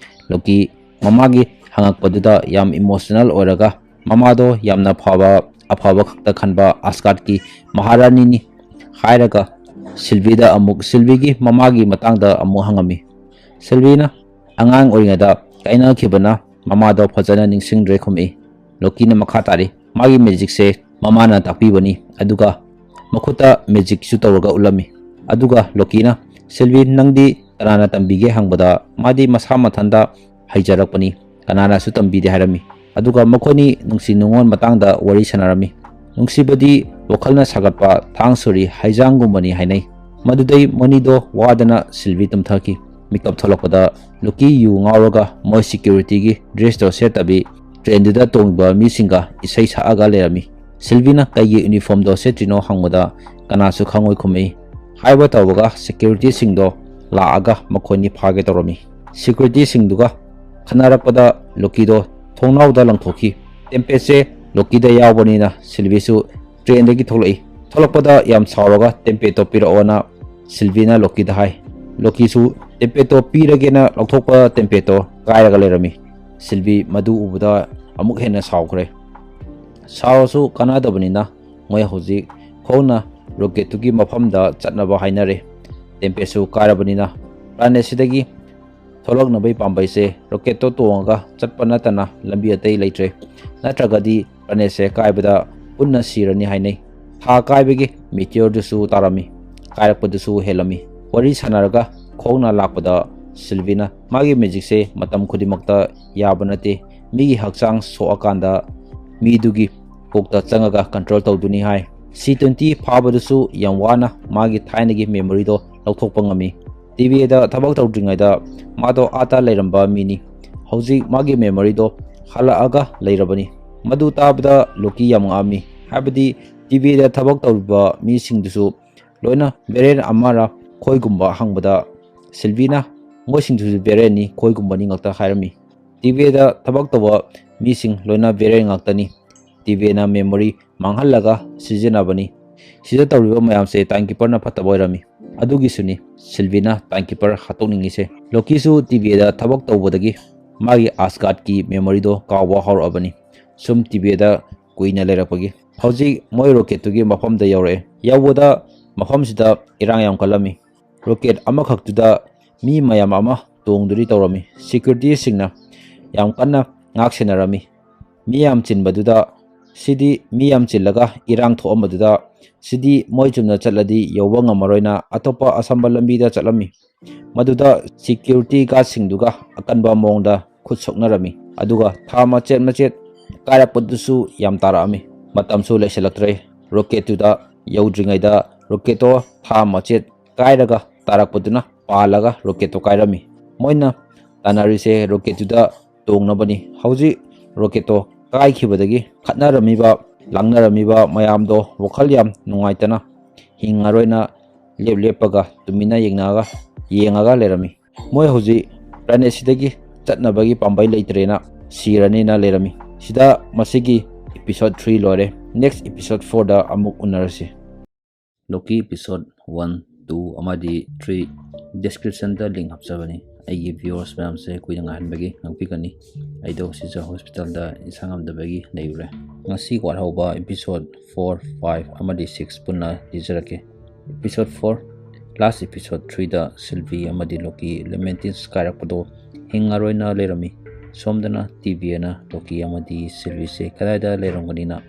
ꯂꯣꯀꯤ ꯃꯃꯥꯒꯤ ꯍꯪꯉꯛꯄꯗꯨꯗ ꯌꯥꯝ ꯏꯃꯣꯁꯅꯦꯜ ꯑꯣꯏꯔꯒ, "ꯃꯃꯥꯗꯣ ꯌꯥꯝꯅ ꯐꯕ, ꯑꯐꯕ ꯈꯛꯇ ꯈꯟꯕ ꯑꯁꯒꯥꯔꯗꯀꯤ ꯃꯍꯥꯔꯥꯅꯤꯅꯤ" ꯍꯥꯏꯔꯒ ꯁꯤꯜꯚꯤꯗ ꯑꯃꯨꯛ, ꯁꯤꯜꯚꯤꯒꯤ ꯃꯃꯥꯒꯤ ꯃꯇꯥꯡꯗ ꯑꯃꯨꯛ ꯍꯪꯉꯝꯃꯤ꯫ ꯁꯤꯜꯚꯤꯅ ꯑꯉꯥꯡ ꯑꯣꯏꯔꯤꯉꯩꯗ ꯀꯥꯏꯅꯈꯤꯕꯅ ꯃꯃꯥꯗꯣ ꯐꯖꯅ ꯅꯤꯡꯁꯤꯡꯗ꯭ꯔꯦ ꯈꯨꯝꯃꯛꯏ꯫ ꯂꯣꯀꯤꯅ ꯃꯈꯥ ꯇꯥꯔꯤ, "ꯃꯥꯒꯤ ꯃꯦꯖꯤꯛꯁꯦ ꯃꯃꯥꯅ ꯇꯥꯛꯄꯤꯕꯅꯤ, ꯑꯗꯨꯒ ꯃꯈꯨꯠꯇ ꯃꯦꯖꯤꯛꯁꯨ ꯇꯧꯔꯒ ꯎꯠꯂꯝꯃꯤ"꯫ ꯑꯗꯨꯒ ꯂꯣꯀꯤꯅ, "ꯁꯤꯜꯚꯤ, ꯅꯪꯗꯤ ꯀꯅꯥꯅ ꯇꯝꯕꯤꯒꯦ?" ꯍꯪꯕꯗ ꯃꯥꯗꯤ ꯃꯁꯥ ꯃꯊꯟꯇ ꯍꯩꯖꯔꯛꯄꯅꯤ, ꯀꯅꯥꯅꯁꯨ ꯇꯝꯕꯤꯗꯦ ꯍꯥꯏꯔꯝꯃꯤ꯫ ꯑꯗꯨꯒ ꯃꯈꯣꯏꯅꯤ ꯅꯨꯡꯁꯤ ꯅꯨꯡꯉꯣꯟ ꯃꯇꯥꯡꯗ ꯋꯥꯔꯤ ꯁꯥꯟꯅꯔꯝꯃꯤ꯫ ꯅꯨꯡꯁꯤꯕꯗꯤ ꯋꯥꯈꯜꯅ ꯁꯥꯒꯠꯄ ꯊꯥꯡ ꯁꯣꯔꯤ ꯍꯩꯖꯥꯡꯒꯨꯝꯕꯅꯤ ꯍꯥꯏꯅꯩ꯫ ꯃꯗꯨꯗꯩ ꯃꯣꯅꯤꯗꯣ ꯋꯥꯗꯅ ꯁꯤꯜꯚꯤ ꯇꯨꯝꯊꯈꯤ꯫ ꯃꯤꯀꯞ ꯊꯣꯛꯂꯛꯄꯗ ꯂꯣꯀꯤ ꯌꯨ ꯉꯥꯎꯔꯒ ꯃꯣꯏ ꯁꯦꯀ꯭ꯌꯨꯔꯤꯇꯤꯒꯤ ꯗ꯭ꯔꯦꯁꯇꯣ ꯁꯦꯠꯇꯕꯤ ꯇ꯭ꯔꯦꯟꯗꯨꯗ ꯇꯣꯡꯕ ꯃꯤꯁꯤꯡꯒ ꯏꯁꯩ ꯁꯛꯑꯒ ꯂꯩꯔꯝꯃꯤ꯫ ꯁꯤꯜꯚꯤꯅ ꯀꯩꯒꯤ ꯌꯨꯅꯤꯐꯣꯔꯝꯗꯣ ꯁꯦꯠꯇ꯭ꯔꯤꯅꯣ ꯍꯪꯕꯗ ꯀꯅꯥꯁꯨ ꯈꯪꯉꯣꯏ ꯈꯨꯝꯃꯛꯏ꯫ ꯍꯥꯏꯕ ꯇꯧꯕꯒ ꯁꯦꯀ꯭ꯌꯨꯔꯤꯇꯤꯁꯤꯡꯗꯣ ꯂꯥꯛꯑꯒ ꯃꯈꯣꯏꯅꯤ ꯐꯥꯒꯦ ꯇꯧꯔꯝꯃꯤ꯫ ꯁꯦꯀ꯭ꯌꯨꯔꯤꯇꯤꯁꯤꯡꯗꯨꯒ ꯈꯟꯅꯔꯛꯄꯗ ꯂꯣꯀꯤꯗꯣ ꯊꯣꯡꯅꯥꯎꯗ ꯂꯪꯊꯣꯛꯈꯤ꯫ ꯇꯦꯝꯄꯦꯠꯁꯦ ꯂꯣꯀꯤꯗ ꯌꯥꯎꯕꯅꯤꯅ ꯁꯤꯜꯚꯤꯁꯨ ꯇ꯭ꯔꯦꯟꯗꯒꯤ ꯊꯣꯛꯂꯛꯏ꯫ ꯊꯣꯛꯂꯛꯄꯗ ꯌꯥꯝ ꯁꯥꯎꯔꯒ ꯇꯦꯝꯄꯦꯠꯇꯣ ꯄꯤꯔꯛꯑꯣꯅ ꯁꯤꯜꯚꯤꯅ ꯂꯣꯀꯤꯗ ꯍꯥꯏ꯫ ꯂꯣꯀꯤꯁꯨ ꯇꯦꯝꯄꯦꯠꯇꯣ ꯄꯤꯔꯒꯦꯅ ꯂꯧꯊꯣꯛꯄ ꯇꯦꯝꯄꯦꯠꯇꯣ ꯀꯥꯏꯔꯒ ꯂꯩꯔꯝꯃꯤ꯫ ꯁꯤꯜꯚꯤ ꯃꯗꯨ ꯎꯕꯗ ꯑꯃꯨꯛ ꯍꯦꯟꯅ ꯁꯥꯎꯈ꯭ꯔꯦ꯫ ꯁꯥꯎꯔꯁꯨ ꯀꯥꯟꯅꯗꯕꯅꯤꯅ ꯃꯣꯏ ꯍꯧꯖꯤꯛ ꯈꯣꯡꯅ ꯔꯣꯀꯦꯠꯇꯨꯒꯤ ꯃꯐꯝꯗ ꯆꯠꯅꯕ ꯍꯥꯏꯅꯔꯦ꯫ ꯇꯦꯝꯄꯦꯠꯁꯨ ꯀꯥꯏꯔꯕꯅꯤꯅ ꯄ꯭ꯂꯥꯅꯦꯠꯁꯤꯗꯒꯤ ꯊꯣꯛꯂꯛꯅꯕꯒꯤ ꯄꯥꯝꯕꯩꯁꯦ ꯔꯣꯀꯦꯠꯇꯣ ꯇꯣꯡꯉꯒ ꯆꯠꯄ ꯅꯠꯇꯅ ꯂꯝꯕꯤ ꯑꯇꯩ ꯂꯩꯇ꯭ꯔꯦ꯫ ꯅꯠꯇ꯭ꯔꯒꯗꯤ ꯄ꯭ꯂꯥꯅꯦꯠꯁꯦ ꯀꯥꯏꯕꯗ ꯄꯨꯟꯅ ꯁꯤꯔꯅꯤ ꯍꯥꯏꯅꯩ꯫ ꯊꯥ ꯀꯥꯏꯕꯒꯤ ꯃꯤꯇꯤꯌꯣꯔꯗꯨꯁꯨ ꯇꯥꯔꯝꯃꯤ꯫ ꯀꯥꯏꯔꯛꯄꯗꯨꯁꯨ ꯍꯦꯜꯂꯝꯃꯤ꯫ ꯋꯥꯔꯤ ꯁꯥꯟꯅꯔꯒ ꯈꯣꯡꯅ ꯂꯥꯛꯄꯗ ꯁꯤꯜꯚꯤꯅ ꯃꯥꯒꯤ ꯃꯦꯖꯤꯛꯁꯦ ꯃꯇꯝ ꯈꯨꯗꯤꯡꯃꯛꯇ ꯌꯥꯕ ꯅꯠꯇꯦ꯫ ꯃꯤꯒꯤ ꯍꯛꯆꯥꯡ ꯁꯣꯛꯑꯀꯥꯟꯗ ꯃꯤꯗꯨꯒꯤ ꯀꯣꯛꯇ ꯆꯪꯉꯒ ꯀꯟꯇ꯭ꯔꯣꯜ ꯇꯧꯗꯣꯏꯅꯤ ꯍꯥꯏ꯫ ꯁꯤ ꯇ꯭ꯋꯦꯟꯇꯤ ꯐꯥꯕꯗꯨꯁꯨ ꯌꯥꯝ ꯋꯥꯅ ꯃꯥꯒꯤ ꯊꯥꯏꯅꯒꯤ ꯃꯦꯃꯣꯔꯤꯗꯣ ꯂꯧꯊꯣꯛꯄ ꯉꯝꯃꯤ꯫ ꯇꯤꯚꯤꯗ ꯊꯕꯛ ꯇꯧꯗ꯭ꯔꯤꯉꯩꯗ ꯃꯥꯗꯣ ꯑꯥꯗ ꯂꯩꯔꯝꯕ ꯃꯤꯅꯤ꯫ ꯍꯧꯖꯤꯛ ꯃꯥꯒꯤ ꯃꯦꯃꯣꯔꯤꯗꯣ ꯍꯜꯂꯛꯑꯒ ꯂꯩꯔꯕꯅꯤ꯫ ꯃꯗꯨ ꯇꯥꯕꯗ ꯂꯣꯀꯤ ꯌꯥꯝ ꯉꯛꯑꯝꯃꯤ꯫ ꯍꯥꯏꯕꯗꯤ ꯇꯤꯚꯤꯗ ꯊꯕꯛ ꯇꯧꯔꯤꯕ ꯃꯤꯁꯤꯡꯗꯨꯁꯨ ꯂꯣꯏꯅ ꯚꯦꯔꯤꯌꯟ ꯑꯃꯔ ꯈꯣꯏꯒꯨꯝꯕ ꯍꯪꯕꯗ ꯁꯤꯜꯚꯤꯅ ꯃꯣꯏꯁꯤꯡꯗꯨꯁꯨ ꯚꯦꯔꯤꯌꯟꯅꯤ, ꯈꯣꯏꯒꯨꯝꯕꯅꯤ ꯉꯥꯛꯇ ꯍꯥꯏꯔꯝꯃꯤ꯫ ꯇꯤꯚꯤꯗ ꯊꯕꯛ ꯇꯧꯕ ꯃꯤꯁꯤꯡ ꯂꯣꯏꯅ ꯚꯦꯔꯤꯌꯟ ꯉꯥꯛꯇꯅꯤ꯫ ꯇꯤꯚꯤꯅ ꯃꯦꯃꯣꯔꯤ ꯃꯥꯡꯍꯜꯂꯒ ꯁꯤꯖꯤꯟꯅꯕꯅꯤ꯫ ꯁꯤꯗ ꯇꯧꯔꯤꯕ ꯃꯌꯥꯝꯁꯦ ꯇꯥꯏꯝꯀꯤꯄꯔꯅ ꯐꯠꯇꯕ ꯑꯣꯏꯔꯝꯃꯤ꯫ ꯑꯗꯨꯒꯤꯁꯨꯅꯤ ꯁꯤꯜꯚꯤꯅ ꯇꯥꯏꯝꯀꯤꯄꯔ ꯍꯥꯠꯇꯣꯛꯅꯤꯡꯉꯤꯁꯦ꯫ ꯂꯣꯀꯤꯁꯨ ꯇꯤꯚꯤꯗ ꯊꯕꯛ ꯇꯧꯕꯗꯒꯤ ꯃꯥꯒꯤ ꯑꯁꯒꯥꯔꯗꯀꯤ ꯃꯦꯃꯣꯔꯤꯗꯣ ꯀꯥꯎꯕ ꯍꯧꯔꯛꯑꯕꯅꯤ꯫ ꯁꯨꯝ ꯇꯤꯚꯤꯗ ꯀꯨꯏꯅ ꯂꯩꯔꯛꯄꯒꯤ꯫ ꯍꯧꯖꯤꯛ ꯃꯣꯏ ꯔꯣꯀꯦꯠꯇꯨꯒꯤ ꯃꯐꯝꯗ ꯌꯧꯔꯛꯑꯦ꯫ ꯌꯧꯕꯗ ꯃꯐꯝꯁꯤꯗ ꯏꯔꯥꯡ ꯌꯥꯝ ꯀꯜꯂꯝꯃꯤ꯫ ꯔꯣꯀꯦꯠ ꯑꯃꯈꯛꯇꯨꯗ ꯃꯤ ꯃꯌꯥꯝ ꯑꯃ ꯇꯣꯡꯗꯨꯔꯤ ꯇꯧꯔꯝꯃꯤ꯫ ꯁꯦꯀ꯭ꯌꯨꯔꯤꯇꯤꯁꯤꯡꯅ ꯌꯥꯝ ꯀꯟꯅ ꯉꯥꯛ ꯁꯦꯟꯅꯔꯝꯃꯤ꯫ ꯃꯤ ꯌꯥꯝ ꯆꯤꯟꯕꯗꯨꯗ, ꯁꯤꯗꯤ ꯃꯤ ꯌꯥꯝ ꯆꯤꯜꯂꯒ ꯏꯔꯥꯡ ꯊꯣꯛꯑꯝꯕꯗꯨꯗ, ꯁꯤꯗꯤ ꯃꯣꯏ ꯆꯨꯝꯅ ꯆꯠꯂꯗꯤ ꯌꯧꯕ ꯉꯝꯃꯔꯣꯏꯅ ꯑꯇꯣꯞꯄ ꯑꯁꯝꯕ ꯂꯝꯕꯤꯗ ꯆꯠꯂꯝꯃꯤ꯫ ꯃꯗꯨꯗ ꯁꯦꯀ꯭ꯌꯨꯔꯤꯇꯤ ꯒꯥꯔꯗꯁꯤꯡꯗꯨꯒ ꯑꯀꯟꯕ ꯃꯑꯣꯡꯗ ꯈꯨꯠ ꯁꯣꯛꯅꯔꯝꯃꯤ꯫ ꯑꯗꯨꯒ ꯊꯥ ꯃꯆꯦꯠ ꯃꯆꯦꯠ ꯀꯥꯏꯔꯛꯄꯗꯨꯁꯨ ꯌꯥꯝ ꯇꯥꯔꯛꯑꯝꯃꯤ꯫ ꯃꯇꯝꯁꯨ ꯂꯩꯁꯤꯜꯂꯛꯇ꯭ꯔꯦ꯫ ꯔꯣꯀꯦꯠꯇꯨꯗ ꯌꯧꯗ꯭ꯔꯤꯉꯩꯗ ꯔꯣꯀꯦꯠꯇꯣ ꯊꯥ ꯃꯆꯦꯠ ꯀꯥꯏꯔꯒ ꯇꯥꯔꯛꯄꯗꯨꯅ ꯄꯥꯜꯂꯒ ꯔꯣꯀꯦꯠꯇꯣ ꯀꯥꯏꯔꯝꯃꯤ꯫ ꯃꯣꯏꯅ ꯇꯥꯟꯅꯔꯤꯁꯦ ꯔꯣꯀꯦꯠꯇꯨꯗ ꯇꯣꯡꯅꯕꯅꯤ꯫ ꯍꯧꯖꯤꯛ ꯔꯣꯀꯦꯠꯇꯣ ꯀꯥꯏꯈꯤꯕꯗꯒꯤ ꯈꯠꯅꯔꯝꯃꯤꯕ, ꯂꯥꯡꯅꯔꯝꯃꯤꯕ ꯃꯌꯥꯝꯗꯣ ꯋꯥꯈꯜ ꯌꯥꯝ ꯅꯨꯡꯉꯥꯏꯇꯅ ꯍꯤꯡꯉꯔꯣꯏꯅ ꯂꯦꯞ ꯂꯦꯞꯄꯒ ꯇꯨꯃꯤꯟꯅ ꯌꯦꯡꯅꯒ ꯌꯦꯡꯉꯒ ꯂꯩꯔꯝꯃꯤ꯫ ꯃꯣꯏ ꯍꯧꯖꯤꯛ ꯄ꯭ꯂꯥꯅꯦꯠꯁꯤꯗꯒꯤ ꯆꯠꯅꯕꯒꯤ ꯄꯥꯝꯕꯩ ꯂꯩꯇ꯭ꯔꯦꯅ ꯁꯤꯔꯅꯤꯅ ꯂꯩꯔꯝꯃꯤ꯫ ꯁꯤꯗ ꯃꯁꯤꯒꯤ episode three ꯂꯣꯏꯔꯦ꯫ Next episode fourꯗ ꯑꯃꯨꯛ ꯎꯅꯔꯁꯤ꯫ ꯂꯣꯀꯤ episode one, two ꯑꯃꯗꯤ three descriptionꯗ link ꯍꯥꯞꯆꯕꯅꯤ꯫ ꯑꯩꯒꯤ viewers ꯃꯌꯥꯝꯁꯦ ꯀꯨꯏꯅ ꯉꯥꯏꯍꯟꯕꯒꯤ ꯉꯥꯛꯄꯤꯒꯅꯤ꯫ ꯑꯩꯗꯣ ꯁꯤꯖ hospitalꯗ ꯏꯁꯥ ꯉꯝꯗꯕꯒꯤ ꯂꯩꯔꯨꯔꯦ꯫ ꯉꯁꯤ ꯋꯥꯠꯍꯧꯕ episode four, five ꯑꯃꯗꯤ six ꯄꯨꯟꯅ ꯂꯤꯖꯔꯛꯀꯦ꯫ Episode four, last episode threeꯗ ꯁꯤꯜꯚꯤ ꯑꯃꯗꯤ ꯂꯣꯀꯤ ꯂꯦꯃꯦꯟꯇꯤꯁ ꯀꯥꯏꯔꯛꯄꯗꯣ ꯍꯤꯡꯉꯔꯣꯏꯅ ꯂꯩꯔꯝꯃꯤ꯫ ꯁꯣꯝꯗꯅ ꯇꯤꯕꯤꯌꯥꯅ ꯂꯣꯀꯤ ꯑꯃꯗꯤ ꯁꯤꯜꯚꯤꯁꯦ ꯀꯗꯥꯏꯗ ꯂꯩꯔꯝꯒꯅꯤꯅ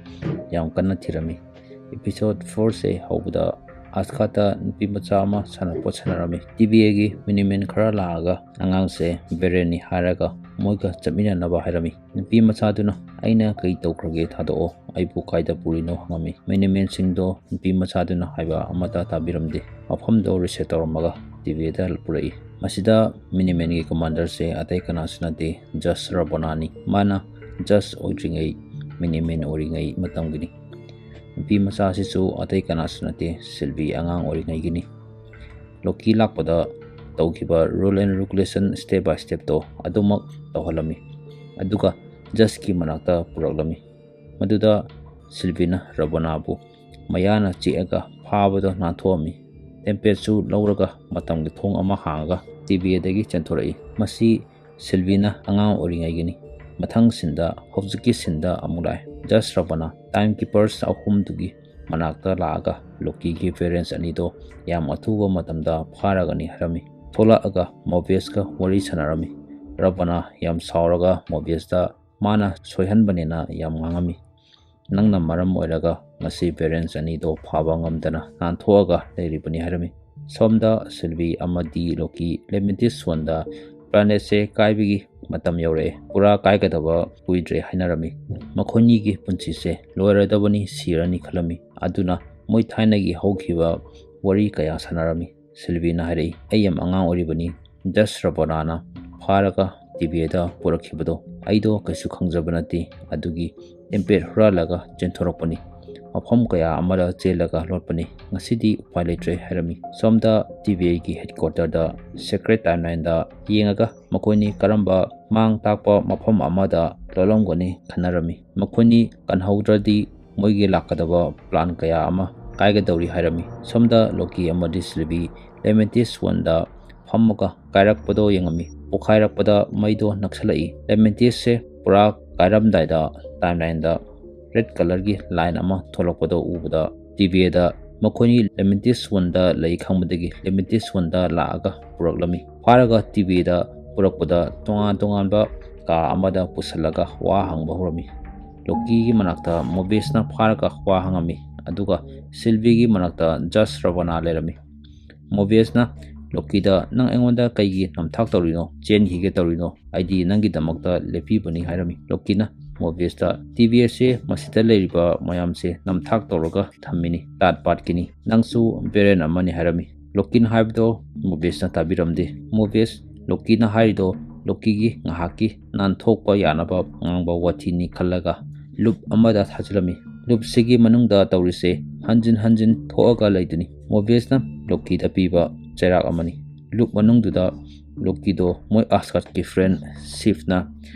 ꯌꯥꯝ ꯀꯟꯅ ꯊꯤꯔꯝꯃꯤ꯫ Episode fourꯁꯦ ꯍꯧꯕꯗ ꯑꯁꯀꯥꯠꯇ ꯅꯨꯄꯤ ꯃꯆꯥ ꯑꯃ ꯁꯥꯟꯅꯄꯣꯠ ꯁꯥꯟꯅꯔꯝꯃꯤ꯫ ꯇꯤꯕꯤꯌꯥꯒꯤ ꯃꯤꯅꯤꯃꯦꯟ ꯈꯔ ꯂꯥꯛꯑꯒ ꯑꯉꯥꯡꯁꯦ ꯕꯦꯔꯦꯟꯅꯤ ꯍꯥꯏꯔꯒ ꯃꯣꯏꯒ ꯆꯠꯃꯤꯟꯅꯅꯕ ꯍꯥꯏꯔꯝꯃꯤ꯫ ꯅꯨꯄꯤ ꯃꯆꯥꯗꯨꯅ "ꯑꯩꯅ ꯀꯩ ꯇꯧꯈ꯭ꯔꯒꯦ? ꯊꯥꯗꯣꯛꯑꯣ꯫ ꯑꯩꯕꯨ ꯀꯥꯏꯗ ꯄꯨꯔꯤꯅꯣ?" ꯍꯪꯉꯝꯃꯤ꯫ ꯃꯤꯅꯤꯃꯦꯟꯁꯤꯡꯗꯣ ꯅꯨꯄꯤ ꯃꯆꯥꯗꯨꯅ ꯍꯥꯏꯕ ꯑꯃꯠꯇ ꯇꯥꯕꯤꯔꯝꯗꯦ꯫ ꯃꯐꯝꯗꯣ reset ꯇꯧꯔꯝꯃꯒ ꯇꯤꯕꯤꯌꯥꯗ ꯄꯨꯔꯛꯏ꯫ ꯃꯁꯤꯗ ꯃꯤꯅꯤꯃꯦꯟꯒꯤ commanderꯁꯦ ꯑꯇꯩ ꯀꯅꯥꯁꯨ ꯅꯠꯇꯦ, ꯖꯁ ꯔꯕꯣꯅꯥꯅꯤ꯫ ꯃꯥꯅ ꯖꯁ ꯑꯣꯏꯗ꯭ꯔꯤꯉꯩ, ꯃꯤꯅꯤꯃꯦꯟ ꯑꯣꯏꯔꯤꯉꯩ ꯃꯇꯝꯒꯤꯅꯤ꯫ ꯅꯨꯄꯤ ꯃꯆꯥꯁꯤꯁꯨ ꯑꯇꯩ ꯀꯅꯥꯁꯨ ꯅꯠꯇꯦ, ꯁꯤꯜꯚꯤ ꯑꯉꯥꯡ ꯑꯣꯏꯔꯤꯉꯩꯒꯤꯅꯤ꯫ ꯂꯣꯀꯤ ꯂꯥꯛꯄꯗ ꯇꯧꯈꯤꯕ rule and regulation step by stepꯇꯣ ꯑꯗꯨꯃꯛ ꯇꯧꯍꯜꯂꯝꯃꯤ꯫ ꯑꯗꯨꯒ ꯖꯁꯀꯤ ꯃꯅꯥꯛꯇ ꯄꯨꯔꯛꯂꯝꯃꯤ꯫ ꯃꯗꯨꯗ ꯁꯤꯜꯚꯤꯅ ꯔꯕꯣꯅꯥꯕꯨ ꯃꯌꯥꯅ ꯆꯤꯛꯑꯒ ꯐꯥꯕꯗ ꯅꯥꯟꯊꯣꯛꯑꯝꯃꯤ꯫ ꯇꯦꯝꯄꯦꯠꯁꯨ ꯂꯧꯔꯒ ꯃꯇꯝꯒꯤ ꯊꯣꯡ ꯑꯃ ꯍꯥꯡꯉꯒ ꯇꯤꯕꯤꯌꯥꯗꯒꯤ ꯆꯦꯟꯊꯣꯔꯛꯏ꯫ ꯃꯁꯤ ꯁꯤꯜꯚꯤꯅ ꯑꯉꯥꯡ ꯑꯣꯏꯔꯤꯉꯩꯒꯤꯅꯤ꯫ ꯃꯊꯪ ꯁꯤꯟꯗ ꯍꯧꯖꯤꯛꯀꯤ ꯁꯤꯟꯗ ꯑꯃꯨꯛ ꯂꯥꯛꯑꯦ꯫ ꯖꯁ ꯔꯕꯅ ꯇꯥꯏꯝ ꯀꯤꯄꯔꯁ ꯑꯍꯨꯝꯗꯨꯒꯤ ꯃꯅꯥꯛꯇ ꯂꯥꯛꯑꯒ ꯂꯣꯀꯤꯒꯤ ꯄꯦꯔꯦꯟꯁ ꯑꯅꯤꯗꯣ ꯌꯥꯝ ꯑꯊꯨꯕ ꯃꯇꯝꯗ ꯐꯥꯔꯒꯅꯤ ꯍꯥꯏꯔꯝꯃꯤ꯫ ꯊꯣꯛꯂꯛꯑꯒ ꯃꯣꯕꯤꯌꯁꯀ ꯋꯥꯔꯤ ꯁꯥꯟꯅꯔꯝꯃꯤ꯫ ꯔꯕꯅ ꯌꯥꯝ ꯁꯥꯎꯔꯒ ꯃꯣꯕꯤꯌꯁꯇ ꯃꯥꯅ ꯁꯣꯏꯍꯟꯕꯅꯦꯅ ꯌꯥꯝ ꯉꯥꯡꯉꯝꯃꯤ꯫ "ꯅꯪꯅ ꯃꯔꯝ ꯑꯣꯏꯔꯒ ꯉꯁꯤ ꯄꯦꯔꯦꯟꯁ ꯑꯅꯤꯗꯣ ꯐꯥꯕ ꯉꯝꯗꯅ ꯅꯥꯟꯊꯣꯛꯑꯒ ꯂꯩꯔꯤꯕꯅꯤ" ꯍꯥꯏꯔꯝꯃꯤ꯫ ꯁꯣꯝꯗ ꯁꯤꯜꯚꯤ ꯑꯃꯗꯤ ꯂꯣꯀꯤ ꯂꯦꯃꯦꯟꯇꯤꯁ ꯁꯣꯟꯗ ꯄ꯭ꯂꯥꯅꯦꯠꯁꯦ ꯀꯥꯏꯕꯒꯤ ꯃꯇꯝ ꯌꯧꯔꯛꯑꯦ, ꯄꯨꯔꯥ ꯀꯥꯏꯒꯗꯕ ꯀꯨꯏꯗ꯭ꯔꯦ ꯍꯥꯏꯅꯔꯝꯃꯤ꯫ ꯃꯈꯣꯏꯅꯤꯒꯤ ꯄꯨꯟꯁꯤꯁꯦ ꯂꯣꯏꯔꯗꯕꯅꯤ, ꯁꯤꯔꯅꯤ ꯈꯜꯂꯝꯃꯤ꯫ ꯑꯗꯨꯅ ꯃꯣꯏ ꯊꯥꯏꯅꯒꯤ ꯍꯧꯈꯤꯕ ꯋꯥꯔꯤ ꯀꯌꯥ ꯁꯥꯟꯅꯔꯝꯃꯤ꯫ ꯁꯤꯜꯚꯤꯅ ꯍꯥꯏꯔꯛꯏ, "ꯑꯩ ꯌꯥꯝ ꯑꯉꯥꯡ ꯑꯣꯏꯔꯤꯕꯅꯤ, ꯖꯁ ꯔꯕꯅꯥꯅ ꯐꯥꯔꯒ ꯇꯤꯕꯦꯗ ꯄꯨꯔꯛꯈꯤꯕꯗꯣ ꯑꯩꯗꯣ ꯀꯩꯁꯨ ꯈꯪꯖꯕ ꯅꯠꯇꯦ꯫ ꯑꯗꯨꯒꯤ ꯇꯦꯝꯄ꯭ꯂꯦꯠ ꯍꯨꯔꯥꯜꯂꯒ ꯆꯦꯟꯊꯣꯔꯛꯄꯅꯤ꯫ ꯃꯐꯝ ꯀꯌꯥ ꯑꯃꯗ ꯆꯦꯜꯂꯒ ꯂꯣꯠꯄꯅꯤ꯫ ꯉꯁꯤꯗꯤ ꯎꯄꯥꯏ ꯂꯩꯇ꯭ꯔꯦ" ꯍꯥꯏꯔꯝꯃꯤ꯫ ꯁꯣꯝꯗ ꯇꯤꯕꯦꯒꯤ ꯍꯦꯗꯀ꯭ꯋꯥꯇꯔꯗ ꯁꯦꯀ꯭ꯔꯦꯠ ꯇꯥꯏꯝꯂꯥꯏꯟꯗ ꯌꯦꯡꯉꯒ ꯃꯈꯣꯏꯅꯤ ꯀꯔꯝꯕ ꯃꯥꯡ ꯇꯥꯛꯄ ꯃꯐꯝ ꯑꯃꯗ ꯂꯣꯠꯂꯝꯒꯅꯤ ꯈꯟꯅꯔꯝꯃꯤ꯫ ꯃꯈꯣꯏꯅꯤ ꯀꯟꯍꯧꯗ꯭ꯔꯗꯤ ꯃꯣꯏꯒꯤ ꯂꯥꯛꯀꯗꯕ ꯄ꯭ꯂꯥꯟ ꯀꯌꯥ ꯑꯃ ꯀꯥꯏꯒꯗꯧꯔꯤ ꯍꯥꯏꯔꯝꯃꯤ꯫ ꯁꯣꯝꯗ ꯂꯣꯀꯤ ꯑꯃꯗꯤ ꯁꯤꯜꯚꯤ ꯂꯦꯃꯦꯟꯇꯤꯁ ꯋꯥꯟꯗ ꯐꯝꯃꯒ ꯀꯥꯏꯔꯛꯄꯗꯣ ꯌꯦꯡꯉꯝꯃꯤ꯫ ꯄꯣꯈꯥꯏꯔꯛꯄꯗ ꯃꯩꯗꯣ ꯅꯛꯁꯜꯂꯛꯏ꯫ ꯂꯦꯃꯦꯟꯇꯤꯁꯁꯦ ꯄꯨꯔꯥ ꯀꯥꯏꯔꯝꯗꯥꯏꯗ ꯇꯥꯏꯝꯂꯥꯏꯟꯗ ꯔꯦꯗ ꯀꯂꯔꯒꯤ ꯂꯥꯏꯟ ꯑꯃ ꯊꯣꯛꯂꯛꯄꯗꯣ ꯎꯕꯗ ꯇꯤꯕꯦꯗ ꯃꯈꯣꯏꯅꯤ ꯂꯦꯃꯦꯟꯇꯤꯁ ꯋꯥꯟꯗ ꯂꯩ ꯈꯪꯕꯗꯒꯤ ꯂꯦꯃꯦꯟꯇꯤꯁ ꯋꯥꯟꯗ ꯂꯥꯛꯑꯒ ꯄꯨꯔꯛꯂꯝꯃꯤ꯫ ꯐꯥꯔꯒ ꯇꯤꯕꯦꯗ ꯄꯨꯔꯛꯄꯗ ꯇꯣꯉꯥꯟ ꯇꯣꯉꯥꯟꯕ ꯀꯥ ꯑꯃꯗ ꯄꯨꯁꯜꯂꯒ ꯋꯥ ꯍꯪꯕ ꯍꯧꯔꯝꯃꯤ꯫ ꯂꯣꯀꯤꯒꯤ ꯃꯅꯥꯛꯇ ꯃꯣꯕꯤꯁꯅ ꯐꯥꯔꯒ ꯋꯥ ꯍꯪꯉꯝꯃꯤ, ꯑꯗꯨꯒ ꯁꯤꯜꯚꯤꯒꯤ ꯃꯅꯥꯛꯇ ꯖꯁ ꯔꯕꯅꯥ ꯂꯩꯔꯝꯃꯤ꯫ ꯃꯣꯕꯤꯁꯅ ꯂꯣꯀꯤꯗ, "ꯅꯪ ꯑꯩꯉꯣꯟꯗ ꯀꯩꯒꯤ ꯅꯝꯊꯥꯛ ꯇꯧꯔꯤꯅꯣ? ꯆꯦꯟꯈꯤꯒꯦ ꯇꯧꯔꯤꯅꯣ? ꯑꯩꯗꯤ ꯅꯪꯒꯤꯗꯃꯛꯇ ꯂꯦꯞꯄꯤꯕꯅꯤ" ꯍꯥꯏꯔꯝꯃꯤ꯫ ꯂꯣꯀꯤꯅ ꯃꯣꯕꯤꯁꯇ, "ꯇꯤꯕꯦꯁꯁꯦ ꯃꯁꯤꯗ ꯂꯩꯔꯤꯕ ꯃꯌꯥꯝꯁꯦ ꯅꯝꯊꯥꯛ ꯇꯧꯔꯒ ꯊꯝꯃꯤꯅꯤ, ꯇꯥꯠ ꯄꯥꯠꯀꯤꯅꯤ꯫ ꯅꯪꯁꯨ ꯚꯦꯔꯦꯟ ꯑꯃꯅꯤ" ꯍꯥꯏꯔꯝꯃꯤ꯫ ꯂꯣꯀꯤꯅ ꯍꯥꯏꯕꯗꯣ ꯃꯣꯕꯤꯁꯅ ꯇꯥꯕꯤꯔꯝꯗꯦ꯫ ꯃꯣꯕꯤꯁ, ꯂꯣꯀꯤꯅ ꯍꯥꯏꯔꯤꯗꯣ ꯂꯣꯀꯤꯒꯤ ꯉꯥꯏꯍꯥꯛꯀꯤ ꯅꯥꯟꯊꯣꯛꯄ ꯌꯥꯅꯕ ꯉꯥꯡꯕ ꯋꯥꯊꯤꯅꯤ ꯈꯜꯂꯒ ꯂꯨꯞ ꯑꯃꯗ ꯊꯥꯖꯤꯜꯂꯝꯃꯤ꯫ ꯂꯨꯞꯁꯤꯒꯤ ꯃꯅꯨꯡꯗ ꯇꯧꯔꯤꯁꯦ ꯍꯟꯖꯤꯟ ꯍꯟꯖꯤꯟ ꯊꯣꯛꯑꯒ ꯂꯩꯗꯨꯅꯤ꯫ ꯃꯣꯕꯤꯁꯅ ꯂꯣꯀꯤꯗ ꯄꯤꯕ ꯆꯩꯔꯥꯛ ꯑꯃꯅꯤ꯫ ꯂꯨꯞ ꯃꯅꯨꯡꯗꯨꯗ ꯂꯣꯀꯤꯗꯣ ꯃꯣꯏ ꯑꯁꯒꯥꯔꯗꯀꯤ ꯐ꯭ꯔꯦꯟ ꯁꯤꯐꯅ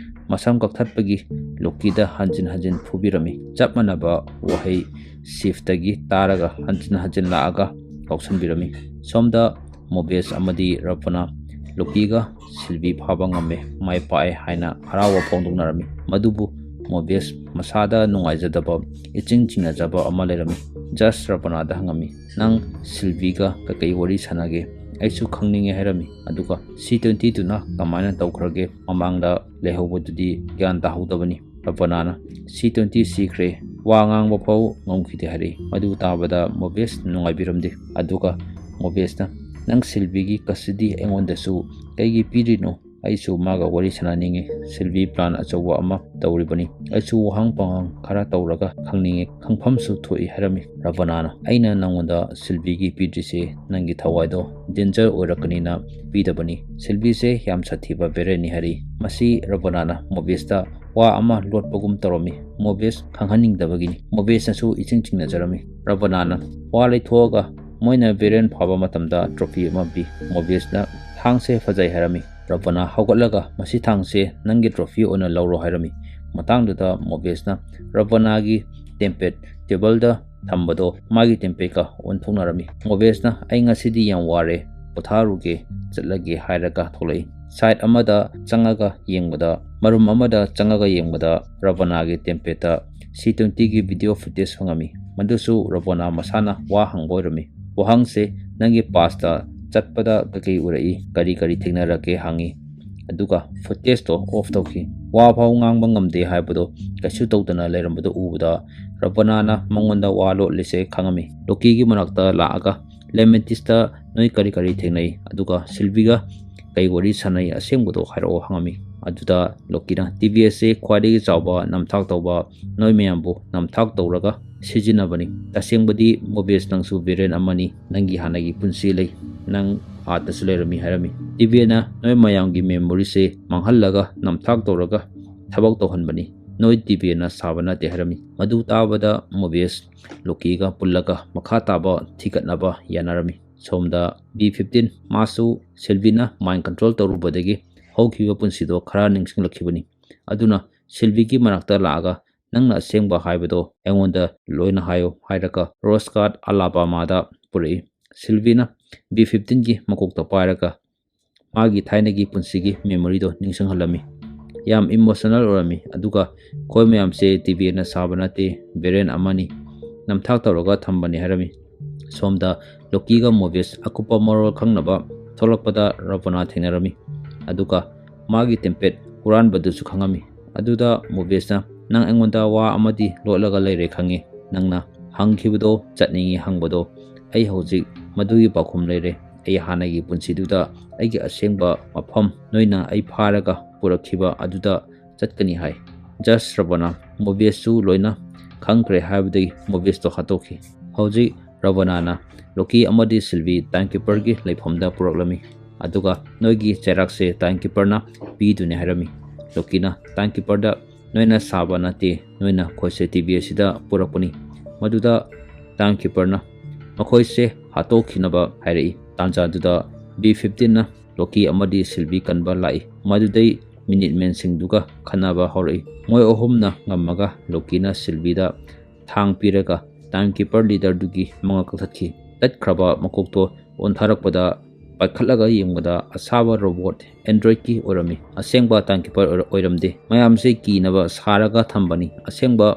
ꯃꯁꯝ ꯀꯛꯊꯠꯄꯒꯤ ꯂꯣꯀꯤꯗ ꯍꯟꯖꯤꯟ ꯍꯟꯖꯤꯟ ꯐꯨꯕꯤꯔꯝꯃꯤ꯫ ꯆꯞ ꯃꯥꯟꯅꯕ ꯋꯥꯍꯩ ꯁꯤꯐꯇꯒꯤ ꯇꯥꯔꯒ ꯍꯟꯖꯤꯟ ꯍꯟꯖꯤꯟ ꯂꯥꯛꯑꯒ ꯀꯥꯎꯁꯟꯕꯤꯔꯝꯃꯤ꯫ ꯁꯣꯝꯗ ꯃꯣꯕꯤꯁ ꯑꯃꯗꯤ ꯔꯕꯅꯥ ꯂꯣꯀꯤꯒ ꯁꯤꯜꯚꯤ ꯐꯥꯕ ꯉꯝꯃꯦ, ꯃꯥꯏ ꯄꯥꯛꯑꯦ ꯍꯥꯏꯅ ꯍꯔꯥꯎꯕ ꯐꯣꯡꯗꯣꯛꯅꯔꯝꯃꯤ꯫ ꯃꯗꯨꯕꯨ ꯃꯣꯕꯤꯁ ꯃꯁꯥꯗ ꯅꯨꯡꯉꯥꯏꯖꯗꯕ, ꯏꯆꯤꯡ ꯆꯤꯡꯅꯖꯕ ꯑꯃ ꯂꯩꯔꯝꯃꯤ꯫ ꯖꯁ ꯔꯕꯅꯥꯗ ꯍꯪꯉꯝꯃꯤ, "ꯅꯪ ꯁꯤꯜꯚꯤꯒ ꯀꯩꯀꯩ ꯋꯥꯔꯤ ꯁꯥꯟꯅꯒꯦ? ꯑꯩꯁꯨ ꯈꯪꯅꯤꯡꯉꯦ" ꯍꯥꯏꯔꯝꯃꯤ꯫ ꯑꯗꯨꯒ ꯁꯤ ꯇ꯭ꯋꯦꯟꯇꯤꯗꯨꯅ ꯀꯃꯥꯏꯅ ꯇꯧꯈ꯭ꯔꯒꯦ? ꯃꯃꯥꯡꯗ ꯂꯩꯍꯧꯕꯗꯨꯗꯤ ꯒ꯭ꯌꯥꯟ ꯇꯥꯍꯧꯗꯕꯅꯤ꯫ ꯔꯕꯅꯥꯅ, "ꯁꯤ ꯇ꯭ꯋꯦꯟꯇꯤ ꯁꯤꯈ꯭ꯔꯦ, ꯋꯥ ꯉꯥꯡꯕ ꯐꯥꯎ ꯉꯝꯈꯤꯗꯦ" ꯍꯥꯏꯔꯛꯏ꯫ ꯃꯗꯨ ꯇꯥꯕꯗ ꯃꯣꯕꯤꯁ ꯅꯨꯡꯉꯥꯏꯕꯤꯔꯝꯗꯦ꯫ ꯑꯗꯨꯒ ꯃꯣꯕꯤꯁꯅ, "ꯅꯪ ꯁꯤꯜꯚꯤꯒꯤ ꯀꯁꯇꯗꯤ ꯑꯩꯉꯣꯟꯗꯁꯨ ꯀꯩꯒꯤ ꯄꯤꯔꯤꯅꯣ? ꯑꯩꯁꯨ ꯃꯥꯒ ꯋꯥꯔꯤ ꯁꯥꯟꯅꯅꯤꯡꯉꯤ꯫ ꯁꯤꯜꯚꯤ plan ꯑꯆꯧꯕ ꯑꯃ ꯇꯧꯔꯤꯕꯅꯤ꯫ ꯑꯩꯁꯨ ꯋꯥꯍꯪ ꯄꯥꯎꯍꯪ ꯈꯔ ꯇꯧꯔꯒ ꯈꯪꯅꯤꯡꯉꯤ꯫ ꯈꯪꯐꯝꯁꯨ ꯊꯣꯛꯏ ꯍꯥꯏꯔꯝꯃꯤ ꯔꯕꯅꯥꯅ꯫ ꯑꯩꯅ ꯅꯉꯣꯟꯗ ꯁꯤꯜꯚꯤꯒꯤ ꯄꯤꯗ꯭ꯔꯤꯁꯦ ꯅꯪꯒꯤ ꯊꯋꯥꯏꯗꯣ danger ꯑꯣꯏꯔꯛꯀꯅꯤꯅ ꯄꯤꯗꯕꯅꯤ꯫ ꯁꯤꯜꯚꯤꯁꯦ ꯌꯥꯝ ꯁꯥꯊꯤꯕ ꯚꯤꯂꯦꯟꯅꯤ ꯍꯥꯏꯔꯤ꯫ ꯃꯁꯤ ꯔꯕꯅꯥꯅ ꯃꯣꯕꯤꯁꯇ ꯋꯥ ꯑꯃ ꯂꯣꯠꯄꯒꯨꯝ ꯇꯧꯔꯝꯃꯤ꯫ ꯃꯣꯕꯤꯁ ꯈꯪꯍꯟꯅꯤꯡꯗꯕꯒꯤꯅꯤ꯫ ꯃꯣꯕꯤꯁꯅꯁꯨ ꯏꯆꯤꯡ ꯆꯤꯡꯅꯖꯔꯝꯃꯤ꯫ ꯔꯕꯅꯥꯅ ꯋꯥ ꯂꯩꯊꯣꯛꯑꯒ ꯃꯣꯏꯅ ꯚꯤꯂꯦꯟ ꯐꯥꯕ ꯃꯇꯝꯗ trophy ꯑꯃ ꯄꯤ꯫ ꯃꯣꯕꯤꯁꯅ ꯊꯥꯡꯁꯦ ꯐꯖꯩ ꯍꯥꯏꯔꯝꯃꯤ꯫ ꯔꯕꯅꯥ ꯍꯧꯒꯠꯂꯒ ꯃꯁꯤ ꯊꯥꯡꯁꯦ ꯅꯪꯒꯤ trophy ꯑꯣꯏꯅ ꯂꯧꯔꯣ ꯍꯥꯏꯔꯝꯃꯤ꯫ ꯃꯇꯥꯡꯗꯨꯗ ꯃꯣꯕꯤꯁꯅ ꯔꯕꯅꯥꯒꯤ tempad tableꯗ ꯊꯝꯕꯗꯣ ꯃꯥꯒꯤ tempad ꯀ ꯑꯣꯟꯊꯣꯛꯅꯔꯝꯃꯤ꯫ ꯃꯣꯕꯤꯁꯅ "ꯑꯩ ꯉꯁꯤꯗꯤ ꯌꯥꯝ ꯋꯥꯔꯦ, ꯄꯣꯊꯥꯔꯨꯒꯦ, ꯆꯠꯂꯒꯦ" ꯍꯥꯏꯔꯒ ꯊꯣꯛꯂꯛꯏ꯫ Side ꯑꯃꯗ ꯆꯪꯉꯒ ꯌꯦꯡꯕꯗ, ꯃꯔꯨꯝ ꯑꯃꯗ ꯆꯪꯉꯒ ꯌꯦꯡꯕꯗ ꯔꯕꯅꯥꯒꯤ tempad ꯇ C twenty ꯒꯤ video footage ꯐꯪꯉꯝꯃꯤ꯫ ꯃꯗꯨꯁꯨ ꯔꯕꯅꯥ ꯃꯁꯥꯅ ꯋꯥ ꯍꯪꯕ ꯑꯣꯏꯔꯝꯃꯤ꯫ ꯋꯥꯍꯪꯁꯦ "ꯅꯪꯒꯤ past ꯇ ꯆꯠꯄꯗ ꯀꯩꯀꯩ ꯎꯔꯛꯏ, ꯀꯔꯤ ꯀꯔꯤ ꯊꯦꯡꯅꯔꯛꯀꯦ?" ꯍꯪꯉꯤ꯫ ꯑꯗꯨꯒ footage ꯇꯣ off ꯇꯧꯈꯤ꯫ ꯋꯥ ꯐꯥꯎ ꯉꯥꯡꯕ ꯉꯝꯗꯦ ꯍꯥꯏꯕꯗꯣ ꯀꯩꯁꯨ ꯇꯧꯗꯅ ꯂꯩꯔꯝꯕꯗꯨ ꯎꯕꯗ ꯔꯕꯅꯥꯅ ꯃꯉꯣꯟꯗ ꯋꯥ ꯂꯣꯠꯂꯤꯁꯦ ꯈꯪꯉꯝꯃꯤ꯫ ꯂꯣꯀꯤꯒꯤ ꯃꯅꯥꯛꯇ ꯂꯥꯛꯑꯒ "ꯂꯦꯃꯦꯟꯇꯤꯁꯇ ꯅꯣꯏ ꯀꯔꯤ ꯀꯔꯤ ꯊꯦꯡꯅꯩ? ꯑꯗꯨꯒ ꯁꯤꯜꯚꯤꯒ ꯀꯩ ꯋꯥꯔꯤ ꯁꯥꯟꯅꯩ? ꯑꯁꯦꯡꯕꯗꯣ ꯍꯥꯏꯔꯛꯑꯣ" ꯍꯪꯉꯝꯃꯤ꯫ ꯑꯗꯨꯗ ꯂꯣꯀꯤꯅ "ꯇꯤ ꯕꯤ ꯑꯦꯁ ꯁꯦ ꯈ꯭ꯋꯥꯏꯗꯒꯤ ꯆꯥꯎꯕ ꯅꯝꯊꯥꯛ ꯇꯧꯕ ꯅꯣꯏ ꯃꯌꯥꯝꯕꯨ ꯅꯝꯊꯥꯛ ꯇꯧꯔꯒ ꯁꯤꯖꯤꯟꯅꯕꯅꯤ꯫ ꯇꯁꯦꯡꯕꯗꯤ ꯃꯣꯕꯤꯁ ꯅꯪꯁꯨ ꯚꯤꯂꯦꯟ ꯑꯃꯅꯤ꯫ ꯅꯪꯒꯤ ꯍꯥꯟꯅꯒꯤ ꯄꯨꯟꯁꯤ ꯂꯩ꯫ ꯅꯪ ꯑꯥꯗꯁꯨ ꯂꯩꯔꯝꯃꯤ" ꯍꯥꯏꯔꯝꯃꯤ꯫ ꯇꯤ ꯕꯤ ꯑꯦꯅ "ꯅꯣꯏ ꯃꯌꯥꯝꯒꯤ memory ꯁꯦ ꯃꯥꯡꯍꯜꯂꯒ ꯅꯝꯊꯥꯛ ꯇꯧꯔꯒ ꯊꯕꯛ ꯇꯧꯍꯟꯕꯅꯤ꯫ ꯅꯣꯏ ꯇꯤ ꯕꯤ ꯑꯦꯅ ꯁꯥꯕ ꯅꯠꯇꯦ" ꯍꯥꯏꯔꯝꯃꯤ꯫ ꯃꯗꯨ ꯇꯥꯕꯗ ꯃꯣꯕꯤꯁ ꯂꯣꯀꯤꯒ ꯄꯨꯜꯂꯒ ꯃꯈꯥ ꯇꯥꯕ ꯊꯤꯒꯠꯅꯕ ꯌꯥꯅꯔꯝꯃꯤ꯫ ꯁꯣꯝꯗ ꯕꯤ ꯐꯤꯐꯇꯤꯟ ꯃꯥꯁꯨ ꯁꯤꯜꯚꯤꯅ mind control ꯇꯧꯔꯨꯕꯗꯒꯤ ꯍꯧꯈꯤꯕ ꯄꯨꯟꯁꯤꯗꯣ ꯈꯔ ꯅꯤꯡꯁꯤꯡꯂꯛꯈꯤꯕꯅꯤ꯫ ꯑꯗꯨꯅ ꯁꯤꯜꯚꯤꯒꯤ ꯃꯅꯥꯛꯇ ꯂꯥꯛꯑꯒ "ꯅꯪꯅ ꯑꯁꯦꯡꯕ ꯍꯥꯏꯕꯗꯣ ꯑꯩꯉꯣꯟꯗ ꯂꯣꯏꯅ ꯍꯥꯏꯌꯣ" ꯍꯥꯏꯔꯒ ꯔꯣꯁ ꯒꯥꯔꯗ ꯑꯂꯥꯕꯥꯃꯥꯗ ꯄꯨꯔꯛꯏ꯫ ꯁꯤꯜꯚꯤꯅ ꯕꯤ ꯐꯤꯐꯇꯤꯟꯒꯤ ꯃꯀꯣꯛꯇ ꯄꯥꯏꯔꯒ ꯃꯥꯒꯤ ꯊꯥꯏꯅꯒꯤ ꯄꯨꯟꯁꯤꯒꯤ memory ꯗꯣ ꯅꯤꯡꯁꯤꯡꯍꯜꯂꯝꯃꯤ꯫ ꯌꯥꯝ emotional ꯑꯣꯏꯔꯝꯃꯤ꯫ ꯑꯗꯨꯒ "ꯑꯩꯈꯣꯏ ꯃꯌꯥꯝꯁꯦ ꯇꯤ ꯕꯤ ꯑꯦꯅ ꯁꯥꯕ ꯅꯠꯇꯦ, ꯚꯤꯂꯦꯟ ꯑꯃꯅꯤ, ꯅꯝꯊꯥꯛ ꯇꯧꯔꯒ ꯊꯝꯕꯅꯤ" ꯍꯥꯏꯔꯝꯃꯤ꯫ ꯁꯣꯝꯗ ꯂꯣꯀꯤꯒ ꯃꯣꯕꯤꯁ ꯑꯀꯨꯞꯄ ꯃꯔꯣꯜ ꯈꯪꯅꯕ ꯊꯣꯛꯂꯛꯄꯗ ꯔꯕꯅꯥ ꯊꯦꯡꯅꯔꯝꯃꯤ꯫ ꯑꯗꯨꯒ ꯃꯥꯒꯤ tempad ꯍꯨꯔꯥꯟꯕꯗꯨꯁꯨ ꯈꯪꯉꯝꯃꯤ꯫ ꯑꯗꯨꯗ ꯃꯣꯕꯤꯁꯅ "ꯅꯪ ꯑꯩꯉꯣꯟꯗ ꯋꯥ ꯑꯃꯗꯤ ꯂꯣꯠꯂꯒ ꯂꯩꯔꯦ ꯈꯪꯉꯤ꯫ ꯅꯪꯅ ꯍꯪꯈꯤꯕꯗꯣ ꯆꯠꯅꯤꯡꯉꯤ ꯍꯪꯕꯗꯣ ꯑꯩ ꯍꯧꯖꯤꯛ ꯃꯗꯨꯒꯤ ꯄꯥꯎꯈꯨꯝ ꯂꯩꯔꯦ꯫ ꯑꯩ ꯍꯥꯟꯅꯒꯤ ꯄꯨꯟꯁꯤꯗꯨꯗ ꯑꯩꯒꯤ ꯑꯁꯦꯡꯕ ꯃꯐꯝ, ꯅꯣꯏꯅ ꯑꯩ ꯐꯥꯔꯒ ꯄꯨꯔꯛꯈꯤꯕ ꯑꯗꯨꯗ ꯆꯠꯀꯅꯤ ꯍꯥꯏ꯫ ꯖꯁ ꯔꯕꯅꯥ, ꯃꯣꯕꯤꯌꯁꯁꯨ ꯂꯣꯏꯅ ꯈꯪꯈ꯭ꯔꯦ ꯍꯥꯏꯕꯗꯒꯤ ꯃꯣꯕꯤꯌꯁꯇꯣ ꯍꯥꯠꯇꯣꯛꯈꯤ꯫ ꯍꯧꯖꯤꯛ ꯔꯕꯅꯥꯅ ꯂꯣꯀꯤ ꯑꯃꯗꯤ ꯁꯤꯜꯚꯤ ꯇꯥꯏꯝ ꯀꯤꯄꯔꯒꯤ ꯂꯩꯐꯝꯗ ꯄꯨꯔꯛꯂꯝꯃꯤ, ꯑꯗꯨꯒ ꯅꯣꯏꯒꯤ ꯆꯩꯔꯥꯛꯁꯦ ꯇꯥꯏꯝ ꯀꯤꯄꯔꯅ ꯄꯤꯗꯨꯅꯤ ꯍꯥꯏꯔꯝꯃꯤ꯫ ꯂꯣꯀꯤꯅ ꯇꯥꯏꯝ ꯀꯤꯄꯔꯗ, "ꯅꯣꯏꯅ ꯁꯥꯕ ꯅꯠꯇꯦ, ꯅꯣꯏꯅ ꯑꯩꯈꯣꯏꯁꯦ ꯇꯤ ꯚꯤ ꯑꯦꯁꯤꯗ ꯄꯨꯔꯛꯄꯅꯤ"꯫ ꯃꯗꯨꯗ ꯇꯥꯏꯝ ꯀꯤꯄꯔꯅ ꯃꯈꯣꯏꯁꯦ ꯍꯥꯠꯇꯣꯛꯈꯤꯅꯕ ꯍꯥꯏꯔꯛꯏ꯫ ꯇꯥꯟꯖꯥꯗꯨꯗ ꯕꯤ ꯐꯤꯐꯇꯤꯟꯅ ꯂꯣꯀꯤ ꯑꯃꯗꯤ ꯁꯤꯜꯚꯤ ꯀꯟꯕ ꯂꯥꯛꯏ꯫ ꯃꯗꯨꯗꯩ ꯃꯤꯅꯤꯠꯃꯦꯟꯁꯤꯡꯗꯨꯒ ꯈꯟꯅꯕ ꯍꯧꯔꯛꯏ꯫ ꯃꯣꯏ ꯑꯍꯨꯝꯅ ꯉꯝꯃꯒ ꯂꯣꯀꯤꯅ ꯁꯤꯜꯚꯤꯗ ꯊꯥꯡ ꯄꯤꯔꯒ ꯇꯥꯏꯝ ꯀꯤꯄꯔ ꯂꯤꯗꯔꯗꯨꯒꯤ ꯃꯉꯛ ꯀꯛꯊꯠꯈꯤ꯫ ꯇꯠꯈ꯭ꯔꯕ ꯃꯀꯣꯛꯇꯣ ꯑꯣꯟꯊꯔꯛꯄꯗ ꯄꯥꯏꯈꯠꯂꯒ ꯌꯦꯡꯕꯗ ꯑꯁꯥꯕ ꯔꯣꯕꯣꯠ ꯑꯦꯟꯗ꯭ꯔꯣꯏꯗꯀꯤ ꯑꯣꯏꯔꯝꯃꯤ꯫ ꯑꯁꯦꯡꯕ ꯇꯥꯏꯝ ꯀꯤꯄꯔ ꯑꯣꯏꯔ-, ꯑꯣꯏꯔꯝꯗꯦ꯫ ꯃꯌꯥꯝꯁꯦ ꯀꯤꯅꯕ ꯁꯥꯔꯒ ꯊꯝꯕꯅꯤ꯫ ꯑꯁꯦꯡꯕ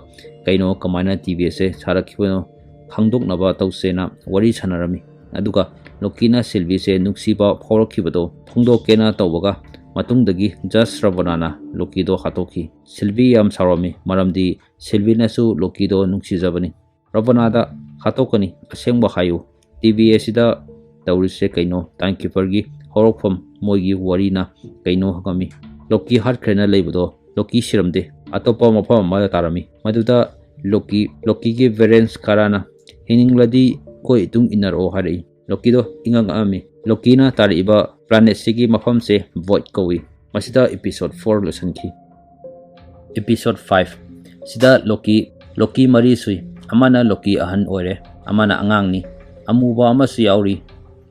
ꯀꯩꯅꯣ, ꯀꯃꯥꯏꯅ ꯇꯤ ꯚꯤ ꯑꯦꯁꯁꯦ ꯁꯥꯔꯛꯈꯤꯕꯅꯣ ꯈꯪꯗꯣꯛꯅꯕ ꯇꯧꯁꯦꯅ ꯋꯥꯔꯤ ꯁꯥꯟꯅꯔꯝꯃꯤ꯫ ꯑꯗꯨꯒ ꯂꯣꯀꯤꯅ ꯁꯤꯜꯚꯤꯁꯦ ꯅꯨꯡꯁꯤꯕ ꯐꯥꯎꯔꯛꯈꯤꯕꯗꯣ ꯐꯣꯡꯗꯣꯛꯀꯦꯅ ꯇꯧꯕꯒ ꯃꯇꯨꯡꯗꯒꯤ ꯖꯁ ꯔꯕꯅꯥꯅ ꯂꯣꯀꯤꯗꯣ ꯍꯥꯠꯇꯣꯛꯈꯤ꯫ ꯁꯤꯜꯚꯤ ꯌꯥꯝ ꯁꯥꯎꯔꯝꯃꯤ, ꯃꯔꯝꯗꯤ ꯁꯤꯜꯚꯤꯅꯁꯨ ꯂꯣꯀꯤꯗꯣ ꯅꯨꯡꯁꯤꯖꯕꯅꯤ꯫ ꯔꯕꯅꯥꯗ ꯍꯥꯠꯇꯣꯛꯀꯅꯤ, ꯑꯁꯦꯡꯕ ꯍꯥꯏꯌꯨ꯫ ꯇꯤ ꯚꯤ ꯑꯦꯁꯤꯗ ꯇꯧꯔꯤꯁꯦ ꯀꯩꯅꯣ? ꯇꯥꯏꯝ ꯀꯤꯄꯔꯒꯤ ꯍꯧꯔꯛꯐꯝ, ꯃꯣꯏꯒꯤ ꯋꯥꯔꯤꯅ ꯀꯩꯅꯣ ꯍꯪꯉꯝꯃꯤ꯫ ꯂꯣꯀꯤ ꯍꯥꯠꯈ꯭ꯔꯦꯅ ꯂꯩꯕꯗꯣ, ꯂꯣꯀꯤ ꯁꯤꯔꯝꯗꯦ, ꯑꯇꯣꯞꯄ ꯃꯐꯝ ꯑꯃꯗ ꯇꯥꯔꯝꯃꯤ꯫ ꯃꯗꯨꯗ ꯂꯣꯀꯤ, ꯂꯣꯀꯤꯒꯤ ꯚꯦꯔꯦꯟꯁ ꯀꯥꯔꯥꯅ, "ꯍꯤꯡꯅꯤꯡꯂꯗꯤ ꯑꯩꯈꯣꯏ ꯏꯇꯨꯡ ꯏꯟꯅꯔꯛꯑꯣ" ꯍꯥꯏꯔꯛꯏ꯫ ꯂꯣꯀꯤꯗꯣ ꯏꯉꯛ ꯉꯛꯑꯝꯃꯤ꯫ ꯂꯣꯀꯤꯅ ꯇꯥꯔꯛꯏꯕ ꯄ꯭ꯂꯥꯅꯦꯠꯁꯤꯒꯤ ꯃꯐꯝꯁꯦ ꯚꯣꯏꯗ ꯀꯧꯏ꯫ ꯃꯁꯤꯗ ꯏꯄꯤꯁꯣꯗ ꯐꯣꯔ ꯂꯣꯏꯁꯤꯟꯈꯤ꯫ ꯏꯄꯤꯁꯣꯗ ꯐꯥꯏꯚ ꯁꯤꯗ ꯂꯣꯀꯤ, ꯂꯣꯀꯤ ꯃꯔꯤ ꯁꯨꯏ꯫ ꯑꯃꯅ ꯂꯣꯀꯤ ꯑꯍꯟ ꯑꯣꯏꯔꯦ, ꯑꯃꯅ ꯑꯉꯥꯡꯅꯤ, ꯑꯃꯨꯕ ꯑꯃꯁꯨ ꯌꯥꯎꯔꯤ,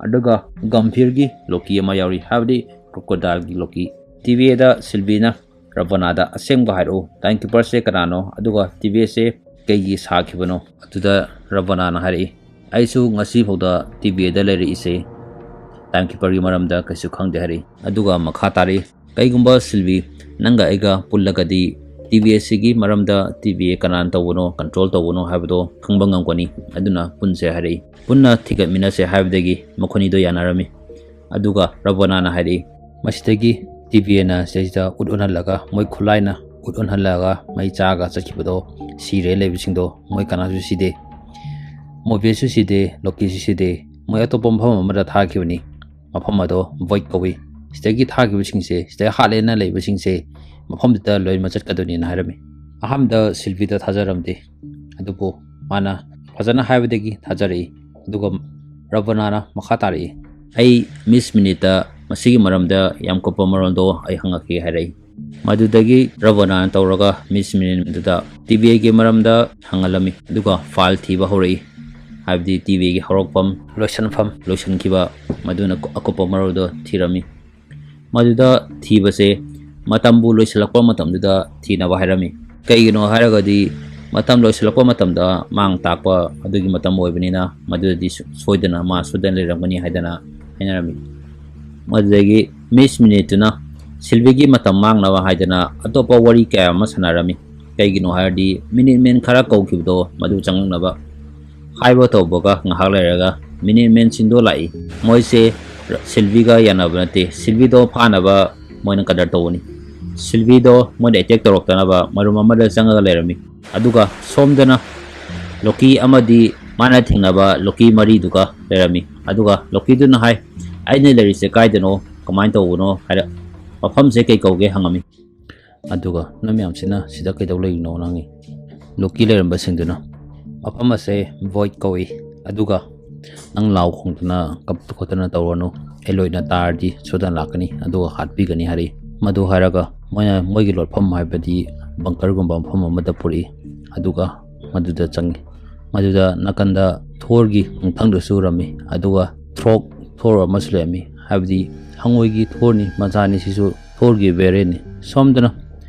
ꯑꯗꯨꯒ ꯒꯝꯚꯤꯔꯒꯤ ꯂꯣꯀꯤ ꯑꯃ ꯌꯥꯎꯔꯤ, ꯍꯥꯏꯕꯗꯤ ꯀ꯭ꯔꯣꯀꯣꯗꯥꯏꯜꯒꯤ ꯂꯣꯀꯤ꯫ ꯇꯤ ꯚꯤ ꯑꯦꯗ ꯁꯤꯜꯚꯤꯅ ꯔꯕꯅꯥꯗ, "ꯑꯁꯦꯡꯕ ꯍꯥꯏꯔꯛꯎ, ꯇꯥꯏꯝ ꯀꯤꯄꯔꯁꯦ ꯀꯅꯥꯅꯣ? ꯑꯗꯨꯒ ꯇꯤ ꯚꯤ ꯑꯦꯁꯁꯦ ꯀꯩꯒꯤ ꯁꯥꯈꯤꯕꯅꯣ?" ꯑꯗꯨꯗ ꯔꯕꯅꯥꯅ ꯍꯥꯏꯔꯛꯏ, "ꯑꯩꯁꯨ ꯉꯁꯤ ꯐꯥꯎꯗ ꯇꯤ ꯚꯤ ꯑꯦꯗ ꯂꯩꯔꯛꯏꯁꯦ ꯇꯥꯏꯝ ꯀꯤꯄꯔꯒꯤ ꯃꯔꯝꯗ ꯀꯩꯁꯨ ꯈꯪꯗꯦ" ꯍꯥꯏꯔꯛꯏ꯫ ꯑꯗꯨꯒ ꯃꯈꯥ ꯇꯥꯔꯛꯏ, "ꯀꯩꯒꯨꯝꯕ ꯁꯤꯜꯚꯤ ꯅꯪꯒ ꯑꯩꯒ ꯄꯨꯜꯂꯒꯗꯤ ꯇꯤ ꯚꯤ ꯑꯦꯁꯁꯤꯒꯤ ꯃꯔꯝꯗ, ꯇꯤ ꯚꯤ ꯑꯦ ꯀꯅꯥꯅ ꯇꯧꯕꯅꯣ, ꯀꯟꯇ꯭ꯔꯣꯜ ꯇꯧꯕꯅꯣ ꯍꯥꯏꯕꯗꯣ ꯈꯪꯕ ꯉꯝꯒꯅꯤ꯫ ꯑꯗꯨꯅ ꯄꯨꯟꯁꯦ" ꯍꯥꯏꯔꯛꯏ꯫ ꯄꯨꯟꯅ ꯊꯤꯒꯠꯃꯤꯟꯅꯁꯦ ꯍꯥꯏꯕꯗꯒꯤ ꯃꯈꯣꯏꯅꯤꯗꯣ ꯌꯥꯅꯔꯝꯃꯤ꯫ ꯑꯗꯨꯒ ꯔꯕꯅꯥꯅ ꯍꯥꯏꯔꯛꯏ, ꯃꯁꯤꯗꯒꯤ ꯇꯤ ꯚꯤ ꯑꯦꯅ ꯁꯤꯗꯩꯁꯤꯗ ꯎꯠ ꯑꯣꯟꯍꯜꯂꯒ, ꯃꯣꯏ ꯈꯨꯠꯂꯥꯏꯅ ꯎꯠ ꯑꯣꯟꯍꯜꯂꯒ ꯃꯩ ꯆꯥꯒ ꯆꯠꯈꯤꯕꯗꯣ, ꯁꯤꯔꯦ ꯂꯩꯕꯁꯤꯡꯗꯣ, ꯃꯣꯏ ꯀꯅꯥꯁꯨ ꯁꯤꯗꯦ, ꯃꯣꯕꯤꯌꯁꯁꯨ ꯁꯤꯗꯦ, ꯂꯣꯀꯤꯁꯨ ꯁꯤꯗꯦ, ꯃꯣꯏ ꯑꯇꯣꯞꯄ ꯃꯐꯝ ꯑꯃꯗ ꯊꯥꯈꯤꯕꯅꯤ꯫ ꯃꯐꯝ ꯑꯗꯣ ꯚꯣꯏꯗ ꯀꯧꯏ꯫ ꯁꯤꯗꯒꯤ ꯊꯥꯈꯤꯕꯁꯤꯡꯁꯦ, ꯁꯤꯗ ꯍꯥꯠꯂꯦꯅ ꯂꯩꯕꯁꯤꯡꯁꯦ ꯃꯐꯝꯗꯨꯗ ꯂꯣꯏꯅꯃꯛ ꯆꯠꯀꯗꯣꯏꯅꯦꯅ ꯍꯥꯏꯔꯝꯃꯤ꯫ ꯑꯍꯥꯟꯕꯗ ꯁꯤꯜꯚꯤꯗ ꯊꯥꯖꯔꯝꯗꯦ, ꯑꯗꯨꯕꯨ ꯃꯥꯅ ꯐꯖꯅ ꯍꯥꯏꯕꯗꯒꯤ ꯊꯥꯖꯔꯛꯏ꯫ ꯑꯗꯨꯒ ꯔꯕꯅꯥꯅ ꯃꯈꯥ ꯇꯥꯔꯛꯏ, "ꯑꯩ ꯃꯤꯁ ꯃꯤꯅꯤꯠꯇ ꯃꯁꯤꯒꯤ ꯃꯔꯝꯗ ꯌꯥꯝ ꯀꯨꯞꯄ ꯃꯔꯣꯜꯗꯣ ꯑꯩ ꯍꯪꯉꯛꯀꯦ" ꯍꯥꯏꯔꯛꯏ꯫ ꯃꯗꯨꯗꯒꯤ ꯔꯕꯅꯥꯅ ꯇꯧꯔꯒ ꯃꯤꯁ ꯃꯤꯅꯤꯠ ꯑꯗꯨꯗ ꯇꯤꯚꯤꯒꯤ ꯃꯔꯝꯗ ꯍꯪꯍꯜꯂꯝꯃꯤ, ꯑꯗꯨꯒ ꯐꯥꯏꯜ ꯊꯤꯕ ꯍꯧꯔꯛꯏ, ꯍꯥꯏꯕꯗꯤ ꯇꯤꯚꯤꯒꯤ ꯍꯧꯔꯛꯐꯝ, ꯂꯣꯏꯁꯤꯟꯐꯝ, ꯂꯣꯏꯁꯤꯟꯈꯤꯕ, ꯃꯗꯨꯅ ꯑꯀꯨꯞꯄ ꯃꯔꯣꯜꯗꯣ ꯊꯤꯔꯝꯃꯤ꯫ ꯃꯗꯨꯗ ꯊꯤꯕꯁꯦ ꯃꯇꯝꯕꯨ ꯂꯣꯏꯁꯤꯜꯂꯛꯄ ꯃꯇꯝꯗꯨꯗ ꯊꯤꯅꯕ ꯍꯥꯏꯔꯝꯃꯤ꯫ ꯀꯩꯒꯤꯅꯣ ꯍꯥꯏꯔꯒꯗꯤ ꯃꯇꯝ ꯂꯣꯏꯁꯤꯜꯂꯛꯄ ꯃꯇꯝꯗ ꯃꯥꯡ ꯇꯥꯛꯄ ꯑꯗꯨꯒꯤ ꯃꯇꯝ ꯑꯣꯏꯕꯅꯤꯅ ꯃꯗꯨꯗꯗꯤ ꯁꯣꯏꯗꯅ ꯃꯥ ꯁꯣꯏꯗꯅ ꯂꯩꯔꯝꯒꯅꯤ ꯍꯥꯏꯗꯅ ꯍꯥꯏꯅꯔꯝꯃꯤ꯫ ꯃꯗꯨꯗꯒꯤ ꯃꯤꯁ ꯃꯤꯅꯤꯠꯇꯨꯅ ꯁꯤꯜꯚꯤꯒꯤ ꯃꯇꯝ ꯃꯥꯡꯅꯕ ꯍꯥꯏꯗꯅ ꯑꯇꯣꯞꯄ ꯋꯥꯔꯤ ꯀꯌꯥ ꯑꯃ ꯁꯥꯟꯅꯔꯝꯃꯤ꯫ ꯀꯩꯒꯤꯅꯣ ꯍꯥꯏꯔꯗꯤ ꯃꯤꯅꯤꯠ ꯃꯦꯟ ꯈꯔ ꯀꯧꯈꯤꯕꯗꯣ ꯃꯗꯨ ꯆꯪꯉꯛꯅꯕ꯫ ꯍꯥꯏꯕ ꯇꯧꯕꯒ ꯉꯥꯏꯍꯥꯛ ꯂꯩꯔꯒ ꯃꯤꯅꯤꯠ ꯃꯦꯟꯁꯤꯡꯗꯣ ꯂꯥꯛꯏ꯫ ꯃꯣꯏꯁꯦ ꯁꯤꯜꯚꯤꯒ ꯌꯥꯅꯕ ꯅꯠꯇꯦ, ꯁꯤꯜꯚꯤꯗꯣ ꯐꯥꯅꯕ ꯃꯣꯏꯅ ꯀꯗꯔ ꯇꯧꯕꯅꯤ꯫ ꯁꯤꯜꯚꯤꯗꯣ ꯃꯣꯏꯅ ꯑꯦꯇꯦꯛ ꯇꯧꯔꯛꯇꯅꯕ ꯃꯔꯨꯝ ꯑꯃꯗ ꯆꯪꯉꯒ ꯂꯩꯔꯝꯃꯤ꯫ ꯑꯗꯨꯒ ꯁꯣꯝꯗꯅ ꯂꯣꯀꯤ ꯑꯃꯗꯤ ꯃꯥꯅ ꯊꯦꯡꯅꯕ ꯂꯣꯀꯤ ꯃꯔꯤꯗꯨꯒ ꯂꯩꯔꯝꯃꯤ꯫ ꯑꯗꯨꯒ ꯂꯣꯀꯤꯗꯨꯅ ꯍꯥꯏ, "ꯑꯩꯅ ꯂꯩꯔꯤꯁꯦ ꯀꯥꯏꯗꯅꯣ, ꯀꯃꯥꯏꯅ ꯇꯧꯕꯅꯣ?" ꯍꯥꯏꯔ, "ꯃꯐꯝꯁꯦ ꯀꯩ ꯀꯧꯒꯦ?" ꯍꯪꯉꯝꯃꯤ꯫ ꯑꯗꯨꯒ ꯅꯣꯏ ꯃꯌꯥꯝꯁꯤꯅ ꯁꯤꯗ ꯀꯩꯗꯧ ꯂꯩꯔꯤꯅꯣ ꯍꯪꯉꯤ꯫ ꯂꯣꯀꯤ ꯂꯩꯔꯝꯕꯁꯤꯡꯗꯨꯅ, "ꯃꯐꯝ ꯑꯁꯦ ꯚꯣꯏꯗ ꯀꯧꯏ, ꯑꯗꯨꯒ ꯅꯪ ꯂꯥꯎ ꯈꯣꯡꯗꯅ ꯀꯞꯇ ꯈꯣꯠꯇꯅ ꯇꯧꯔꯅꯨ, ꯑꯦꯂꯣꯏꯗꯅ ꯇꯥꯔꯗꯤ ꯁꯣꯏꯗꯅ ꯂꯥꯛꯀꯅꯤ, ꯑꯗꯨꯒ ꯍꯥꯠꯄꯤꯒꯅꯤ" ꯍꯥꯏꯔꯛꯏ꯫ ꯃꯗꯨ ꯍꯥꯏꯔꯒ ꯃꯣꯏꯅ ꯃꯣꯏꯒꯤ ꯂꯣꯠꯐꯝ, ꯍꯥꯏꯕꯗꯤ ꯕꯪꯀꯔꯒꯨꯝꯕ ꯃꯐꯝ ꯑꯃꯗ ꯄꯨꯔꯛꯏ꯫ ꯑꯗꯨꯒ ꯃꯗꯨꯗ ꯆꯪꯉꯤ꯫ ꯃꯗꯨꯗ ꯅꯥꯀꯟꯗ ꯊꯣꯔꯒꯤ ꯅꯨꯡꯊꯪꯗꯨꯁꯨ ꯎꯔꯝꯃꯤ, ꯑꯗꯨꯒ ꯊ꯭ꯔꯣꯛ ꯊꯣꯔ ꯑꯃꯁꯨ ꯂꯩꯔꯝꯃꯤ, ꯍꯥꯏꯕꯗꯤ ꯍꯪꯉꯣꯏꯒꯤ ꯊꯣꯔꯅꯤ, ꯃꯆꯥꯅꯤ, ꯁꯤꯁꯨ ꯊꯣꯔꯒꯤ ꯚꯦꯔꯤꯌꯦꯟꯅꯤ꯫ ꯁꯣꯝꯗꯅ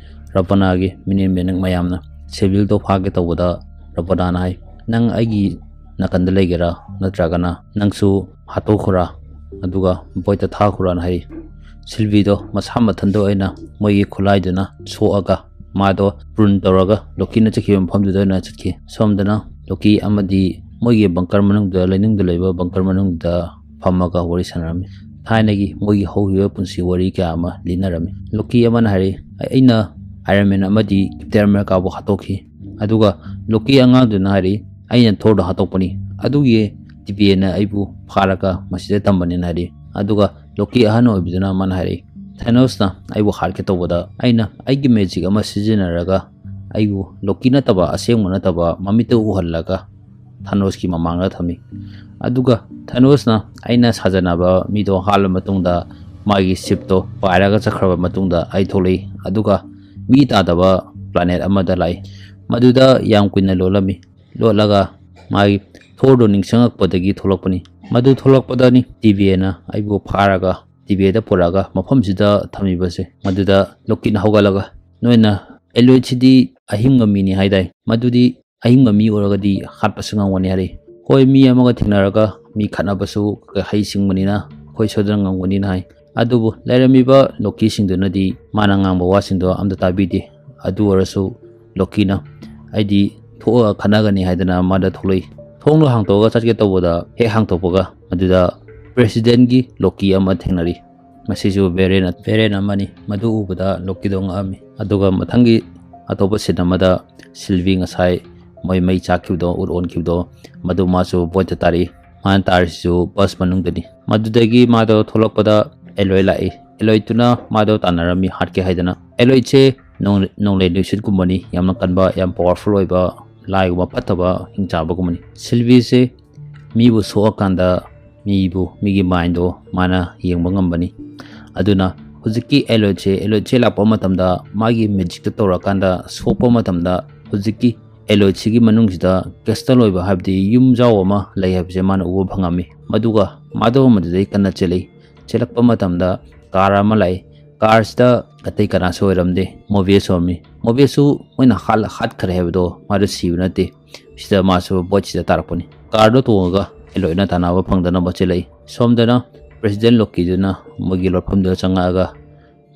ꯔꯕꯅꯥꯒꯤ ꯃꯤꯅꯤꯠ ꯃꯦꯅꯤꯛ ꯃꯌꯥꯝꯅ ꯁꯤꯜꯚꯤꯗꯣ ꯐꯥꯒꯦ ꯇꯧꯕꯗ ꯔꯕꯅꯥꯅ ꯍꯥꯏ, "ꯅꯪ ꯑꯩꯒꯤ ꯅꯥꯀꯟꯗ ꯂꯩꯒꯦꯔꯥ, ꯅꯠꯇ꯭ꯔꯒꯅ ꯅꯪꯁꯨ ꯍꯥꯠꯇꯣꯛꯈ꯭ꯔꯥ, ꯑꯗꯨꯒ ꯚꯣꯏꯗ ꯊꯥꯈ꯭ꯔꯥꯅ" ꯍꯥꯏꯔꯤ꯫ ꯁꯤꯜꯚꯤꯗꯣ ꯃꯁꯥ ꯃꯊꯟꯇ ꯑꯣꯏꯅ ꯃꯣꯏꯒꯤ ꯈꯨꯠꯂꯥꯏꯗꯨꯅ ꯁꯣꯛꯑꯒ ꯃꯥꯗꯣ ꯄ꯭ꯔꯨꯟ ꯇꯧꯔꯒ ꯂꯣꯀꯤꯅ ꯆꯠꯈꯤꯕ ꯃꯐꯝꯗꯨꯗ ꯑꯣꯏꯅ ꯆꯠꯈꯤ꯫ ꯁꯣꯝꯗꯅ ꯂꯣꯀꯤ ꯑꯃꯗꯤ ꯃꯣꯏꯒꯤ ꯕꯪꯀꯔ ꯃꯅꯨꯡꯗ, ꯂꯩꯅꯨꯡꯗ ꯂꯩꯕ ꯕꯪꯀꯔ ꯃꯅꯨꯡꯗ ꯐꯝꯃꯒ ꯋꯥꯔꯤ ꯁꯥꯟꯅꯔꯝꯃꯤ꯫ ꯊꯥꯏꯅꯒꯤ ꯃꯣꯏꯒꯤ ꯍꯧꯈꯤꯕ ꯄꯨꯟꯁꯤ ꯋꯥꯔꯤ ꯀꯌꯥ ꯑꯃ ꯂꯤꯅꯔꯝꯃꯤ꯫ ꯂꯣꯀꯤ ꯑꯃꯅ ꯍꯥꯏꯔꯛꯏ, "ꯑꯩꯅ ꯑꯥꯏꯔꯟ ꯃꯦꯟ ꯑꯃꯗꯤ ꯀꯦꯞꯇꯦꯟ ꯑꯃꯦꯔꯤꯀꯥꯕꯨ ꯍꯥꯠꯇꯣꯛꯈꯤ"꯫ ꯑꯗꯨꯒ ꯂꯣꯀꯤ ꯑꯉꯥꯡꯗꯨꯅ ꯍꯥꯏꯔꯛꯏ, "ꯑꯩꯅ ꯊꯣꯔꯗꯣ ꯍꯥꯠꯇꯣꯛꯄꯅꯤ"꯫ ꯑꯗꯨꯒꯤ ꯇꯤꯕꯦꯅ ꯑꯩꯕꯨ ꯐꯥꯔꯒ ꯃꯁꯤꯗ ꯊꯝꯕꯅꯦꯅ ꯍꯥꯏꯔꯛꯏ꯫ ꯑꯗꯨꯒ ꯂꯣꯀꯤ ꯑꯍꯟ ꯑꯣꯏꯕꯗꯨꯅ ꯃꯥꯅ ꯍꯥꯏꯔꯛꯏ, ꯊꯦꯅꯣꯁꯅ ꯑꯩꯕꯨ ꯍꯥꯠꯀꯦ ꯇꯧꯕꯗ ꯑꯩꯅ ꯑꯩꯒꯤ ꯃꯦꯖꯤꯛ ꯑꯃ ꯁꯤꯖꯤꯟꯅꯔꯒ ꯑꯩꯕꯨ ꯂꯣꯀꯤ ꯅꯠꯇꯕ, ꯑꯁꯦꯡꯕ ꯅꯠꯇꯕ ꯃꯃꯤꯠꯇ ꯎꯍꯜꯂꯒ ꯊꯥꯅꯣꯁꯀꯤ ꯃꯃꯥꯡꯗ ꯊꯝꯃꯤ꯫ ꯑꯗꯨꯒ ꯊꯥꯅꯣꯁꯅ ꯑꯩꯅ ꯁꯥꯖꯅꯕ ꯃꯤꯗꯣ ꯍꯥꯠꯂ ꯃꯇꯨꯡꯗ ꯃꯥꯒꯤ ꯁꯤꯞꯇꯣ ꯄꯥꯏꯔꯒ ꯆꯠꯈ꯭ꯔꯕ ꯃꯇꯨꯡꯗ ꯑꯩ ꯊꯣꯛꯂꯛꯏ꯫ ꯑꯗꯨꯒ ꯃꯤ ꯇꯥꯗꯕ ꯄ꯭ꯂꯥꯅꯦꯠ ꯑꯃꯗ ꯂꯥꯛꯏ꯫ ꯃꯗꯨꯗ ꯌꯥꯝ ꯀꯨꯏꯅ ꯂꯣꯠꯂꯝꯃꯤ꯫ ꯂꯣꯠꯂꯒ ꯃꯥꯒꯤ ꯊꯣꯔꯗꯣ ꯅꯤꯡꯁꯤꯡꯉꯛꯄꯗꯒꯤ ꯊꯣꯛꯂꯛꯄꯅꯤ꯫ ꯃꯗꯨ ꯊꯣꯛꯂꯛꯄꯗꯅꯤ ꯇꯤꯕꯦꯅ ꯑꯩꯕꯨ ꯐꯥꯔꯒ ꯇꯤꯕꯦꯗ ꯄꯨꯔꯛꯑꯒ ꯃꯐꯝꯁꯤꯗ ꯊꯝꯃꯤꯕꯁꯦ꯫ ꯃꯗꯨꯗ ꯂꯣꯀꯤꯅ ꯍꯧꯒꯠꯂꯒ, "ꯅꯣꯏꯅ ꯑꯦꯂꯣꯏꯠꯁꯤꯗꯤ ꯑꯍꯤꯡꯕ ꯃꯤꯅꯤ ꯍꯥꯏꯗꯥꯏ? ꯃꯗꯨꯗꯤ ꯑꯍꯤꯡꯕ ꯃꯤ ꯑꯣꯏꯔꯒꯗꯤ ꯍꯥꯠꯄꯁꯨ ꯉꯝꯒꯅꯤ" ꯍꯥꯏꯔꯛꯏ꯫ "ꯍꯣꯏ, ꯃꯤ ꯑꯃꯒ ꯊꯦꯡꯅꯔꯒ ꯃꯤ ꯈꯠꯅꯕꯁꯨ ꯍꯩ ꯁꯤꯡꯕꯅꯤꯅ ꯑꯩꯈꯣꯏ ꯁꯣꯏꯗꯅ ꯉꯝꯒꯅꯤꯅ" ꯍꯥꯏ꯫ ꯑꯗꯨꯕꯨ ꯂꯩꯔꯝꯃꯤꯕ ꯂꯣꯀꯤꯁꯤꯡꯗꯨꯅꯗꯤ ꯃꯥꯅ ꯉꯥꯡꯕ ꯋꯥꯁꯤꯡꯗꯣ ꯑꯝꯇ ꯇꯥꯕꯤꯗꯦ꯫ ꯑꯗꯨ ꯑꯣꯏꯔꯁꯨ ꯂꯣꯀꯤꯅ, "ꯑꯩꯗꯤ ꯊꯣꯛꯑꯒ ꯈꯠꯅꯒꯅꯤ" ꯍꯥꯏꯗꯅ ꯃꯥꯗ ꯊꯣꯛꯂꯛꯏ꯫ ꯊꯣꯡꯗꯣ ꯍꯥꯡꯇꯣꯛꯑꯒ ꯆꯠꯀꯦ ꯇꯧꯕꯗ, ꯍꯦꯛ ꯍꯥꯡꯇꯣꯛꯄꯒ ꯃꯗꯨꯗ ꯄ꯭ꯔꯦꯁꯤꯗꯦꯟꯒꯤ ꯂꯣꯀꯤ ꯑꯃ ꯊꯦꯡꯅꯔꯤ꯫ ꯃꯁꯤꯁꯨ ꯚꯦꯔꯦꯟ, ꯚꯦꯔꯦꯟ ꯑꯃꯅꯤ꯫ ꯃꯗꯨ ꯎꯕꯗ ꯂꯣꯀꯤꯗꯣ ꯉꯛꯑꯝꯃꯤ꯫ ꯑꯗꯨꯒ ꯃꯊꯪꯒꯤ ꯑꯇꯣꯞꯄ ꯁꯤꯟ ꯑꯃꯗ ꯁꯤꯜꯚꯤ ꯉꯁꯥꯏ ꯃꯣꯏ ꯃꯩ ꯆꯥꯛꯈꯤꯕꯗꯣ, ꯎꯔ ꯑꯣꯟꯈꯤꯕꯗꯣ, ꯃꯗꯨ ꯃꯥꯁꯨ ꯕꯣꯠꯇ ꯇꯥꯔꯛꯏ꯫ ꯃꯥꯅ ꯇꯥꯔꯤꯁꯤꯁꯨ ꯕꯁ ꯃꯅꯨꯡꯗꯅꯤ꯫ ꯃꯗꯨꯗꯒꯤ ꯃꯥꯗꯣ ꯊꯣꯛꯂꯛꯄꯗ ꯑꯦꯂꯣꯏ ꯂꯥꯛꯏ꯫ ꯑꯦꯂꯣꯏꯗꯨꯅ ꯃꯥꯗꯣ ꯇꯥꯟꯅꯔꯝꯃꯤ ꯍꯥꯠꯀꯦ ꯍꯥꯏꯗꯅ꯫ ꯑꯦꯂꯣꯏꯗꯁꯦ ꯅꯣꯡ-, ꯅꯣꯡꯂꯩ ꯅꯨꯡꯁꯤꯠꯀꯨꯝꯕꯅꯤ, ꯌꯥꯝꯅ ꯀꯟꯕ, ꯌꯥꯝ ꯄꯋꯥꯔꯐꯨꯜ ꯑꯣꯏꯕ, ꯂꯥꯏꯒꯨꯝꯕ ꯐꯠꯇꯕ ꯍꯤꯡꯆꯥꯕꯒꯨꯝꯕꯅꯤ꯫ ꯁꯤꯜꯚꯤꯁꯦ ꯃꯤꯕꯨ ꯁꯣꯛꯑꯀꯥꯟꯗ ꯃꯤꯕꯨ, ꯃꯤꯒꯤ ꯃꯥꯏꯟꯗꯣ ꯃꯥꯅ ꯌꯦꯡꯕ ꯉꯝꯕꯅꯤ꯫ ꯑꯗꯨꯅ ꯍꯧꯖꯤꯛꯀꯤ ꯑꯦꯂꯣꯏꯗꯁꯦ, ꯑꯦꯂꯣꯏꯗꯁꯦ ꯂꯥꯛꯄ ꯃꯇꯝꯗ ꯃꯥꯒꯤ ꯃꯦꯖꯤꯛꯇ ꯇꯧꯔꯀꯥꯟꯗ ꯁꯣꯛꯄ ꯃꯇꯝꯗ ꯍꯧꯖꯤꯛꯀꯤ ꯑꯦꯂꯣꯏꯗꯁꯤꯒꯤ ꯃꯅꯨꯡꯁꯤꯗ ꯀꯦꯁꯇꯜ ꯑꯣꯏꯕ, ꯍꯥꯏꯕꯗꯤ ꯌꯨꯝꯖꯥꯎ ꯑꯃ ꯂꯩ ꯍꯥꯏꯕꯁꯦ ꯃꯥꯅ ꯎꯕ ꯐꯪꯉꯝꯃꯤ꯫ ꯃꯗꯨꯒ ꯃꯥꯗꯣ ꯃꯗꯨꯗꯩ ꯀꯟꯅ ꯆꯦꯜꯂꯛꯏ꯫ ꯆꯦꯜꯂꯛꯄ ꯃꯇꯝꯗ ꯀꯥꯔ ꯑꯃ ꯂꯥꯛꯏ꯫ ꯀꯥꯔꯁꯤꯗ ꯑꯇꯩ ꯀꯅꯥꯁꯨ ꯑꯣꯏꯔꯝꯗꯦ, ꯃꯣꯕꯤꯌꯁ ꯑꯣꯏꯔꯝꯃꯤ꯫ ꯃꯣꯕꯤꯌꯁꯁꯨ ꯃꯣꯏꯅ ꯍꯥꯠ-, ꯍꯥꯠꯈ꯭ꯔꯦ ꯍꯥꯏꯕꯗꯣ ꯃꯥꯗꯣ ꯁꯤꯕ ꯅꯠꯇꯦ꯫ ꯁꯤꯗ ꯃꯥꯁꯨ ꯕꯣꯠꯁꯤꯗ ꯇꯥꯔꯛꯄꯅꯤ꯫ ꯀꯥꯔꯗꯣ ꯇꯣꯡꯉꯒ ꯑꯦꯂꯣꯏꯗꯅ ꯇꯥꯟꯅꯕ ꯐꯪꯗꯅꯕ ꯆꯦꯜꯂꯛꯏ꯫ ꯁꯣꯝꯗꯅ ꯄ꯭ꯔꯦꯁꯤꯗꯦꯟ ꯂꯣꯀꯤꯗꯨꯅ ꯃꯣꯏꯒꯤ ꯂꯣꯠꯐꯝꯗꯨꯗ ꯆꯪꯉꯛꯑꯒ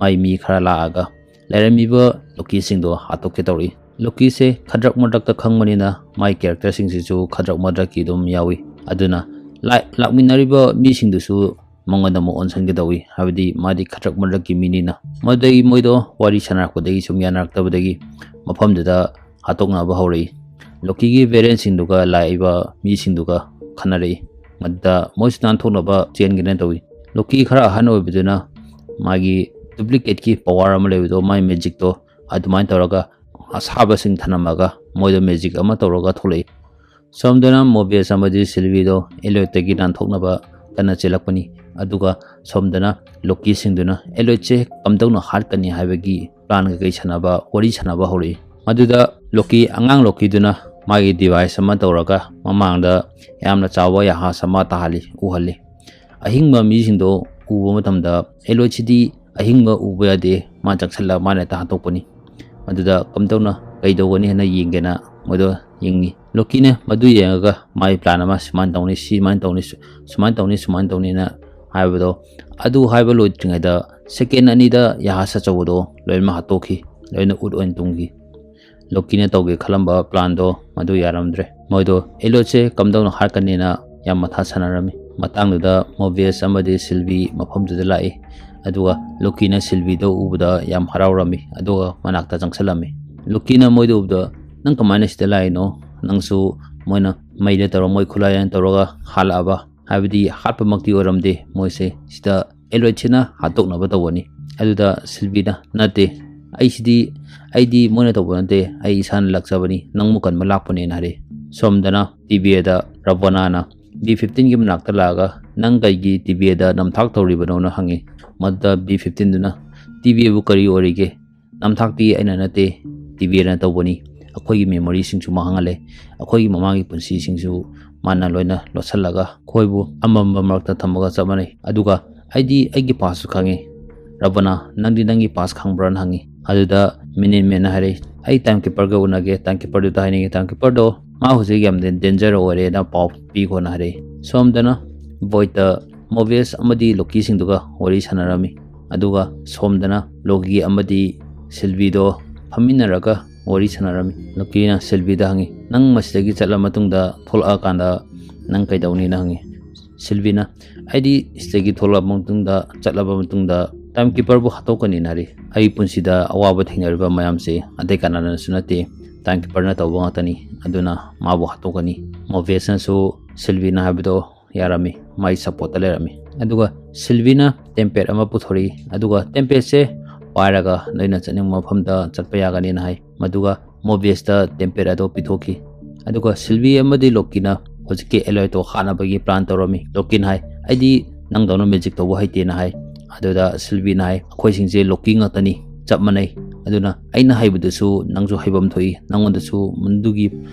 ꯃꯥꯏ ꯃꯤ ꯈꯔ ꯂꯥꯛꯑꯒ ꯂꯩꯔꯝꯃꯤꯕ ꯂꯣꯀꯤꯁꯤꯡꯗꯣ ꯍꯥꯠꯇꯣꯛꯀꯦ ꯇꯧꯔꯛꯏ꯫ ꯂꯣꯀꯤꯁꯦ ꯈꯗ꯭ꯔꯛ ꯃꯗ꯭ꯔꯛꯇ ꯈꯪꯕꯅꯤꯅ ꯃꯥꯏ ꯀꯦꯔꯦꯛꯇꯔꯁꯤꯡꯁꯤꯁꯨ ꯈꯗ꯭ꯔꯛ ꯃꯗ꯭ꯔꯛꯀꯤ ꯑꯗꯨꯝ ꯌꯥꯎꯏ꯫ ꯑꯗꯨꯅ ꯂꯥꯛ-, ꯂꯥꯛꯃꯤꯟꯅꯔꯤꯕ ꯃꯤꯁꯤꯡꯗꯨꯁꯨ ꯃꯉꯣꯟꯗ ꯑꯃꯨꯛ ꯑꯣꯟꯁꯤꯟꯒꯦ ꯇꯧꯏ, ꯍꯥꯏꯕꯗꯤ ꯃꯥꯗꯤ ꯈꯗ꯭ꯔꯛ ꯃꯗ꯭ꯔꯛꯀꯤ ꯃꯤꯅꯤꯅ꯫ ꯃꯗꯨꯗꯒꯤ ꯃꯣꯏꯗꯣ ꯋꯥꯔꯤ ꯁꯥꯟꯅꯔꯛꯄꯗꯒꯤ ꯁꯨꯝ ꯌꯥꯅꯔꯛꯇꯕꯗꯒꯤ ꯃꯐꯝꯗꯨꯗ ꯍꯥꯠꯇꯣꯛꯅꯕ ꯍꯧꯔꯛꯏ꯫ ꯂꯣꯀꯤꯒꯤ ꯚꯦꯔꯦꯟꯁꯤꯡꯗꯨꯒ ꯂꯥꯛꯏꯕ ꯃꯤꯁꯤꯡꯗꯨꯒ ꯈꯟꯅꯔꯛꯏ꯫ ꯃꯗꯨꯗ ꯃꯣꯏꯁꯨ ꯅꯥꯟꯊꯣꯛꯅꯕ ꯆꯦꯟꯒꯦꯅ ꯇꯧꯏ꯫ ꯂꯣꯀꯤ ꯈꯔ ꯑꯍꯟ ꯑꯣꯏꯕꯗꯨꯅ ꯃꯥꯒꯤ duplicateꯀꯤ power ꯑꯃ ꯂꯩꯕꯗꯣ, ꯃꯥꯒꯤ magicꯇꯣ ꯑꯗꯨꯃꯥꯏꯅ ꯇꯧꯔꯒ ꯑꯁꯥꯕꯁꯤꯡ ꯊꯅꯝꯃꯒ ꯃꯣꯏꯗ magic ꯑꯃ ꯇꯧꯔꯒ ꯊꯣꯛꯂꯛꯏ꯫ ꯁꯣꯝꯗꯅ ꯃꯣꯕꯤꯌꯁ ꯑꯃꯗꯤ ꯁꯤꯜꯚꯤꯗꯣ ꯑꯦꯂꯣꯏꯗꯇꯒꯤ ꯅꯥꯟꯊꯣꯛꯅꯕ ꯀꯟꯅ ꯆꯦꯜꯂꯛꯄꯅꯤ꯫ ꯑꯗꯨꯒ ꯁꯣꯝꯗꯅ ꯂꯣꯀꯤꯁꯤꯡꯗꯨꯅ ꯑꯦꯂꯣꯏꯗꯁꯦ ꯀꯝꯗꯧꯅ ꯍꯥꯠꯀꯅꯤ ꯍꯥꯏꯕꯒꯤ plan ꯀꯩꯀꯩ ꯁꯥꯟꯅꯕ, ꯋꯥꯔꯤ ꯁꯥꯟꯅꯕ ꯍꯧꯔꯛꯏ꯫ ꯃꯗꯨꯗ ꯂꯣꯀꯤ, ꯑꯉꯥꯡ ꯂꯣꯀꯤꯗꯨꯅ ꯃꯥꯒꯤ device ꯑꯃ ꯇꯧꯔꯒ ꯃꯃꯥꯡꯗ ꯌꯥꯝꯅ ꯆꯥꯎꯕ ꯖꯍꯥꯖ ꯑꯃ ꯇꯥꯍꯜꯂꯤ, ꯎꯍꯜꯂꯤ꯫ ꯑꯍꯤꯡꯕ ꯃꯤꯁꯤꯡꯗꯣ ꯎꯕ ꯃꯇꯝꯗ ꯑꯦꯂꯣꯏꯗꯁꯤꯗꯤ ꯑꯍꯤꯡꯕ ꯎꯕ ꯌꯥꯗꯦ, ꯃꯥ ꯆꯪꯁꯜꯂꯒ ꯃꯥꯅ ꯍꯦꯛꯇ ꯍꯥꯠꯇꯣꯛꯄꯅꯤ꯫ ꯃꯗꯨꯗ ꯀꯝꯗꯧꯅ ꯀꯩꯗꯧꯒꯅꯤ ꯍꯥꯏꯅ ꯌꯦꯡꯒꯦꯅ ꯃꯣꯏꯗꯣ ꯌꯦꯡꯉꯤ꯫ ꯂꯣꯀꯤꯅ ꯃꯗꯨ ꯌꯦꯡꯉꯒ ꯃꯥꯒꯤ plan ꯑꯃ ꯁꯨꯃꯥꯏꯅ ꯇꯧꯅꯤ, ꯁꯨꯃꯥꯏꯅ ꯇꯧꯅꯤ, ꯁꯨ-, ꯁꯨꯃꯥꯏꯅ ꯇꯧꯅꯤ, ꯁꯨꯃꯥꯏꯅ ꯇꯧꯅꯤꯅ ꯍꯥꯏꯕꯗꯣ, ꯑꯗꯨ ꯍꯥꯏꯕ ꯂꯣꯏꯗ꯭ꯔꯤꯉꯩꯗ second ꯑꯅꯤꯗ ꯖꯍꯥꯖ ꯑꯆꯧꯕꯗꯣ ꯂꯣꯏꯅꯃꯛ ꯍꯥꯠꯇꯣꯛꯈꯤ, ꯂꯣꯏꯅ ꯎꯠ ꯑꯣꯏꯅ ꯇꯨꯝꯈꯤ꯫ ꯂꯣꯀꯤꯅ ꯇꯧꯒꯦ ꯈꯜꯂꯝꯕ planꯗꯣ ꯃꯗꯨ ꯌꯥꯔꯝꯗ꯭ꯔꯦ꯫ ꯃꯣꯏꯗꯣ ꯑꯦꯂꯣꯏꯗꯁꯦ ꯀꯝꯗꯧꯅ ꯍꯥꯠꯀꯅꯤꯅ ꯌꯥꯝ ꯃꯊꯥ ꯁꯥꯟꯅꯔꯝꯃꯤ꯫ ꯃꯇꯥꯡꯗꯨꯗ ꯃꯣꯕꯤꯌꯁ ꯑꯃꯗꯤ ꯁꯤꯜꯚꯤ ꯃꯐꯝꯗꯨꯗ ꯂꯥꯛꯏ꯫ ꯑꯗꯨꯒ ꯂꯣꯀꯤꯅ ꯁꯤꯜꯚꯤꯗꯣ ꯎꯕꯗ ꯌꯥꯝ ꯍꯔꯥꯎꯔꯝꯃꯤ꯫ ꯑꯗꯨꯒ ꯃꯅꯥꯛꯇ ꯆꯪꯁꯜꯂꯝꯃꯤ꯫ ꯂꯣꯀꯤꯅ ꯃꯣꯏꯗ ꯎꯕꯗ, "ꯅꯪ ꯀꯃꯥꯏꯅ ꯁꯤꯗ ꯂꯥꯛꯏꯅꯣ? ꯅꯪꯁꯨ ꯃꯣꯏꯅ ꯃꯩꯗ ꯇꯧꯔ, ꯃꯣꯏ ꯈꯨꯠꯂꯥꯏꯅ ꯇꯧꯔꯒ ꯍꯥꯠꯂꯛꯑꯕ? ꯍꯥꯏꯕꯗꯤ ꯍꯥꯠꯄꯃꯛꯇꯤ ꯑꯣꯏꯔꯝꯗꯦ ꯃꯣꯏꯁꯦ, ꯁꯤꯗ ꯑꯦꯂꯣꯏꯗꯁꯤꯅ ꯍꯥꯠꯇꯣꯛꯅꯕ ꯇꯧꯕꯅꯤ꯫" ꯑꯗꯨꯗ ꯁꯤꯜꯚꯤꯅ, "ꯅꯠꯇꯦ, ꯑꯩꯁꯤꯗꯤ, ꯑꯩꯗꯤ ꯃꯣꯏꯅ ꯇꯧꯕ ꯅꯠꯇꯦ, ꯑꯩ ꯏꯁꯥꯅ ꯂꯥꯛꯆꯕꯅꯤ, ꯅꯪꯕꯨ ꯀꯟꯕ ꯂꯥꯛꯄꯅꯦꯅ" ꯍꯥꯏꯔꯛꯏ꯫ ꯁꯣꯝꯗꯅ ꯇꯤꯕꯦꯗ ꯔꯕꯅꯥꯅ ꯕꯤ ꯐꯤꯐꯇꯤꯟꯒꯤ ꯃꯅꯥꯛꯇ ꯂꯥꯛꯑꯒ, "ꯅꯪ ꯀꯩꯒꯤ ꯇꯤꯕꯦꯗ ꯅꯝꯊꯥꯛ ꯇꯧꯔꯤꯕꯅꯣꯅ?" ꯍꯪꯉꯤ꯫ ꯃꯗꯨꯗ ꯕꯤ ꯐꯤꯐꯇꯤꯟꯗꯨꯅ, "ꯇꯤꯕꯦꯕꯨ ꯀꯔꯤ ꯑꯣꯏꯔꯤꯒꯦ? ꯅꯝꯊꯥꯛꯇꯤ ꯑꯩꯅ ꯅꯠꯇꯦ, ꯇꯤꯕꯦꯅ ꯇꯧꯕꯅꯤ꯫ ꯑꯩꯈꯣꯏꯒꯤ memoryꯁꯤꯡꯁꯨ ꯃꯥꯡꯍꯜꯂꯦ, ꯑꯩꯈꯣꯏꯒꯤ ꯃꯃꯥꯡꯒꯤ ꯄꯨꯟꯁꯤꯁꯤꯡꯁꯨ ꯃꯥꯅ ꯂꯣꯏꯅ ꯂꯣꯠꯁꯤꯜꯂꯒ ꯑꯩꯈꯣꯏꯕꯨ ꯑꯃꯝꯕ ꯃꯔꯛꯇ ꯊꯝꯕꯒ ꯆꯞ ꯃꯥꯟꯅꯩ꯫ ꯑꯗꯨꯒ ꯑꯩꯗꯤ ꯑꯩꯒꯤ pastꯁꯨ ꯈꯪꯉꯤ꯫" "ꯔꯕꯅꯥ, ꯅꯪꯗꯤ ꯅꯪꯒꯤ past ꯈꯪꯕ꯭ꯔꯥꯅ?" ꯍꯪꯉꯤ꯫ ꯑꯗꯨꯗ Minutemanꯅ ꯍꯥꯏꯔꯛꯏ, "ꯑꯩ timekeeperꯒ ꯎꯅꯒꯦ, timekeeperꯗꯨꯗ ꯍꯥꯏꯅꯤꯡꯉꯤ, timekeeperꯗꯣ ꯃꯥ ꯍꯧꯖꯤꯛ ꯌꯥꯝ ꯗꯦꯟ-, danger ꯑꯣꯏꯔꯦꯅ ꯄꯥꯎ ꯄꯤꯈꯣꯅ" ꯍꯥꯏꯔꯛꯏ꯫ ꯁꯣꯝꯗꯅ Voidꯇ ꯃꯣꯕꯤꯌꯁ ꯑꯃꯗꯤ ꯂꯣꯀꯤꯁꯤꯡꯗꯨꯒ ꯋꯥꯔꯤ ꯁꯥꯟꯅꯔꯝꯃꯤ꯫ ꯑꯗꯨꯒ ꯁꯣꯝꯗꯅ ꯂꯣꯀꯤ ꯑꯃꯗꯤ ꯁꯤꯜꯚꯤꯗꯣ ꯐꯝꯃꯤꯟꯅꯔꯒ ꯋꯥꯔꯤ ꯁꯥꯟꯅꯔꯝꯃꯤ꯫ ꯂꯣꯀꯤꯅ ꯁꯤꯜꯚꯤꯗ ꯍꯪꯉꯤ, "ꯅꯪ ꯃꯁꯤꯗꯒꯤ ꯆꯠꯂ ꯃꯇꯨꯡꯗ ꯊꯣꯛꯂꯛꯑꯀꯥꯟꯗ ꯅꯪ ꯀꯩꯗꯧꯅꯤꯅ?" ꯍꯪꯉꯤ꯫ ꯁꯤꯜꯚꯤꯅ, "ꯑꯩꯗꯤ ꯁꯤꯗꯒꯤ ꯊꯣꯛꯂꯛꯑꯕ ꯃꯇꯨꯡꯗ, ꯆꯠꯂꯕ ꯃꯇꯨꯡꯗ timekeeperꯕꯨ ꯍꯥꯠꯇꯣꯛꯀꯅꯤꯅ" ꯍꯥꯏꯔꯤ꯫ "ꯑꯩ ꯄꯨꯟꯁꯤꯗ ꯑꯋꯥꯕ ꯊꯦꯡꯅꯔꯤꯕ ꯃꯌꯥꯝꯁꯦ ꯑꯇꯩ ꯀꯅꯥꯅꯁꯨ ꯅꯠꯇꯦ, timekeeperꯅ ꯇꯧꯕ ꯉꯥꯛꯇꯅꯤ꯫ ꯑꯗꯨꯅ ꯃꯥꯕꯨ ꯍꯥꯠꯇꯣꯛꯀꯅꯤ꯫" ꯃꯣꯕꯤꯌꯁꯅꯁꯨ ꯁꯤꯜꯕꯤꯅ ꯍꯥꯏꯕꯗꯣ ꯌꯥꯔꯝꯃꯤ, ꯃꯥꯏ ꯁꯞꯄꯣꯔꯠꯇ ꯂꯩꯔꯝꯃꯤ꯫ ꯑꯗꯨꯒ ꯁꯤꯜꯕꯤꯅ ꯇꯦꯝꯄꯦꯠ ꯑꯃ ꯄꯨꯊꯣꯔꯛꯏ꯫ ꯑꯗꯨꯒ ꯇꯦꯝꯄꯦꯠꯁꯦ ꯄꯥꯏꯔꯒ ꯅꯣꯏꯅ ꯆꯠꯅꯤꯡꯕ ꯃꯐꯝꯗ ꯆꯠꯄ ꯌꯥꯒꯅꯤꯅ ꯍꯥꯏ꯫ ꯃꯗꯨꯒ ꯃꯣꯕꯤꯌꯁꯇ ꯇꯦꯝꯄꯦꯠ ꯑꯗꯣ ꯄꯤꯊꯣꯛꯈꯤ꯫ ꯑꯗꯨꯒ ꯁꯤꯜꯕꯤ ꯑꯃꯗꯤ ꯂꯣꯀꯤꯅ ꯍꯧꯖꯤꯛꯀꯤ ꯑꯦꯂꯣꯏꯗꯣ ꯍꯥꯠꯅꯕꯒꯤ ꯄ꯭ꯂꯥꯟ ꯇꯧꯔꯝꯃꯤ꯫ ꯂꯣꯀꯤꯅ ꯍꯥꯏ, "ꯑꯩꯗꯤ ꯅꯪꯗꯧꯅ ꯃꯦꯖꯤꯛ ꯇꯧꯕ ꯍꯩꯇꯦꯅ" ꯍꯥꯏ꯫ ꯑꯗꯨꯗ ꯁꯤꯜꯕꯤꯅ ꯍꯥꯏ, "ꯑꯩꯈꯣꯏꯁꯤꯡꯁꯦ ꯂꯣꯀꯤ ꯉꯥꯛꯇꯅꯤ, ꯆꯞ ꯃꯥꯟꯅꯩ꯫ ꯑꯗꯨꯅ ꯑꯩꯅ ꯍꯩꯕꯗꯨꯁꯨ ꯅꯪꯁꯨ ꯍꯩꯐꯝ ꯊꯣꯛꯏ, ꯅꯪꯉꯣꯟꯗꯁꯨ ꯃꯗꯨꯒꯤ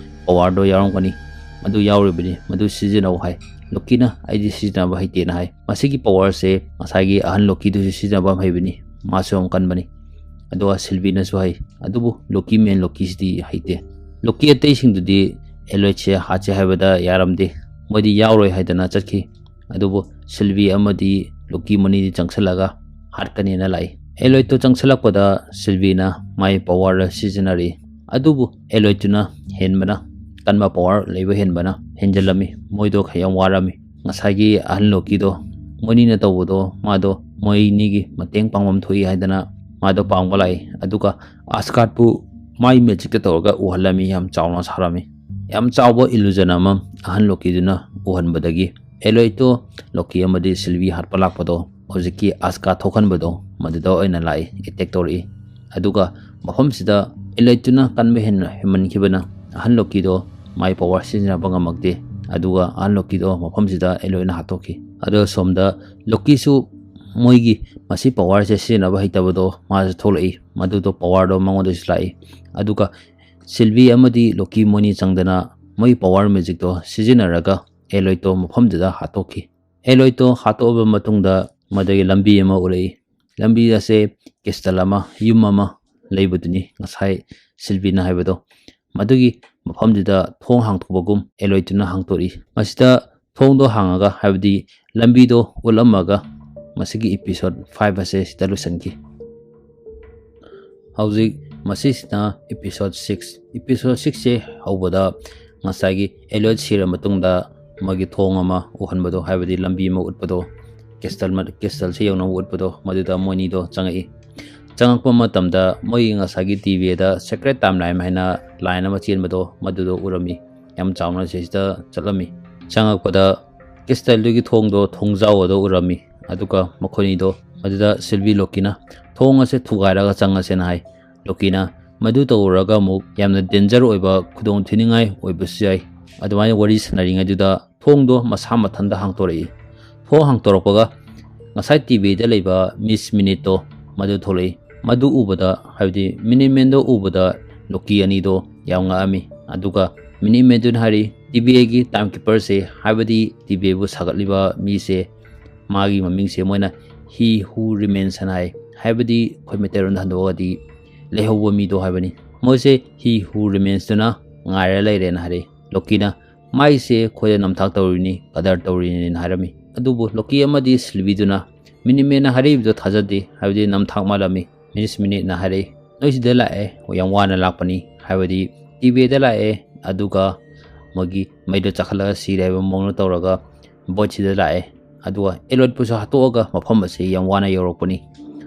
ꯄꯋꯥꯔꯗꯣ ꯌꯥꯎꯔꯝꯒꯅꯤ, ꯃꯗꯨ ꯌꯥꯎꯔꯤꯕꯅꯤ, ꯃꯗꯨ ꯁꯤꯖꯤꯟꯅꯧ" ꯍꯥꯏ꯫ ꯂꯣꯀꯤꯅ, "ꯑꯩꯗꯤ ꯁꯤꯖꯤꯟꯅꯕ ꯍꯩꯇꯦꯅ" ꯍꯥꯏ꯫ ꯃꯁꯤꯒꯤ ꯄꯋꯥꯔꯁꯦ ꯉꯁꯥꯏꯒꯤ ꯑꯍꯟ ꯂꯣꯀꯤꯗꯨꯁꯨ ꯁꯤꯖꯤꯟꯅꯕ ꯌꯥꯝ ꯍꯩꯕꯅꯤ, ꯃꯥꯁꯨ ꯌꯥꯝ ꯀꯟꯕꯅꯤ꯫ ꯑꯗꯨꯒ ꯁꯤꯜꯕꯤꯅꯁꯨ ꯍꯥꯏ, "ꯑꯗꯨꯕꯨ ꯂꯣꯀꯤ ꯃꯦꯟ ꯂꯣꯀꯤꯁꯤꯗꯤ ꯍꯩꯇꯦ꯫ ꯂꯣꯀꯤ ꯑꯇꯩꯁꯤꯡꯗꯨꯗꯤ ꯑꯦꯂꯣꯏꯗꯁꯦ ꯍꯥꯠꯁꯦ ꯍꯥꯏꯕꯗ ꯌꯥꯔꯝꯗꯦ, ꯃꯣꯏꯗꯤ ꯌꯥꯎꯔꯣꯏ ꯍꯥꯏꯗꯅ ꯆꯠꯈꯤ꯫ ꯑꯗꯨꯕꯨ ꯁꯤꯜꯕꯤ ꯑꯃꯗꯤ ꯂꯣꯀꯤ ꯃꯅꯤꯗꯤ ꯆꯪꯁꯜꯂꯒ ꯍꯥꯠꯀꯅꯦꯅ ꯂꯥꯛꯏ꯫ ꯑꯦꯂꯣꯏꯗꯇꯣ ꯆꯪꯁꯜꯂꯛꯄꯗ ꯁꯤꯜꯕꯤꯅ ꯃꯥꯏ ꯄꯋꯥꯔ ꯁꯤꯖꯤꯟꯅꯔꯤ꯫ ꯑꯗꯨꯕꯨ ꯑꯦꯂꯣꯏꯗꯇꯨꯅ ꯍꯦꯟꯕꯅ, ꯀꯟꯕ ꯄꯋꯥꯔ ꯂꯩꯕ ꯍꯦꯟꯕꯅ ꯍꯦꯟꯖꯜꯂꯝꯃꯤ꯫ ꯃꯣꯏꯗꯣ ꯌꯥꯝ ꯋꯥꯔꯝꯃꯤ꯫ ꯉꯁꯥꯏꯒꯤ ꯑꯍꯟ ꯂꯣꯀꯤꯗꯣ ꯃꯣꯏꯅꯤꯅ ꯇꯧꯕꯗꯣ ꯃꯥꯗꯣ ꯃꯣꯏꯅꯤꯒꯤ ꯃꯇꯦꯡ ꯄꯥꯡꯐꯝ ꯊꯣꯛꯏ ꯍꯥꯏꯗꯅ ꯃꯥꯗꯣ ꯄꯥꯡꯕ ꯂꯥꯛꯏ꯫ ꯑꯗꯨꯒ ꯑꯁꯒꯥꯔꯗꯄꯨ ꯃꯥꯏ ꯃꯦꯖꯤꯛꯇ ꯇꯧꯔꯒ ꯎꯍꯜꯂꯝꯃꯤ, ꯌꯥꯝ ꯆꯥꯎꯅ ꯁꯥꯔꯝꯃꯤ꯫ ꯌꯥꯝ ꯆꯥꯎꯕ ꯏꯂꯨꯖꯟ ꯑꯃ ꯑꯍꯟ ꯂꯣꯀꯤꯗꯨꯅ ꯎꯍꯟꯕꯗꯒꯤ ꯑꯦꯂꯣꯏꯗꯇꯣ ꯂꯣꯀꯤ ꯑꯃꯗꯤ ꯁꯤꯜꯕꯤ ꯍꯥꯠꯄ ꯂꯥꯛꯄꯗꯣ ꯍꯧꯖꯤꯛꯀꯤ ꯑꯁꯒꯥꯔꯗ ꯊꯣꯛꯍꯟꯕꯗꯣ ꯃꯗꯨꯗ ꯑꯣꯏꯅ ꯂꯥꯛꯏ, ꯑꯦꯇꯦꯛ ꯇꯧꯔꯛꯏ꯫ ꯑꯗꯨꯒ ꯃꯐꯝꯁꯤꯗ ꯑꯦꯂꯣꯏꯗꯇꯨꯅ ꯀꯟꯕ ꯍꯦꯟꯅ ꯍꯦꯟꯃꯟꯈꯤꯕꯅ ꯑꯍꯟ ꯂꯣꯀꯤꯗꯣ ꯃꯥꯏ ꯄꯋꯥꯔ ꯁꯤꯖꯤꯟꯅꯕ ꯉꯝꯃꯛꯇꯦ꯫ ꯑꯗꯨꯒ ꯑꯍꯟ ꯂꯣꯀꯤꯗꯣ ꯃꯐꯝꯁꯤꯗ ꯑꯦꯂꯣꯏꯗꯅ ꯍꯥꯠꯇꯣꯛꯈꯤ꯫ ꯑꯗꯣ ꯁꯣꯝꯗ ꯂꯣꯀꯤꯁꯨ ꯃꯣꯏꯒꯤ ꯃꯁꯤ ꯄꯋꯥꯔꯁꯦ ꯁꯤꯖꯤꯟꯅꯕ ꯍꯩꯇꯕꯗꯣ ꯃꯥꯁꯨ ꯊꯣꯛꯂꯛꯏ, ꯃꯗꯨꯗꯣ ꯄꯋꯥꯔꯗꯣ ꯃꯉꯣꯟꯗꯁꯨ ꯂꯥꯛꯏ꯫ ꯑꯗꯨꯒ ꯁꯤꯜꯕꯤ ꯑꯃꯗꯤ ꯂꯣꯀꯤ ꯃꯣꯏꯅꯤ ꯆꯪꯗꯅ ꯃꯣꯏ ꯄꯋꯥꯔ ꯃꯦꯖꯤꯛꯇꯣ ꯁꯤꯖꯤꯟꯅꯔꯒ ꯑꯦꯂꯣꯏꯗꯇꯣ ꯃꯐꯝꯗꯨꯗ ꯍꯥꯠꯇꯣꯛꯈꯤ꯫ ꯑꯦꯂꯣꯏꯗꯇꯣ ꯍꯥꯠꯇꯣꯛꯑꯕ ꯃꯇꯨꯡꯗ ꯃꯗꯨꯒꯤ ꯂꯝꯕꯤ ꯑꯃ ꯎꯔꯛꯏ꯫ ꯂꯝꯕꯤ ꯑꯁꯦ ꯀ꯭ꯔꯤꯁꯇꯜ ꯑꯃ, ꯌꯨꯝ ꯑꯃ ꯂꯩꯕꯗꯨꯅꯤ ꯉꯁꯥꯏ ꯁꯤꯜꯕꯤꯅ ꯍꯥꯏꯕꯗꯣ꯫ ꯃꯗꯨꯒꯤ ꯃꯐꯝꯗꯨꯗ ꯊꯣꯡ ꯍꯥꯡꯗꯣꯛꯄꯒꯨꯝ ꯑꯦꯂꯣꯏꯗꯇꯨꯅ ꯍꯥꯡꯗꯣꯛꯏ꯫ ꯃꯁꯤꯗ ꯊꯣꯡꯗꯣ ꯍꯥꯡꯉꯒ, ꯍꯥꯏꯕꯗꯤ ꯂꯝꯕꯤꯗꯣ ꯎꯠꯂꯝꯃꯒ, ꯃꯁꯤꯒꯤ episode five ꯑꯁꯦ ꯁꯤꯗ ꯂꯣꯏꯁꯤꯟꯈꯤ꯫ ꯍꯧꯖꯤꯛ ꯃꯁꯤꯁꯤꯅ episode six꯫ Episode sixꯁꯦ ꯍꯧꯕꯗ ꯉꯁꯥꯏꯒꯤ ꯑꯦꯂꯣꯏꯗ ꯁꯤꯔ ꯃꯇꯨꯡꯗ ꯃꯥꯒꯤ ꯊꯣꯡ ꯑꯃ ꯎꯍꯟꯕꯗꯣ, ꯍꯥꯏꯕꯗꯤ ꯂꯝꯕꯤ ꯑꯃ ꯎꯠꯄꯗꯣ, ꯀ꯭ꯔꯤꯁꯇꯜ ꯃ-, ꯀ꯭ꯔꯤꯁꯇꯜꯁꯦ ꯌꯧꯅꯕ ꯎꯠꯄꯗꯣ, ꯃꯗꯨꯗ ꯃꯣꯏꯅꯤꯗꯣ ꯆꯪꯉꯛꯏ꯫ ꯆꯪꯉꯛꯄ ꯃꯇꯝꯗ ꯃꯣꯏꯒꯤ ꯉꯁꯥꯏꯒꯤ TVꯗ Secret Timeline ꯍꯥꯏꯅ line ꯑꯃ ꯆꯦꯟꯕꯗꯣ, ꯃꯗꯨꯗꯣ ꯎꯔꯝꯃꯤ꯫ ꯌꯥꯝ ꯆꯥꯎꯅ ꯁꯤꯗꯩꯁꯤꯗ ꯆꯠꯂꯝꯃꯤ꯫ ꯆꯪꯉꯛꯄꯗ castle-ꯗꯨꯒꯤ ꯊꯣꯡꯗꯣ, ꯊꯣꯡꯖꯥꯎ ꯑꯗꯣ ꯎꯔꯝꯃꯤ꯫ ꯑꯗꯨꯒ ꯃꯈꯣꯏꯅꯤꯗꯣ ꯃꯗꯨꯗ ꯁꯤꯜꯕꯤ ꯂꯣꯀꯤꯅ "ꯊꯣꯡ ꯑꯁꯦ ꯊꯨꯒꯥꯏꯔꯒ ꯆꯪꯉꯁꯦꯅ" ꯍꯥꯏ꯫ ꯂꯣꯀꯤꯅ "ꯃꯗꯨ ꯇꯧꯔꯨꯔꯒ ꯑꯃꯨꯛ ꯌꯥꯝꯅ danger ꯑꯣꯏꯕ, ꯈꯨꯗꯣꯡ ꯊꯤꯅꯤꯡꯉꯥꯏ ꯑꯣꯏꯕꯁꯨ ꯌꯥꯏ"꯫ ꯑꯗꯨꯃꯥꯏꯅ ꯋꯥꯔꯤ ꯁꯥꯟꯅꯔꯤꯉꯩꯗꯨꯗ ꯊꯣꯡꯗꯣ ꯃꯁꯥ ꯃꯊꯟꯇ ꯍꯥꯡꯇꯣꯔꯛꯏ꯫ ꯊꯣꯡ ꯍꯥꯡꯇꯣꯔꯛꯄꯒ ꯉꯁꯥꯏ ꯇꯤꯚꯤꯗ ꯂꯩꯕ Miss Minute-ꯇꯣ ꯃꯗꯨ ꯊꯣꯛꯂꯛꯏ꯫ ꯃꯗꯨ ꯎꯕꯗ, ꯍꯥꯏꯕꯗꯤ Minuteman-ꯗꯣ ꯎꯕꯗ ꯂꯣꯀꯤ ꯑꯅꯤꯗꯣ ꯌꯥꯝ ꯉꯛꯑꯝꯃꯤ꯫ ꯑꯗꯨꯒ Minuteman-ꯗꯨꯅ ꯍꯥꯏꯔꯤ, "ꯇꯤꯚꯤꯒꯤ timekeeper-ꯁꯦ, ꯍꯥꯏꯕꯗꯤ ꯇꯤꯚꯤꯕꯨ ꯁꯥꯒꯠꯂꯤꯕ ꯃꯤꯁꯦ, ꯃꯥꯒꯤ ꯃꯃꯤꯡꯁꯦ ꯃꯣꯏꯅ He Who Remains ꯍꯥꯏꯅ ꯍꯥꯏ꯫ ꯍꯥꯏꯕꯗꯤ ꯑꯩꯈꯣꯏ ꯃꯩꯇꯩꯂꯣꯟꯗ ꯍꯟꯗꯣꯛꯑꯒꯗꯤ ꯂꯩꯍꯧꯕ ꯃꯤꯗꯣ ꯍꯥꯏꯕꯅꯤ꯫ ꯃꯣꯏꯁꯦ He Who Remains-ꯇꯨꯅ ꯉꯥꯏꯔ ꯂꯩꯔꯦꯅ" ꯍꯥꯏꯔꯛꯏ꯫ ꯂꯣꯀꯤꯅ "ꯃꯥꯏꯁꯦ ꯑꯩꯈꯣꯏꯗ ꯅꯝꯊꯥꯛ ꯇꯧꯔꯤꯅꯤ, ꯀꯗꯔ ꯇꯧꯔꯤꯅꯤꯅ" ꯍꯥꯏꯔꯝꯃꯤ꯫ ꯑꯗꯨꯕꯨ ꯂꯣꯀꯤ ꯑꯃꯗꯤ ꯁꯤꯜꯕꯤꯗꯨꯅ Minuteman-ꯅ ꯍꯥꯏꯔꯛꯏꯕꯗꯣ ꯊꯥꯖꯗꯦ, ꯍꯥꯏꯕꯗꯤ ꯅꯝꯊꯥꯛ ꯃꯥꯜꯂꯝꯃꯤ꯫ Miss Minute-ꯅ ꯍꯥꯏꯔꯛꯏ, "ꯅꯣꯏ ꯁꯤꯗ ꯂꯥꯛꯑꯦ, ꯌꯥꯝ ꯋꯥꯅ ꯂꯥꯛꯄꯅꯤ", ꯍꯥꯏꯕꯗꯤ ꯇꯤꯚꯤꯗ ꯂꯥꯛꯑꯦ, ꯑꯗꯨꯒ ꯃꯣꯏꯒꯤ ꯃꯩꯗꯣ ꯆꯥꯈꯠꯂꯒ ꯁꯤꯔꯦ ꯍꯥꯏꯕ ꯃꯑꯣꯡꯗ ꯇꯧꯔꯒ boat-ꯁꯤꯗ ꯂꯥꯛꯑꯦ꯫ ꯑꯗꯨꯒ Elliot-ꯄꯨꯁꯨ ꯍꯥꯠꯇꯣꯛꯑꯒ ꯃꯐꯝ ꯑꯁꯤ ꯌꯥꯝ ꯋꯥꯅ ꯌꯧꯔꯛꯄꯅꯤ꯫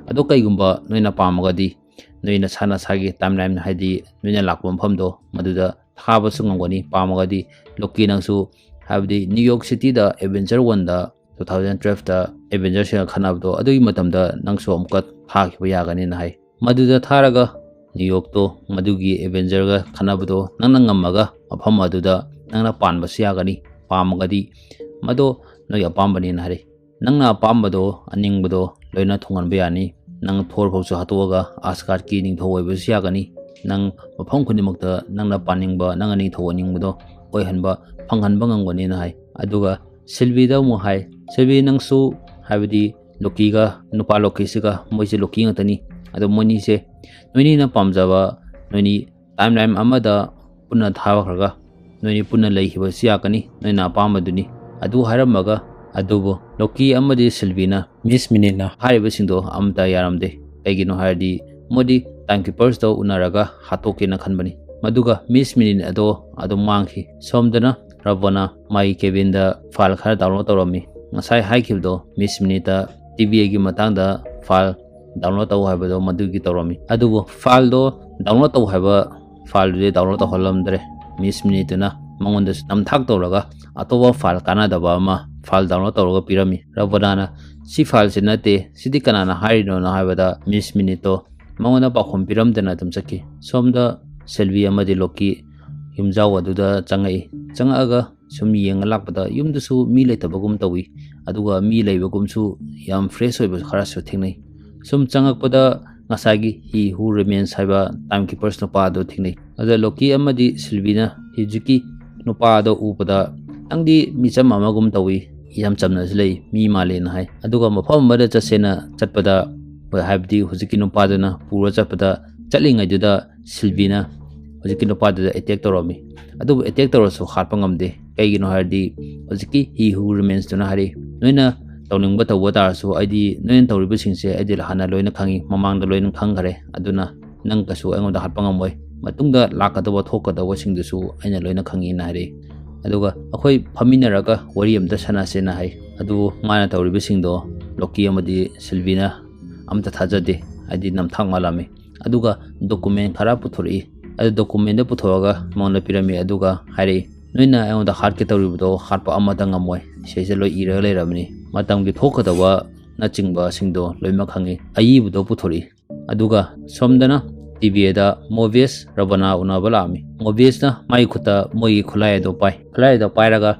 ꯑꯗꯣ ꯀꯩꯒꯨꯝꯕ ꯅꯣꯏꯅ ꯄꯥꯝꯃꯒꯗꯤ ꯅꯣꯏ ꯅꯁꯥ ꯅꯁꯥꯒꯤ timeline, ꯍꯥꯏꯗꯤ ꯅꯣꯏꯅ ꯂꯥꯛꯄ ꯃꯐꯝꯗꯣ, ꯃꯗꯨꯗ ꯊꯥꯕꯁꯨ ꯉꯝꯒꯅꯤ꯫ ꯄꯥꯝꯃꯒꯗꯤ ꯂꯣꯀꯤ ꯅꯪꯁꯨ, ꯍꯥꯏꯕꯗꯤ New York City-ꯗ Avenger One-ꯗ two thousand twelve-ꯇ Avenger-ꯁꯤꯡꯒ ꯈꯠꯅꯕꯗꯣ, ꯑꯗꯨꯒꯤ ꯃꯇꯝꯗ ꯅꯪꯁꯨ ꯑꯃꯨꯛꯀ ꯊꯥꯈꯤꯕ ꯌꯥꯒꯅꯤꯅ ꯍꯥꯏ꯫ ꯃꯗꯨꯗ ꯊꯥꯔꯒ New York-ꯇꯣ, ꯃꯗꯨꯒꯤ Avenger-ꯒ ꯈꯠꯅꯕꯗꯣ ꯅꯪꯅ ꯉꯝꯃꯒ ꯃꯐꯝ ꯑꯗꯨꯗ ꯅꯪꯅ ꯄꯥꯟꯕꯁꯨ ꯌꯥꯒꯅꯤ꯫ ꯄꯥꯝꯃꯒꯗꯤ ꯃꯗꯣ ꯅꯣꯏ ꯑꯄꯥꯝꯕꯅꯦꯅ ꯍꯥꯏꯔꯛꯏ꯫ "ꯅꯪꯅ ꯑꯄꯥꯝꯕꯗꯣ, ꯑꯅꯤꯡꯕꯗꯣ ꯂꯣꯏꯅ ꯊꯨꯡꯍꯟꯕ ꯌꯥꯅꯤ꯫ ꯅꯪ Thor ꯐꯥꯎꯁꯨ ꯍꯥꯠꯇꯣꯛꯑꯒ Asgard-ꯀꯤ ꯅꯤꯡꯊꯧ ꯑꯣꯏꯕꯁꯨ ꯌꯥꯒꯅꯤ꯫ ꯅꯪ ꯃꯐꯝ ꯈꯨꯗꯤꯡꯃꯛꯇ ꯅꯪꯅ ꯄꯥꯅꯤꯡꯕ, ꯅꯪꯅ ꯅꯤꯡꯊꯧ ꯑꯣꯏꯅꯤꯡꯕꯗꯣ ꯑꯣꯏꯍꯟꯕ, ꯐꯪꯍꯟꯕ ꯉꯝꯒꯅꯤꯅ" ꯍꯥꯏ꯫ ꯑꯗꯨꯒ ꯁꯤꯜꯕꯤꯗ ꯑꯃꯨꯛ ꯍꯥꯏ, "ꯁꯤꯜꯕꯤ, ꯅꯪꯁꯨ, ꯍꯥꯏꯕꯗꯤ ꯂꯣꯀꯤꯒ, ꯅꯨꯄꯥ ꯂꯣꯀꯤꯁꯤꯒ, ꯃꯣꯏꯁꯦ ꯂꯣꯀꯤ ꯉꯥꯛꯇꯅꯤ꯫ ꯑꯗꯣ ꯃꯣꯏꯅꯤꯁꯦ, ꯅꯣꯏꯅꯤꯅ ꯄꯥꯝꯖꯕ, ꯅꯣꯏꯅꯤ timeline ꯑꯃꯗ ꯄꯨꯟꯅ ꯊꯥꯈ꯭ꯔꯒ ꯅꯣꯏꯅꯤ ꯄꯨꯟꯅ ꯂꯩꯈꯤꯕꯁꯨ ꯌꯥꯒꯅꯤ, ꯅꯣꯏꯅ ꯑꯄꯥꯝꯕꯗꯨꯅꯤ"꯫ ꯑꯗꯨ ꯍꯥꯏꯔꯝꯃꯒ, ꯑꯗꯨꯕꯨ ꯂꯣꯀꯤ ꯑꯃꯗꯤ ꯁꯤꯜꯕꯤꯅ Miss Minute-ꯅ ꯍꯥꯏꯔꯤꯕꯁꯤꯡꯗꯣ ꯑꯃꯠꯇ ꯌꯥꯔꯝꯗꯦ꯫ ꯀꯩꯒꯤꯅꯣ ꯍꯥꯏꯔꯗꯤ ꯃꯣꯏꯗꯤ timekeepers-ꯇꯣ ꯎꯅꯔꯒ ꯍꯥꯠꯇꯣꯛꯀꯦꯅ ꯈꯟꯕꯅꯤ꯫ ꯃꯗꯨꯒ Miss Minute ꯑꯗꯣ ꯑꯗꯨꯝ ꯃꯥꯡꯈꯤ꯫ ꯁꯣꯝꯗꯅ ꯔꯕꯣꯅ ꯃꯥꯒꯤ cabin-ꯗ file ꯈꯔ download ꯇꯧꯔꯝꯃꯤ꯫ ꯉꯁꯥꯏ ꯍꯥꯏꯈꯤꯕꯗꯣ, Miss Minute-ꯇ ꯇꯤꯚꯤꯒꯤ ꯃꯇꯥꯡꯗ file download ꯇꯧ ꯍꯥꯏꯕꯗꯣ ꯃꯗꯨꯒꯤ ꯇꯧꯔꯝꯃꯤ꯫ ꯑꯗꯨꯕꯨ file-ꯗꯣ download ꯇꯧ ꯍꯥꯏꯕ file-ꯗꯨꯗꯤ download ꯇꯧꯍꯜꯂꯝꯗ꯭ꯔꯦ꯫ Miss Minute-ꯇꯨꯅ ꯃꯉꯣꯟꯗꯁꯨ ꯅꯝꯊꯥꯛ ꯇꯧꯔꯒ ꯑꯇꯣꯞꯄ ꯐꯥꯏꯜ ꯀꯥꯟꯅꯗꯕ ꯑꯃ ꯐꯥꯏꯜ ꯗꯥꯎꯟꯂꯣꯗ ꯇꯧꯔꯒ ꯄꯤꯔꯝꯃꯤ꯫ ꯔꯕꯅꯥꯅ "ꯁꯤ ꯐꯥꯏꯜꯁꯤ ꯅꯠꯇꯦ, ꯁꯤꯗꯤ ꯀꯅꯥꯅ ꯍꯥꯏꯔꯤꯅꯣꯅ?" ꯍꯥꯏꯕꯗ ꯃꯤꯁ ꯃꯤꯅꯤꯠꯇꯣ ꯃꯉꯣꯟꯗ ꯄꯥꯎꯈꯨꯝ ꯄꯤꯔꯝꯗꯅ ꯑꯗꯨꯝ ꯆꯠꯈꯤ꯫ ꯁꯣꯝꯗ ꯁꯤꯜꯚꯤ ꯑꯃꯗꯤ ꯂꯣꯀꯤ ꯌꯨꯝꯖꯥꯎ ꯑꯗꯨꯗ ꯆꯪꯉꯛꯏ꯫ ꯆꯪꯉꯛꯑꯒ ꯁꯨꯝ ꯌꯦꯡꯉ ꯂꯥꯛꯄꯗ ꯌꯨꯝꯗꯁꯨ ꯃꯤ ꯂꯩꯇꯕꯒꯨꯝ ꯇꯧꯏ, ꯑꯗꯨꯒ ꯃꯤ ꯂꯩꯕꯒꯨꯝꯁꯨ ꯌꯥꯝ ꯐ꯭ꯔꯦꯁ ꯑꯣꯏꯕ ꯈꯔꯁꯨ ꯊꯦꯡꯅꯩ꯫ ꯁꯨꯝ ꯆꯪꯉꯛꯄꯗ ꯉꯁꯥꯏꯒꯤ "He Who Remains" ꯍꯥꯏꯕ ꯇꯥꯏꯝ ꯀꯤꯄꯔꯁ ꯅꯨꯄꯥ ꯑꯗꯨ ꯊꯦꯡꯅꯩ꯫ ꯑꯗ ꯂꯣꯀꯤ ꯑꯃꯗꯤ ꯁꯤꯜꯚꯤꯅ ꯍꯧꯖꯤꯛꯀꯤ ꯅꯨꯄꯥ ꯑꯗꯣ ꯎꯕꯗ, "ꯅꯪꯗꯤ ꯃꯤꯆꯝ ꯑꯃꯒꯨꯝ ꯇꯧꯏ, ꯌꯥꯝ ꯆꯝꯅꯁꯨ ꯂꯩ, ꯃꯤ ꯃꯥꯜꯂꯦꯅ" ꯍꯥꯏ꯫ ꯑꯗꯨꯒ ꯃꯐꯝ ꯑꯃꯗ ꯆꯠꯁꯦꯅ ꯆꯠꯄꯗ, ꯍꯣꯏ, ꯍꯥꯏꯕꯗꯤ ꯍꯧꯖꯤꯛꯀꯤ ꯅꯨꯄꯥꯗꯨꯅ ꯄꯨꯔ ꯆꯠꯄꯗ, ꯆꯠꯂꯤꯉꯩꯗꯨꯗ ꯁꯤꯜꯚꯤꯅ ꯍꯧꯖꯤꯛꯀꯤ ꯅꯨꯄꯥꯗꯨꯗ ꯑꯦꯇꯦꯛ ꯇꯧꯔꯝꯃꯤ꯫ ꯑꯗꯨꯕꯨ ꯑꯦꯇꯦꯛ ꯇꯧꯔꯁꯨ ꯍꯥꯠꯄ ꯉꯝꯗꯦ꯫ ꯀꯩꯒꯤꯅꯣ ꯍꯥꯏꯔꯗꯤ ꯍꯧꯖꯤꯛꯀꯤ "He Who Remains" ꯇꯨꯅ ꯍꯥꯏꯔꯛꯏ, "ꯅꯣꯏꯅ ꯇꯧꯅꯤꯡꯕ ꯇꯧꯕ ꯇꯥꯔꯁꯨ, ꯑꯩꯗꯤ ꯅꯣꯏꯅ ꯇꯧꯔꯤꯕꯁꯤꯡꯁꯦ ꯑꯩꯗꯤ ꯍꯥꯟꯅ ꯂꯣꯏꯅ ꯈꯪꯉꯤ, ꯃꯃꯥꯡꯗ ꯂꯣꯏꯅ ꯈꯪꯈꯔꯦ꯫ ꯑꯗꯨꯅ ꯅꯪ ꯀꯩꯁꯨ ꯑꯩꯉꯣꯟꯗ ꯍꯥꯠꯄ ꯉꯝꯃꯣꯏ꯫ ꯃꯇꯨꯡꯗ ꯂꯥꯛꯀꯗꯕ ꯊꯣꯛꯀꯗꯕꯁꯤꯡꯗꯨꯁꯨ ꯑꯩꯅ ꯂꯣꯏꯅ ꯈꯪꯉꯤꯅ" ꯍꯥꯏꯔꯛꯏ꯫ ꯑꯗꯨꯒ "ꯑꯩꯈꯣꯏ ꯐꯝꯃꯤꯟꯅꯔꯒ ꯋꯥꯔꯤ ꯑꯝꯇ ꯁꯥꯟꯅꯁꯦꯅ" ꯍꯥꯏ꯫ ꯑꯗꯨꯕꯨ ꯃꯥꯅ ꯇꯧꯔꯤꯕꯁꯤꯡꯗꯣ ꯂꯣꯀꯤ ꯑꯃꯗꯤ ꯁꯤꯜꯚꯤꯅ ꯑꯝꯇ ꯊꯥꯖꯗꯦ, ꯍꯥꯏꯗꯤ ꯅꯝꯊꯥꯛ ꯃꯥꯜꯂꯝꯃꯤ꯫ ꯑꯗꯨꯒ ꯗꯣꯀꯨꯃꯦꯟ ꯈꯔ ꯄꯨꯊꯣꯔꯛꯏ꯫ ꯑꯗꯨ ꯗꯣꯀꯨꯃꯦꯟꯗꯣ ꯄꯨꯊꯣꯛꯑꯒ ꯃꯉꯣꯟꯗ ꯄꯤꯔꯝꯃꯤ꯫ ꯑꯗꯨꯒ ꯍꯥꯏꯔꯛꯏ, "ꯅꯣꯏꯅ ꯑꯩꯉꯣꯟꯗ ꯍꯥꯠꯀꯦ ꯇꯧꯔꯤꯕꯗꯣ ꯍꯥꯠꯄ ꯑꯃꯠꯇ ꯉꯝꯃꯣꯏ꯫ ꯁꯤꯁꯦ ꯂꯣꯏ ꯏꯔꯒ ꯂꯩꯔꯕꯅꯤ꯫ ꯃꯇꯝꯒꯤ ꯊꯣꯛꯀꯗꯕꯅꯆꯤꯡꯕꯁꯤꯡꯗꯣ ꯂꯣꯏꯅꯃꯛ ꯈꯪꯉꯤ"꯫ ꯑꯏꯕꯗꯣ ꯄꯨꯊꯣꯔꯛꯏ꯫ ꯑꯗꯨꯒ ꯁꯣꯝꯗꯅ ꯇꯤ ꯚꯤ ꯑꯦꯗ ꯃꯣꯚꯦꯁ ꯔꯕꯅꯥ ꯎꯅꯕ ꯂꯥꯛꯑꯝꯃꯤ꯫ ꯃꯣꯚꯦꯁꯅ ꯃꯥꯒꯤ ꯈꯨꯠꯇ ꯃꯣꯏꯒꯤ ꯈꯨꯠꯂꯥꯏ ꯑꯗꯣ ꯄꯥꯏ꯫ ꯈꯨꯠꯂꯥꯏ ꯑꯗꯣ ꯄꯥꯏꯔꯒ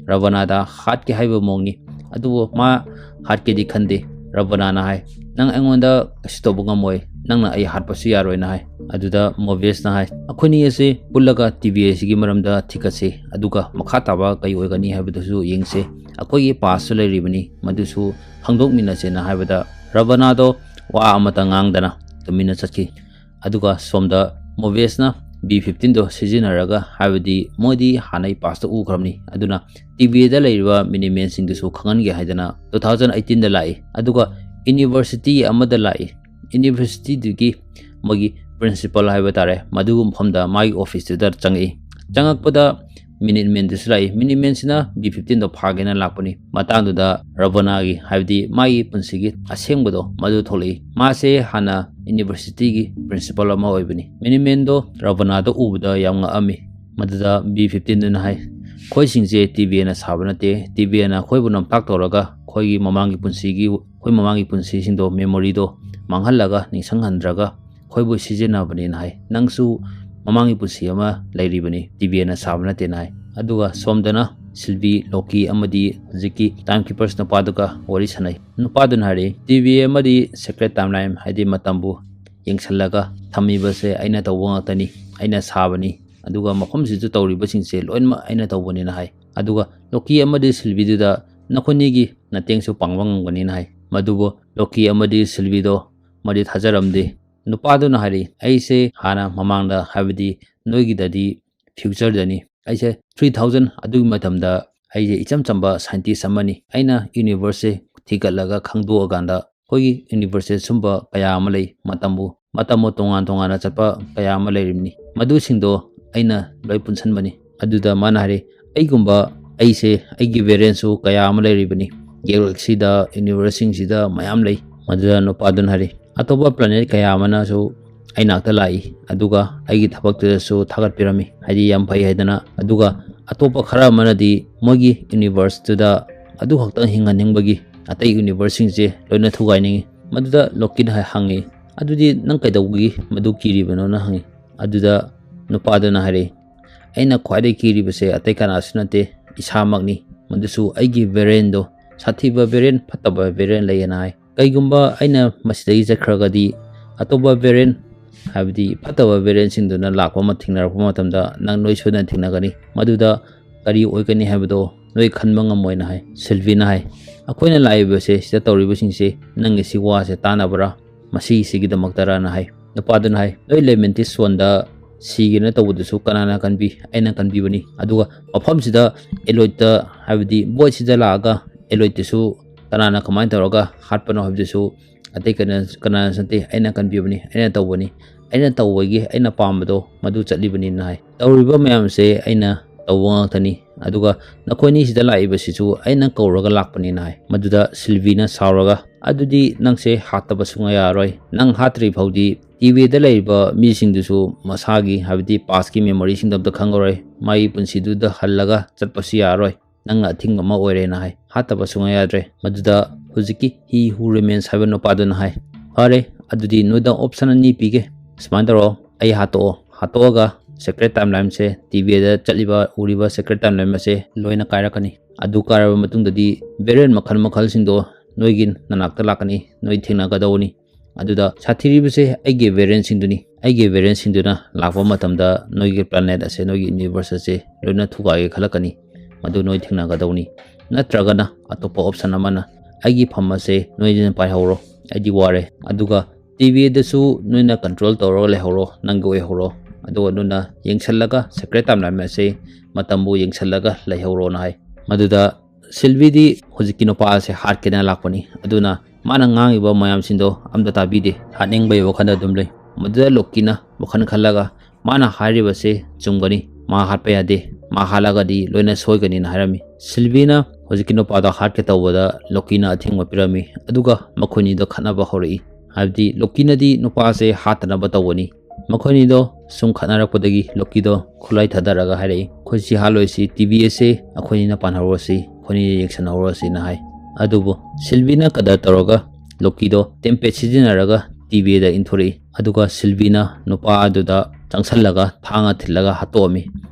ꯔꯕꯅꯥꯗ ꯍꯥꯠꯀꯦ ꯍꯥꯏꯕ ꯃꯑꯣꯡꯅꯤ꯫ ꯑꯗꯨꯕꯨ ꯃꯥ ꯍꯥꯠꯀꯦꯗꯤ ꯈꯟꯗꯦ꯫ ꯔꯕꯅꯥꯅ ꯍꯥꯏ, "ꯅꯪ ꯑꯩꯉꯣꯟꯗ ꯀꯩꯁꯨ ꯇꯧꯕ ꯉꯝꯃꯣꯏ, ꯅꯪꯅ ꯑꯩ ꯍꯥꯠꯄꯁꯨ ꯌꯥꯔꯣꯏꯅ" ꯍꯥꯏ꯫ ꯑꯗꯨꯗ ꯃꯣꯚꯦꯁꯅ ꯍꯥꯏ, "ꯑꯩꯈꯣꯏꯅꯤ ꯑꯁꯤ ꯄꯨꯜꯂꯒ ꯇꯤ ꯚꯤ ꯑꯦꯁꯤꯒꯤ ꯃꯔꯝꯗ ꯊꯤꯒꯠꯁꯤ, ꯑꯗꯨꯒ ꯃꯈꯥ ꯇꯥꯕ ꯀꯩ ꯑꯣꯏꯒꯅꯤ ꯍꯥꯏꯕꯗꯨꯁꯨ ꯌꯦꯡꯁꯤ꯫ ꯑꯩꯈꯣꯏꯒꯤ ꯄꯥꯁꯁꯨ ꯂꯩꯔꯤꯕꯅꯤ, ꯃꯗꯨꯁꯨ ꯈꯪꯗꯣꯛꯃꯤꯟꯅꯁꯦꯅ" ꯍꯥꯏꯕꯗ ꯔꯕꯅꯥꯗꯣ ꯋꯥ ꯑꯃꯇ ꯉꯥꯡꯗꯅ ꯇꯨꯃꯤꯟꯅ ꯆꯠꯈꯤ꯫ ꯑꯗꯨꯒ ꯁꯣꯝꯗ ꯃꯣꯚꯦꯁꯅ ꯕꯤ ꯐꯤꯐꯇꯤꯟꯗꯣ ꯁꯤꯖꯤꯟꯅꯔꯒ, ꯍꯥꯏꯕꯗꯤ ꯃꯣꯏꯗꯤ ꯍꯥꯟꯅꯩ ꯄꯥꯁꯇ ꯎꯈ꯭ꯔꯕꯅꯤ, ꯑꯗꯨꯅ ꯇꯤ ꯚꯤ ꯑꯦꯗ ꯂꯩꯔꯤꯕ ꯃꯤꯅꯤꯃꯦꯟꯁꯤꯡꯗꯨꯁꯨ ꯈꯪꯍꯟꯒꯦ ꯍꯥꯏꯗꯅ ꯇꯨ ꯊꯥꯎꯖꯟ ꯑꯩꯠꯇꯤꯟꯗ ꯂꯥꯛꯏ꯫ ꯑꯗꯨꯒ ꯌꯨꯅꯤꯚꯔꯁꯤꯇꯤ ꯑꯃꯗ ꯂꯥꯛꯏ꯫ ꯌꯨꯅꯤꯚꯔꯁꯤꯇꯤꯗꯨꯒꯤ ꯃꯣꯏꯒꯤ ꯄ꯭ꯔꯤꯟꯁꯤꯄꯜ ꯍꯥꯏꯕ ꯇꯥꯔꯦ, ꯃꯗꯨꯒꯤ ꯃꯐꯝꯗ ꯃꯥꯒꯤ ꯑꯣꯐꯤꯁꯇꯨꯗ ꯆꯪꯉꯛꯏ꯫ ꯆꯪꯉꯛꯄꯗ ꯃꯤꯅꯤꯠꯃꯦꯟꯗꯨꯁꯨ ꯂꯥꯛꯏ꯫ ꯃꯤꯅꯤꯠꯃꯦꯟꯁꯤꯅ ꯕꯤ ꯐꯤꯐꯇꯤꯟꯗꯣ ꯐꯥꯒꯦꯅ ꯂꯥꯛꯄꯅꯤ꯫ ꯃꯇꯥꯡꯗꯨꯗ ꯔꯕꯅꯥꯒꯤ, ꯍꯥꯏꯕꯗꯤ ꯃꯥꯒꯤ ꯄꯨꯟꯁꯤꯒꯤ ꯑꯁꯦꯡꯕꯗꯣ, ꯃꯗꯨ ꯊꯣꯛꯂꯛꯏ꯫ ꯃꯥꯁꯦ ꯍꯥꯟꯅ ꯌꯨꯅꯤꯚꯔꯁꯤꯇꯤꯒꯤ ꯄ꯭ꯔꯤꯟꯁꯤꯄꯜ ꯑꯃ ꯑꯣꯏꯕꯅꯤ꯫ ꯃꯤꯅꯤꯠꯃꯦꯟꯗꯣ ꯔꯕꯅꯥꯗ ꯎꯕꯗ ꯌꯥꯝ ꯉꯛꯑꯝꯃꯤ꯫ ꯃꯗꯨꯗ ꯕꯤ ꯐꯤꯐꯇꯤꯟꯗꯨꯅ ꯍꯥꯏ, "ꯑꯩꯈꯣꯏꯁꯤꯡꯁꯦ ꯇꯤ ꯕꯤ ꯑꯦꯅ ꯁꯥꯕ ꯅꯠꯇꯦ, ꯇꯤ ꯕꯤ ꯑꯦꯅ ꯑꯩꯈꯣꯏꯕꯨ ꯅꯝꯊꯥꯛ ꯇꯧꯔꯒ ꯑꯩꯈꯣꯏꯒꯤ ꯃꯃꯥꯡꯒꯤ ꯄꯨꯟꯁꯤꯒꯤ, ꯑꯩꯈꯣꯏ ꯃꯃꯥꯡꯒꯤ ꯄꯨꯟꯁꯤꯁꯤꯡꯗꯣ, memoryꯗꯣ ꯃꯥꯡꯍꯜꯂꯒ ꯅꯤꯡꯁꯤꯡꯍꯟꯗ꯭ꯔꯒ ꯑꯩꯈꯣꯏꯕꯨ ꯁꯤꯖꯤꯟꯅꯕꯅꯦꯅ" ꯍꯥꯏ꯫ "ꯅꯪꯁꯨ ꯃꯃꯥꯡꯒꯤ ꯄꯨꯟꯁꯤ ꯑꯃ ꯂꯩꯔꯤꯕꯅꯤ, ꯇꯤ ꯕꯤ ꯑꯦꯅ ꯁꯥꯕ ꯅꯠꯇꯦꯅ" ꯍꯥꯏ꯫ ꯑꯗꯨꯒ ꯁꯣꯝꯗꯅ ꯁꯤꯜꯕꯤ, ꯂꯣꯀꯤ ꯑꯃꯗꯤ ꯍꯧꯖꯤꯛꯀꯤ time keepers ꯅꯨꯄꯥꯗꯨꯒ ꯋꯥꯔꯤ ꯁꯥꯟꯅꯩ꯫ ꯅꯨꯄꯥꯗꯨꯅ ꯍꯥꯏꯔꯛꯏ, "ꯇꯤ ꯕꯤ ꯑꯦ ꯑꯃꯗꯤ sacred timeline, ꯍꯥꯏꯗꯤ ꯃꯇꯝꯕꯨ ꯌꯦꯡꯁꯜꯂꯒ ꯊꯝꯃꯤꯕꯁꯦ ꯑꯩꯅ ꯇꯧꯕ ꯉꯥꯛꯇꯅꯤ, ꯑꯩꯅ ꯁꯥꯕꯅꯤ, ꯑꯗꯨꯒ ꯃꯐꯝꯁꯤꯗ ꯇꯧꯔꯤꯕꯁꯤꯡꯁꯦ ꯂꯣꯏꯅꯃꯛ ꯑꯩꯅ ꯇꯧꯕꯅꯤꯅ" ꯍꯥꯏ꯫ ꯑꯗꯨꯒ ꯂꯣꯀꯤ ꯑꯃꯗꯤ ꯁꯤꯜꯕꯤꯗꯨꯗ "ꯅꯈꯣꯏꯅꯤꯒꯤ ꯃꯇꯦꯡꯁꯨ ꯄꯥꯡꯕ ꯉꯝꯒꯅꯤꯅ" ꯍꯥꯏ꯫ ꯃꯗꯨꯕꯨ ꯂꯣꯀꯤ ꯑꯃꯗꯤ ꯁꯤꯜꯕꯤꯗꯣ ꯃꯗꯤ ꯊꯥꯖꯔꯝꯗꯦ꯫ ꯅꯨꯄꯥꯗꯨꯅ ꯍꯥꯏꯔꯛꯏ, "ꯑꯩꯁꯦ ꯍꯥꯟꯅ ꯃꯃꯥꯡꯗ, ꯍꯥꯏꯕꯗꯤ ꯅꯣꯏꯒꯤꯗꯗꯤ futureꯗꯅꯤ, ꯑꯩꯁꯦ three thousand ꯑꯗꯨꯒꯤ ꯃꯇꯝꯗ ꯑꯩꯁꯦ ꯏꯆꯝ ꯆꯝꯕ scientist ꯑꯃꯅꯤ꯫ ꯑꯩꯅ universeꯁꯦ ꯊꯤꯒꯠꯂꯒ ꯈꯪꯗꯣꯛꯑꯀꯥꯟꯗ ꯑꯩꯈꯣꯏꯒꯤ universeꯁꯦ ꯁꯨꯝꯕ ꯀꯌꯥ ꯑꯃ ꯂꯩ, ꯃꯇꯝꯕꯨ, ꯃꯇꯝꯕꯨ ꯇꯣꯉꯥꯟ ꯇꯣꯉꯥꯟꯅ ꯆꯠꯄ ꯀꯌꯥ ꯑꯃ ꯂꯩꯔꯤꯕꯅꯤ꯫ ꯃꯗꯨꯁꯤꯡꯗꯣ ꯑꯩꯅ ꯂꯣꯏ ꯄꯨꯟꯁꯟꯕꯅꯤ"꯫ ꯑꯗꯨꯗ ꯃꯥꯅ ꯍꯥꯏꯔꯛꯏ, "ꯑꯩꯒꯨꯝꯕ, ꯑꯩꯁꯦ, ꯑꯩꯒꯤ variantꯁꯨ ꯀꯌꯥ ꯑꯃ ꯂꯩꯔꯤꯕꯅꯤ꯫ Galaxyꯗ, universeꯁꯤꯡꯁꯤꯗ ꯃꯌꯥꯝ ꯂꯩ"꯫ ꯃꯗꯨꯗ ꯅꯨꯄꯥꯗꯨꯅ ꯍꯥꯏꯔꯛꯏ, "ꯑꯇꯣꯞꯄ planet ꯀꯌꯥ ꯑꯃꯅꯁꯨ ꯑꯩ ꯅꯥꯛꯇ ꯂꯥꯛꯏ, ꯑꯗꯨꯒ ꯑꯩꯒꯤ ꯊꯕꯛꯇꯨꯗꯁꯨ ꯊꯥꯒꯠꯄꯤꯔꯝꯃꯤ, ꯍꯥꯏꯗꯤ ꯌꯥꯝ ꯐꯩ ꯍꯥꯏꯗꯅ꯫ ꯑꯗꯨꯒ ꯑꯇꯣꯞꯄ ꯈꯔ ꯑꯃꯅꯗꯤ ꯃꯣꯏꯒꯤ universeꯇꯨꯗ ꯑꯗꯨ ꯈꯛꯇꯪ ꯍꯤꯡꯍꯟꯅꯤꯡꯕꯒꯤ ꯑꯇꯩ universeꯁꯤꯡꯁꯦ ꯂꯣꯏꯅ ꯊꯨꯒꯥꯏꯅꯤꯡꯏ"꯫ ꯃꯗꯨꯗ ꯂꯣꯀꯤꯅ ꯍꯥꯏ-, ꯍꯪꯉꯤ, "ꯑꯗꯨꯗꯤ ꯅꯪ ꯀꯩꯗꯧꯕꯒꯤ ꯃꯗꯨ ꯀꯤꯔꯤꯕꯅꯣꯅ?" ꯍꯪꯉꯤ꯫ ꯑꯗꯨꯗ ꯅꯨꯄꯥꯗꯨꯅ ꯍꯥꯏꯔꯛꯏ, "ꯑꯩꯅ ꯈ꯭ꯋꯥꯏꯗꯒꯤ ꯀꯤꯔꯤꯕꯁꯦ ꯑꯇꯩ ꯀꯅꯥꯁꯨ ꯅꯠꯇꯦ, ꯏꯁꯥꯃꯛꯅꯤ꯫ ꯃꯗꯨꯁꯨ ꯑꯩꯒꯤ variantꯗꯣ, ꯁꯥꯊꯤꯕ variant, ꯐꯠꯇꯕ variant ꯂꯩꯌꯦꯅ" ꯍꯥꯏ꯫ "ꯀꯩꯒꯨꯝꯕ ꯑꯩꯅ ꯃꯁꯤꯗꯒꯤ ꯆꯠꯈ꯭ꯔꯒꯗꯤ, ꯑꯇꯣꯞꯄ variant, ꯍꯥꯏꯕꯗꯤ ꯐꯠꯇꯕ variantꯁꯤꯡꯗꯨꯅ ꯂꯥꯛꯄ ꯑꯃ ꯊꯦꯡꯅꯔꯛꯄ ꯃꯇꯝꯗ ꯅꯪ ꯅꯣꯏ ꯁꯣꯏꯗꯅ ꯊꯦꯡꯅꯒꯅꯤ꯫ ꯃꯗꯨꯗ ꯀꯔꯤ ꯑꯣꯏꯒꯅꯤ ꯍꯥꯏꯕꯗꯣ ꯅꯣꯏ ꯈꯟꯕ ꯉꯝꯃꯣꯏꯅ" ꯍꯥꯏ꯫ ꯁꯤꯜꯚꯤꯅ ꯍꯥꯏ, "ꯑꯩꯈꯣꯏꯅ ꯂꯥꯛꯏꯕꯁꯦ, ꯁꯤꯗ ꯇꯧꯔꯤꯕꯁꯤꯡꯁꯦ ꯅꯪꯒꯤ ꯁꯤ ꯋꯥꯁꯦ ꯇꯥꯅꯕ꯭ꯔꯥ? ꯃꯁꯤꯁꯤꯒꯤꯗꯃꯛꯇꯔꯅ" ꯍꯥꯏ꯫ ꯅꯨꯄꯥꯗꯨꯅ ꯍꯥꯏ, "ꯅꯣꯏ Lamentis Zoneꯗ ꯁꯤꯒꯦꯅ ꯇꯧꯕꯗꯨꯁꯨ ꯀꯅꯥꯅ ꯀꯟꯕꯤ? ꯑꯩꯅ ꯀꯟꯕꯤꯕꯅꯤ꯫ ꯑꯗꯨꯒ ꯃꯐꯝꯁꯤꯗ Alloyꯗ, ꯍꯥꯏꯕꯗꯤ voidꯁꯤꯗ ꯂꯥꯛꯑꯒ Alloyꯗꯨꯁꯨ ꯀꯅꯥꯅ ꯀꯃꯥꯏꯅ ꯇꯧꯔꯒ ꯍꯥꯠꯄꯅꯣ ꯍꯥꯏꯕꯗꯨꯁꯨ ꯑꯇꯩ ꯀꯅꯥ-, ꯀꯅꯥꯅꯁꯨ ꯅꯠꯇꯦ, ꯑꯩꯅ ꯀꯟꯕꯤꯕꯅꯤ, ꯑꯩꯅ ꯇꯧꯕꯅꯤ꯫ ꯑꯩꯅ ꯇꯧꯕꯒꯤ, ꯑꯩꯅ ꯄꯥꯝꯕꯗꯣ ꯃꯗꯨ ꯆꯠꯂꯤꯕꯅꯤꯅ" ꯍꯥꯏ꯫ "ꯇꯧꯔꯤꯕ ꯃꯌꯥꯝꯁꯦ ꯑꯩꯅ ꯇꯧꯕ ꯉꯥꯛꯇꯅꯤ꯫ ꯑꯗꯨꯒ ꯅꯈꯣꯏꯅꯤ ꯁꯤꯗ ꯂꯥꯛꯏꯕꯁꯤꯁꯨ ꯑꯩꯅ ꯀꯧꯔꯒ ꯂꯥꯛꯄꯅꯤꯅ ꯍꯥꯏ꯫ ꯃꯗꯨꯗ ꯁꯤꯜꯚꯤꯅ ꯁꯥꯎꯔꯒ, "ꯑꯗꯨꯗꯤ ꯅꯪꯁꯦ ꯍꯥꯠꯇꯕ ꯁꯨꯡꯌꯥ ꯌꯥꯔꯣꯏ꯫ ꯅꯪ ꯍꯥꯠꯇ꯭ꯔꯤ ꯐꯥꯎꯗꯤ ꯇꯤꯚꯤꯗ ꯂꯩꯔꯤꯕ ꯃꯤꯁꯤꯡꯗꯨꯁꯨ ꯃꯁꯥꯒꯤ, ꯍꯥꯏꯕꯗꯤ past ꯀꯤ memory ꯁꯤꯡꯗꯣ ꯑꯝꯇ ꯈꯪꯉꯔꯣꯏ꯫ ꯃꯥꯒꯤ ꯄꯨꯟꯁꯤꯗꯨꯗ ꯍꯜꯂꯒ ꯆꯠꯄꯁꯨ ꯌꯥꯔꯔꯣꯏ꯫ ꯅꯪꯅ ꯑꯊꯤꯡꯕ ꯑꯃ ꯑꯣꯏꯔꯦꯅ" ꯍꯥꯏ꯫ ꯍꯥꯠꯇꯕ ꯁꯨꯡꯌꯥ ꯌꯥꯗ꯭ꯔꯦ꯫ ꯃꯗꯨꯗ ꯍꯧꯖꯤꯛꯀꯤ He Who Remains ꯍꯥꯏꯕ ꯅꯨꯄꯥꯗꯨꯅ ꯍꯥꯏ, "ꯐꯔꯦ, ꯑꯗꯨꯗꯤ ꯅꯣꯏꯗ option ꯑꯅꯤ ꯄꯤꯒꯦ꯫ ꯁꯨꯃꯥꯏꯅ ꯇꯧꯔꯣ, ꯑꯩ ꯍꯥꯠꯇꯣꯛꯑꯣ꯫ ꯍꯥꯠꯇꯣꯛꯑꯒ secret timeline ꯁꯦ, ꯇꯤꯚꯤꯗ ꯆꯠꯂꯤꯕ, ꯎꯔꯤꯕ secret timeline ꯑꯁꯦ ꯂꯣꯏꯅ ꯀꯥꯏꯔꯛꯀꯅꯤ꯫ ꯑꯗꯨ ꯀꯥꯏꯔꯕ ꯃꯇꯨꯡꯗꯗꯤ variant ꯃꯈꯜ ꯃꯈꯜꯁꯤꯡꯗꯣ ꯅꯣꯏꯒꯤ ꯅꯅꯥꯛꯇ ꯂꯥꯛꯀꯅꯤ, ꯅꯣꯏ ꯊꯦꯡꯅꯒꯗꯧꯕꯅꯤ꯫ ꯑꯗꯨꯗ ꯁꯥꯊꯤꯔꯤꯕꯁꯦ ꯑꯩꯒꯤ variant ꯁꯤꯡꯗꯨꯅꯤ꯫ ꯑꯩꯒꯤ variant ꯁꯤꯡꯗꯨꯅ ꯂꯥꯛꯄ ꯃꯇꯝꯗ ꯅꯣꯏꯒꯤ planet ꯑꯁꯦ, ꯅꯣꯏꯒꯤ universe ꯑꯁꯦ ꯂꯣꯏꯅ ꯊꯨꯒꯥꯏꯒꯦ ꯈꯜꯂꯛꯀꯅꯤ꯫ ꯃꯗꯨ ꯅꯣꯏ ꯊꯦꯡꯅꯒꯗꯧꯅꯤ꯫ ꯅꯠꯇ꯭ꯔꯒꯅ ꯑꯇꯣꯞꯄ option ꯑꯃꯅ, ꯑꯩꯒꯤ ꯐꯝ ꯑꯁꯦ ꯅꯣꯏꯅ ꯄꯥꯏꯍꯧꯔꯣ, ꯑꯩꯗꯤ ꯋꯥꯔꯦ꯫ ꯑꯗꯨꯒ ꯇꯤꯚꯤꯗꯁꯨ ꯅꯣꯏꯅ control ꯇꯧꯔꯒ ꯂꯩꯍꯧꯔꯣ, ꯅꯪꯒꯤ ꯑꯣꯏꯍꯧꯔꯣ꯫ ꯑꯗꯨꯒ ꯅꯣꯏꯅ ꯌꯦꯡꯁꯜꯂꯒ secret timeline ꯑꯁꯦ ꯃꯇꯝꯕꯨ ꯌꯦꯡꯁꯜꯂꯒ ꯂꯩꯍꯧꯔꯣꯅ" ꯍꯥꯏ꯫ ꯃꯗꯨꯗ ꯁꯤꯜꯚꯤꯗꯤ ꯍꯧꯖꯤꯛꯀꯤ ꯅꯨꯄꯥ ꯑꯁꯦ ꯍꯥꯠꯀꯦꯅ ꯂꯥꯛꯄꯅꯤ꯫ ꯑꯗꯨꯅ ꯃꯥꯅ ꯉꯥꯡꯉꯤꯕ ꯃꯌꯥꯝꯁꯤꯡꯗꯣ ꯑꯝꯇ ꯇꯥꯕꯤꯗꯦ, ꯍꯥꯠꯅꯤꯡꯕꯒꯤ ꯋꯥꯈꯜꯗ ꯑꯗꯨꯝ ꯂꯩ꯫ ꯃꯗꯨꯗ ꯂꯣꯀꯤꯅ ꯋꯥꯈꯜ ꯈꯜꯂꯒ, "ꯃꯥꯅ ꯍꯥꯏꯔꯤꯕꯁꯦ ꯆꯨꯝꯒꯅꯤ, ꯃꯥ ꯍꯥꯠꯄ ꯌꯥꯗꯦ, ꯃꯥ ꯍꯥꯠꯂꯒꯗꯤ ꯂꯣꯏꯅ ꯁꯣꯏꯒꯅꯤꯅ" ꯍꯥꯏꯔꯝꯃꯤ꯫ ꯁꯤꯜꯚꯤꯅ ꯍꯧꯖꯤꯛꯀꯤ ꯅꯨꯄꯥꯗꯣ ꯍꯥꯠꯀꯦ ꯇꯧꯕꯗ ꯂꯣꯀꯤꯅ ꯑꯊꯤꯡꯕ ꯄꯤꯔꯝꯃꯤ꯫ ꯑꯗꯨꯒ ꯃꯈꯣꯏꯅꯤꯗꯣ ꯈꯠꯅꯕ ꯍꯧꯔꯛꯏ꯫ ꯍꯥꯏꯕꯗꯤ ꯂꯣꯀꯤꯅꯗꯤ ꯅꯨꯄꯥꯁꯦ ꯍꯥꯠꯇꯅꯕ ꯇꯧꯕꯅꯤ꯫ ꯃꯈꯣꯏꯅꯤꯗꯣ ꯁꯨꯝ ꯈꯠꯅꯔꯛꯄꯗꯒꯤ ꯂꯣꯀꯤꯗꯣ ꯈꯨꯠꯂꯥꯏ ꯊꯥꯗꯔꯒ ꯍꯥꯏꯔꯛꯏ, "ꯑꯩꯈꯣꯏ ꯁꯤ ꯍꯥꯠꯂꯣꯏꯁꯤ, ꯇꯤꯚꯤ ꯑꯁꯦ ꯑꯩꯈꯣꯏꯅꯤꯅ ꯄꯥꯟꯍꯧꯔꯁꯤ, ꯑꯩꯈꯣꯏꯅꯤꯅ ꯌꯦꯡꯁꯟꯍꯧꯔꯁꯤꯅ" ꯍꯥꯏ꯫ ꯑꯗꯨꯕꯨ ꯁꯤꯜꯚꯤꯅ ꯀꯗꯔ ꯇꯧꯔꯒ ꯂꯣꯀꯤꯗꯣ tempad ꯁꯤꯖꯤꯟꯅꯔꯒ ꯇꯤꯚꯤꯗ ꯏꯟꯊꯣꯔꯛꯏ꯫ ꯑꯗꯨꯒ ꯁꯤꯜꯚꯤꯅ ꯅꯨꯄꯥ ꯑꯗꯨꯗ ꯆꯪꯁꯜꯂꯒ ꯊꯥꯡꯅ ꯊꯤꯜꯂꯒ ꯍꯥꯠꯇꯣꯛꯑꯝꯃꯤ꯫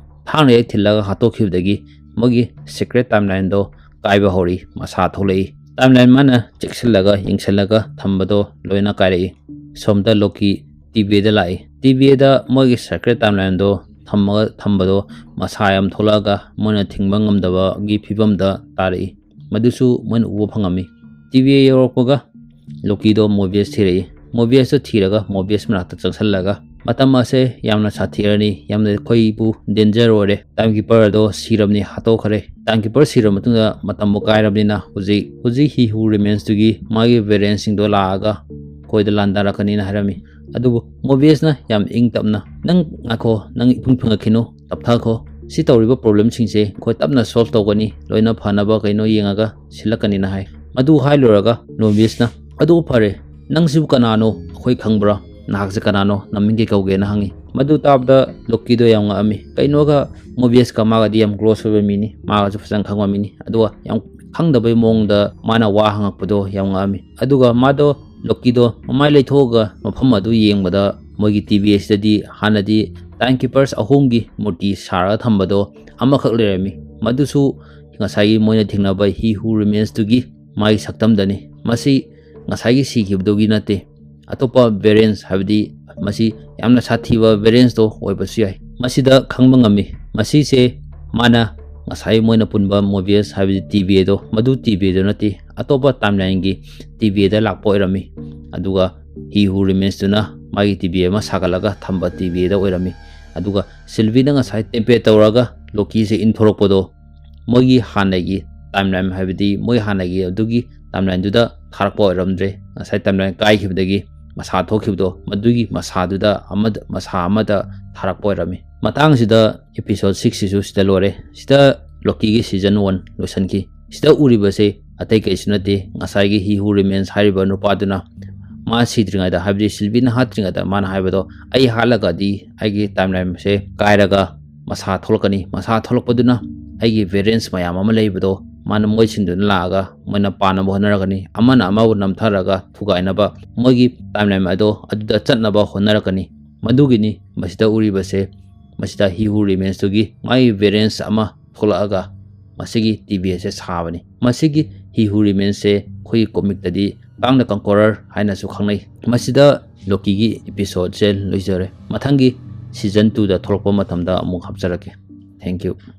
ꯊꯥꯡꯅ ꯍꯦꯛ ꯊꯤꯜꯂꯒ ꯍꯥꯠꯇꯣꯛꯈꯤꯕꯗꯒꯤ ꯃꯣꯏꯒꯤ secret timeline ꯗꯣ ꯀꯥꯏꯕ ꯍꯧꯔꯛꯏ, ꯃꯁꯥ ꯊꯣꯛꯂꯛꯏ꯫ Timeline ꯃꯥꯅ ꯆꯦꯛꯁꯤꯜꯂꯒ ꯌꯦꯡꯁꯤꯜꯂꯒ ꯊꯝꯕꯗꯣ ꯂꯣꯏꯅ ꯀꯥꯏꯔꯛꯏ꯫ ꯁꯣꯝꯗ ꯂꯣꯀꯤ ꯇꯤꯚꯤꯗ ꯂꯥꯛꯏ꯫ ꯇꯤꯚꯤꯗ ꯃꯣꯏꯒꯤ secret timeline ꯗꯣ ꯊꯝꯃꯒ ꯊꯝꯕꯗꯣ ꯃꯁꯥ ꯌꯥꯝ ꯊꯣꯛꯂꯛꯑꯒ ꯃꯣꯏꯅ ꯊꯤꯡꯕ ꯉꯝꯗꯕꯒꯤ ꯐꯤꯕꯝꯗ ꯇꯥꯔꯛꯏ꯫ ꯃꯗꯨꯁꯨ ꯃꯣꯏꯅ ꯎꯕ ꯐꯪꯉꯝꯃꯤ꯫ ꯇꯤꯚꯤ ꯌꯧꯔꯛꯄꯒ ꯂꯣꯀꯤꯗꯣ ꯃꯣꯕꯤꯌꯁ ꯊꯤꯔꯛꯏ꯫ ꯃꯣꯕꯤꯌꯁꯇꯣ ꯊꯤꯔꯒ ꯃꯣꯕꯤꯌꯁ ꯃꯅꯥꯛꯇ ꯆꯪꯁꯜꯂꯒ, "ꯃꯇꯝ ꯑꯁꯦ ꯌꯥꯝꯅ ꯁꯥꯊꯤꯔꯅꯤ, ꯌꯥꯝꯅ ꯑꯩꯈꯣꯏꯕꯨ danger ꯑꯣꯏꯔꯦ꯫ Time Keeper ꯑꯗꯣ ꯁꯤꯔꯕꯅꯤ, ꯍꯥꯠꯇꯣꯛꯈ꯭ꯔꯦ꯫ Time Keeper ꯁꯤꯔꯕ ꯃꯇꯨꯡꯗ ꯃꯇꯝꯕꯨ ꯀꯥꯏꯔꯕꯅꯤꯅ ꯍꯧꯖꯤꯛ, ꯍꯧꯖꯤꯛ He Who Remains ꯇꯨꯒꯤ ꯃꯥꯒꯤ variant ꯁꯤꯡꯗꯣ ꯂꯥꯛꯑꯒ ꯑꯩꯈꯣꯏꯗ ꯂꯥꯟꯗꯥꯔꯛꯀꯅꯤꯅ" ꯍꯥꯏꯔꯝꯃꯤ꯫ ꯑꯗꯨꯕꯨ ꯃꯣꯕꯤꯌꯁꯅ ꯌꯥꯝ ꯏꯪ ꯇꯞꯅ, "ꯅꯪ ꯉꯥꯏꯈꯣ, ꯅꯪ ꯏꯐꯨꯟ ꯐꯨꯡꯒꯠꯈꯤꯅꯨ, ꯇꯞꯊꯈꯣ, ꯁꯤ ꯇꯧꯔꯤꯕ problemꯁꯤꯡꯁꯦ ꯑꯩꯈꯣꯏ ꯇꯞꯅ solve ꯇꯧꯒꯅꯤ, ꯂꯣꯏꯅ ꯐꯅꯕ ꯀꯩꯅꯣ ꯌꯦꯡꯉꯒ ꯁꯤꯜꯂꯛꯀꯅꯤꯅ ꯍꯥꯏ꯫ ꯃꯗꯨ ꯍꯥꯏ ꯂꯣꯏꯔꯒ Mobiusꯅ, "ꯑꯗꯨ ꯐꯔꯦ, ꯅꯪꯁꯤꯕꯨ ꯀꯅꯥꯅꯣ? ꯑꯩꯈꯣꯏ ꯈꯪꯕ꯭ꯔꯥ? ꯅꯍꯥꯛꯁꯦ ꯀꯅꯥꯅꯣ? ꯅꯃꯤꯡ ꯀꯩ ꯀꯧꯒꯦꯅ?" ꯍꯪꯉꯤ꯫ ꯃꯗꯨ ꯇꯥꯕꯗ Lokiꯗꯣ ꯌꯥꯝ ꯉꯛꯑꯝꯃꯤ꯫ ꯀꯩꯅꯣꯒ Mobiusꯀ ꯃꯥꯒꯗꯤ ꯌꯥꯝ close ꯑꯣꯏꯕ ꯃꯤꯅꯤ, ꯃꯥꯒꯁꯨ ꯐꯖꯅ ꯈꯪꯕ ꯃꯤꯅꯤ, ꯑꯗꯨꯒ ꯌꯥꯝ ꯈꯪꯗꯕꯩ ꯃꯑꯣꯡꯗ ꯃꯥꯅ ꯋꯥ ꯍꯪꯉꯛꯄꯗꯣ ꯌꯥꯝ ꯉꯛꯑꯝꯃꯤ꯫ ꯑꯗꯨꯒ ꯃꯥꯗꯣ, Lokiꯗꯣ ꯃꯃꯥꯏ ꯂꯩꯊꯣꯛꯑꯒ ꯃꯐꯝ ꯑꯗꯨ ꯌꯦꯡꯕꯗ, ꯃꯣꯏꯒꯤ ꯇꯤꯚꯤ ꯑꯁꯤꯗꯗꯤ ꯍꯥꯟꯅꯗꯤ Time Keepers ꯑꯍꯨꯝꯒꯤ ꯃꯨꯔꯇꯤ ꯁꯥꯔꯒ ꯊꯝꯕꯗꯣ ꯑꯃꯈꯛ ꯂꯩꯔꯝꯃꯤ꯫ ꯃꯗꯨꯁꯨ ꯉꯁꯥꯏꯒꯤ ꯃꯣꯏꯅ ꯊꯦꯡꯅꯕ He Who Remains ꯇꯨꯒꯤ ꯃꯥꯒꯤ ꯁꯛꯇꯝꯗꯅꯤ꯫ ꯃꯁꯤ ꯉꯁꯥꯏꯒꯤ ꯁꯤꯈꯤꯕꯗꯨꯒꯤ ꯅꯠꯇꯦ, ꯑꯇꯣꯞꯄ variants, ꯍꯥꯏꯕꯗꯤ ꯃꯁꯤ ꯌꯥꯝꯅ ꯁꯥꯊꯤꯕ variantsꯇꯣ ꯑꯣꯏꯕꯁꯨ ꯌꯥꯏ꯫ ꯃꯁꯤꯗ ꯈꯪꯕ ꯉꯝꯃꯤ, ꯃꯁꯤꯁꯦ ꯃꯥꯅ ꯉꯁꯥꯏ ꯃꯣꯏꯅ ꯄꯨꯟꯕ Mobius, ꯍꯥꯏꯕꯗꯤ ꯇꯤꯚꯤꯗꯣ, ꯃꯗꯨ ꯇꯤꯚꯤꯗꯣ ꯅꯠꯇꯦ, ꯑꯇꯣꯞꯄ timelineꯒꯤ ꯇꯤꯚꯤꯗ ꯂꯥꯛꯄ ꯑꯣꯏꯔꯝꯃꯤ꯫ ꯑꯗꯨꯒ He Who Remains ꯇꯨꯅ ꯃꯥꯒꯤ ꯇꯤꯚꯤ ꯑꯃ ꯁꯥꯒꯠꯂꯒ ꯊꯝꯕ ꯇꯤꯚꯤꯗ ꯑꯣꯏꯔꯝꯃꯤ꯫ ꯑꯗꯨꯒ Sylvieꯅ ꯉꯁꯥꯏ temper ꯇꯧꯔꯒ Lokiꯁꯦ ꯏꯟꯊꯣꯔꯛꯄꯗꯣ ꯃꯣꯏꯒꯤ ꯍꯥꯟꯅꯒꯤ timeline, ꯍꯥꯏꯕꯗꯤ ꯃꯣꯏ ꯍꯥꯟꯅꯒꯤ ꯑꯗꯨꯒꯤ timelineꯗꯨꯗ ꯊꯥꯔꯛꯄ ꯑꯣꯏꯔꯝꯗ꯭ꯔꯦ꯫ ꯉꯁꯥꯏ timeline ꯀꯥꯏꯈꯤꯕꯗꯒꯤ ꯃꯁꯥ ꯊꯣꯛꯈꯤꯕꯗꯣ, ꯃꯗꯨꯒꯤ ꯃꯁꯥꯗꯨꯗ ꯑꯃꯗ, ꯃꯁꯥ ꯑꯃꯗ ꯊꯥꯔꯛꯄ ꯑꯣꯏꯔꯝꯃꯤ꯫ ꯃꯇꯥꯡꯁꯤꯗ episode sixꯁꯤꯁꯨ ꯁꯤꯗ ꯂꯣꯏꯔꯦ꯫ ꯁꯤꯗ Lokiꯒꯤ season one ꯂꯣꯏꯁꯤꯟꯈꯤ꯫ ꯁꯤꯗ ꯎꯔꯤꯕꯁꯦ ꯑꯇꯩ ꯀꯩꯁꯨ ꯅꯠꯇꯦ, ꯉꯁꯥꯏꯒꯤ He Who Remains ꯍꯥꯏꯔꯤꯕ ꯅꯨꯄꯥꯗꯨꯅ ꯃꯥ ꯁꯤꯗ꯭ꯔꯤꯉꯩꯗ, ꯍꯥꯏꯕꯗꯤ Sylvieꯅ ꯍꯥꯠꯇ꯭ꯔꯤꯉꯩꯗ ꯃꯥꯅ ꯍꯥꯏꯕꯗꯣ, "ꯑꯩ ꯍꯥꯠꯂꯒꯗꯤ ꯑꯩꯒꯤ timelineꯁꯦ ꯀꯥꯏꯔꯒ ꯃꯁꯥ ꯊꯣꯛꯂꯛꯀꯅꯤ, ꯃꯁꯥ ꯊꯣꯛꯂꯛꯄꯗꯨꯅ ꯑꯩꯒꯤ variants ꯃꯌꯥꯝ ꯑꯃ ꯂꯩꯕꯗꯣ ꯃꯥꯅ ꯃꯣꯏ ꯁꯤꯟꯗꯨꯅ ꯂꯥꯛꯑꯒ ꯃꯣꯏꯅ ꯄꯥꯟꯅꯕ ꯍꯣꯠꯅꯔꯛꯀꯅꯤ, ꯑꯃꯅ ꯑꯃꯕꯨ ꯅꯝꯊꯔꯒ ꯊꯨꯒꯥꯏꯅꯕ, ꯃꯣꯏꯒꯤ timeline ꯑꯗꯣ ꯑꯗꯨꯗ ꯆꯠꯅꯕ ꯍꯣꯠꯅꯔꯛꯀꯅꯤ꯫ ꯃꯗꯨꯒꯤꯅꯤ ꯃꯁꯤꯗ ꯎꯔꯤꯕꯁꯦ, ꯃꯁꯤꯗ He Who Remains ꯇꯨꯒꯤ ꯃꯥꯒꯤ variants ꯑꯃ ꯊꯣꯛꯂꯛꯑꯒ ꯃꯁꯤꯒꯤ ꯇꯤꯚꯤ ꯑꯁꯦ ꯁꯥꯕꯅꯤ꯫ ꯃꯁꯤꯒꯤ He Who Remains ꯁꯦ ꯑꯩꯈꯣꯏꯒꯤ comicꯇꯗꯤ Kang the Conqueror ꯍꯥꯏꯅꯁꯨ ꯈꯪꯅꯩ꯫ ꯃꯁꯤꯗ Lokiꯒꯤ episodeꯁꯦ ꯂꯣꯏꯖꯔꯦ꯫ ꯃꯊꯪꯒꯤ season twoꯗ ꯊꯣꯛꯂꯛꯄ ꯃꯇꯝꯗ ꯑꯃꯨꯛ ꯍꯥꯞꯆꯔꯛꯀꯦ꯫ Thank you꯫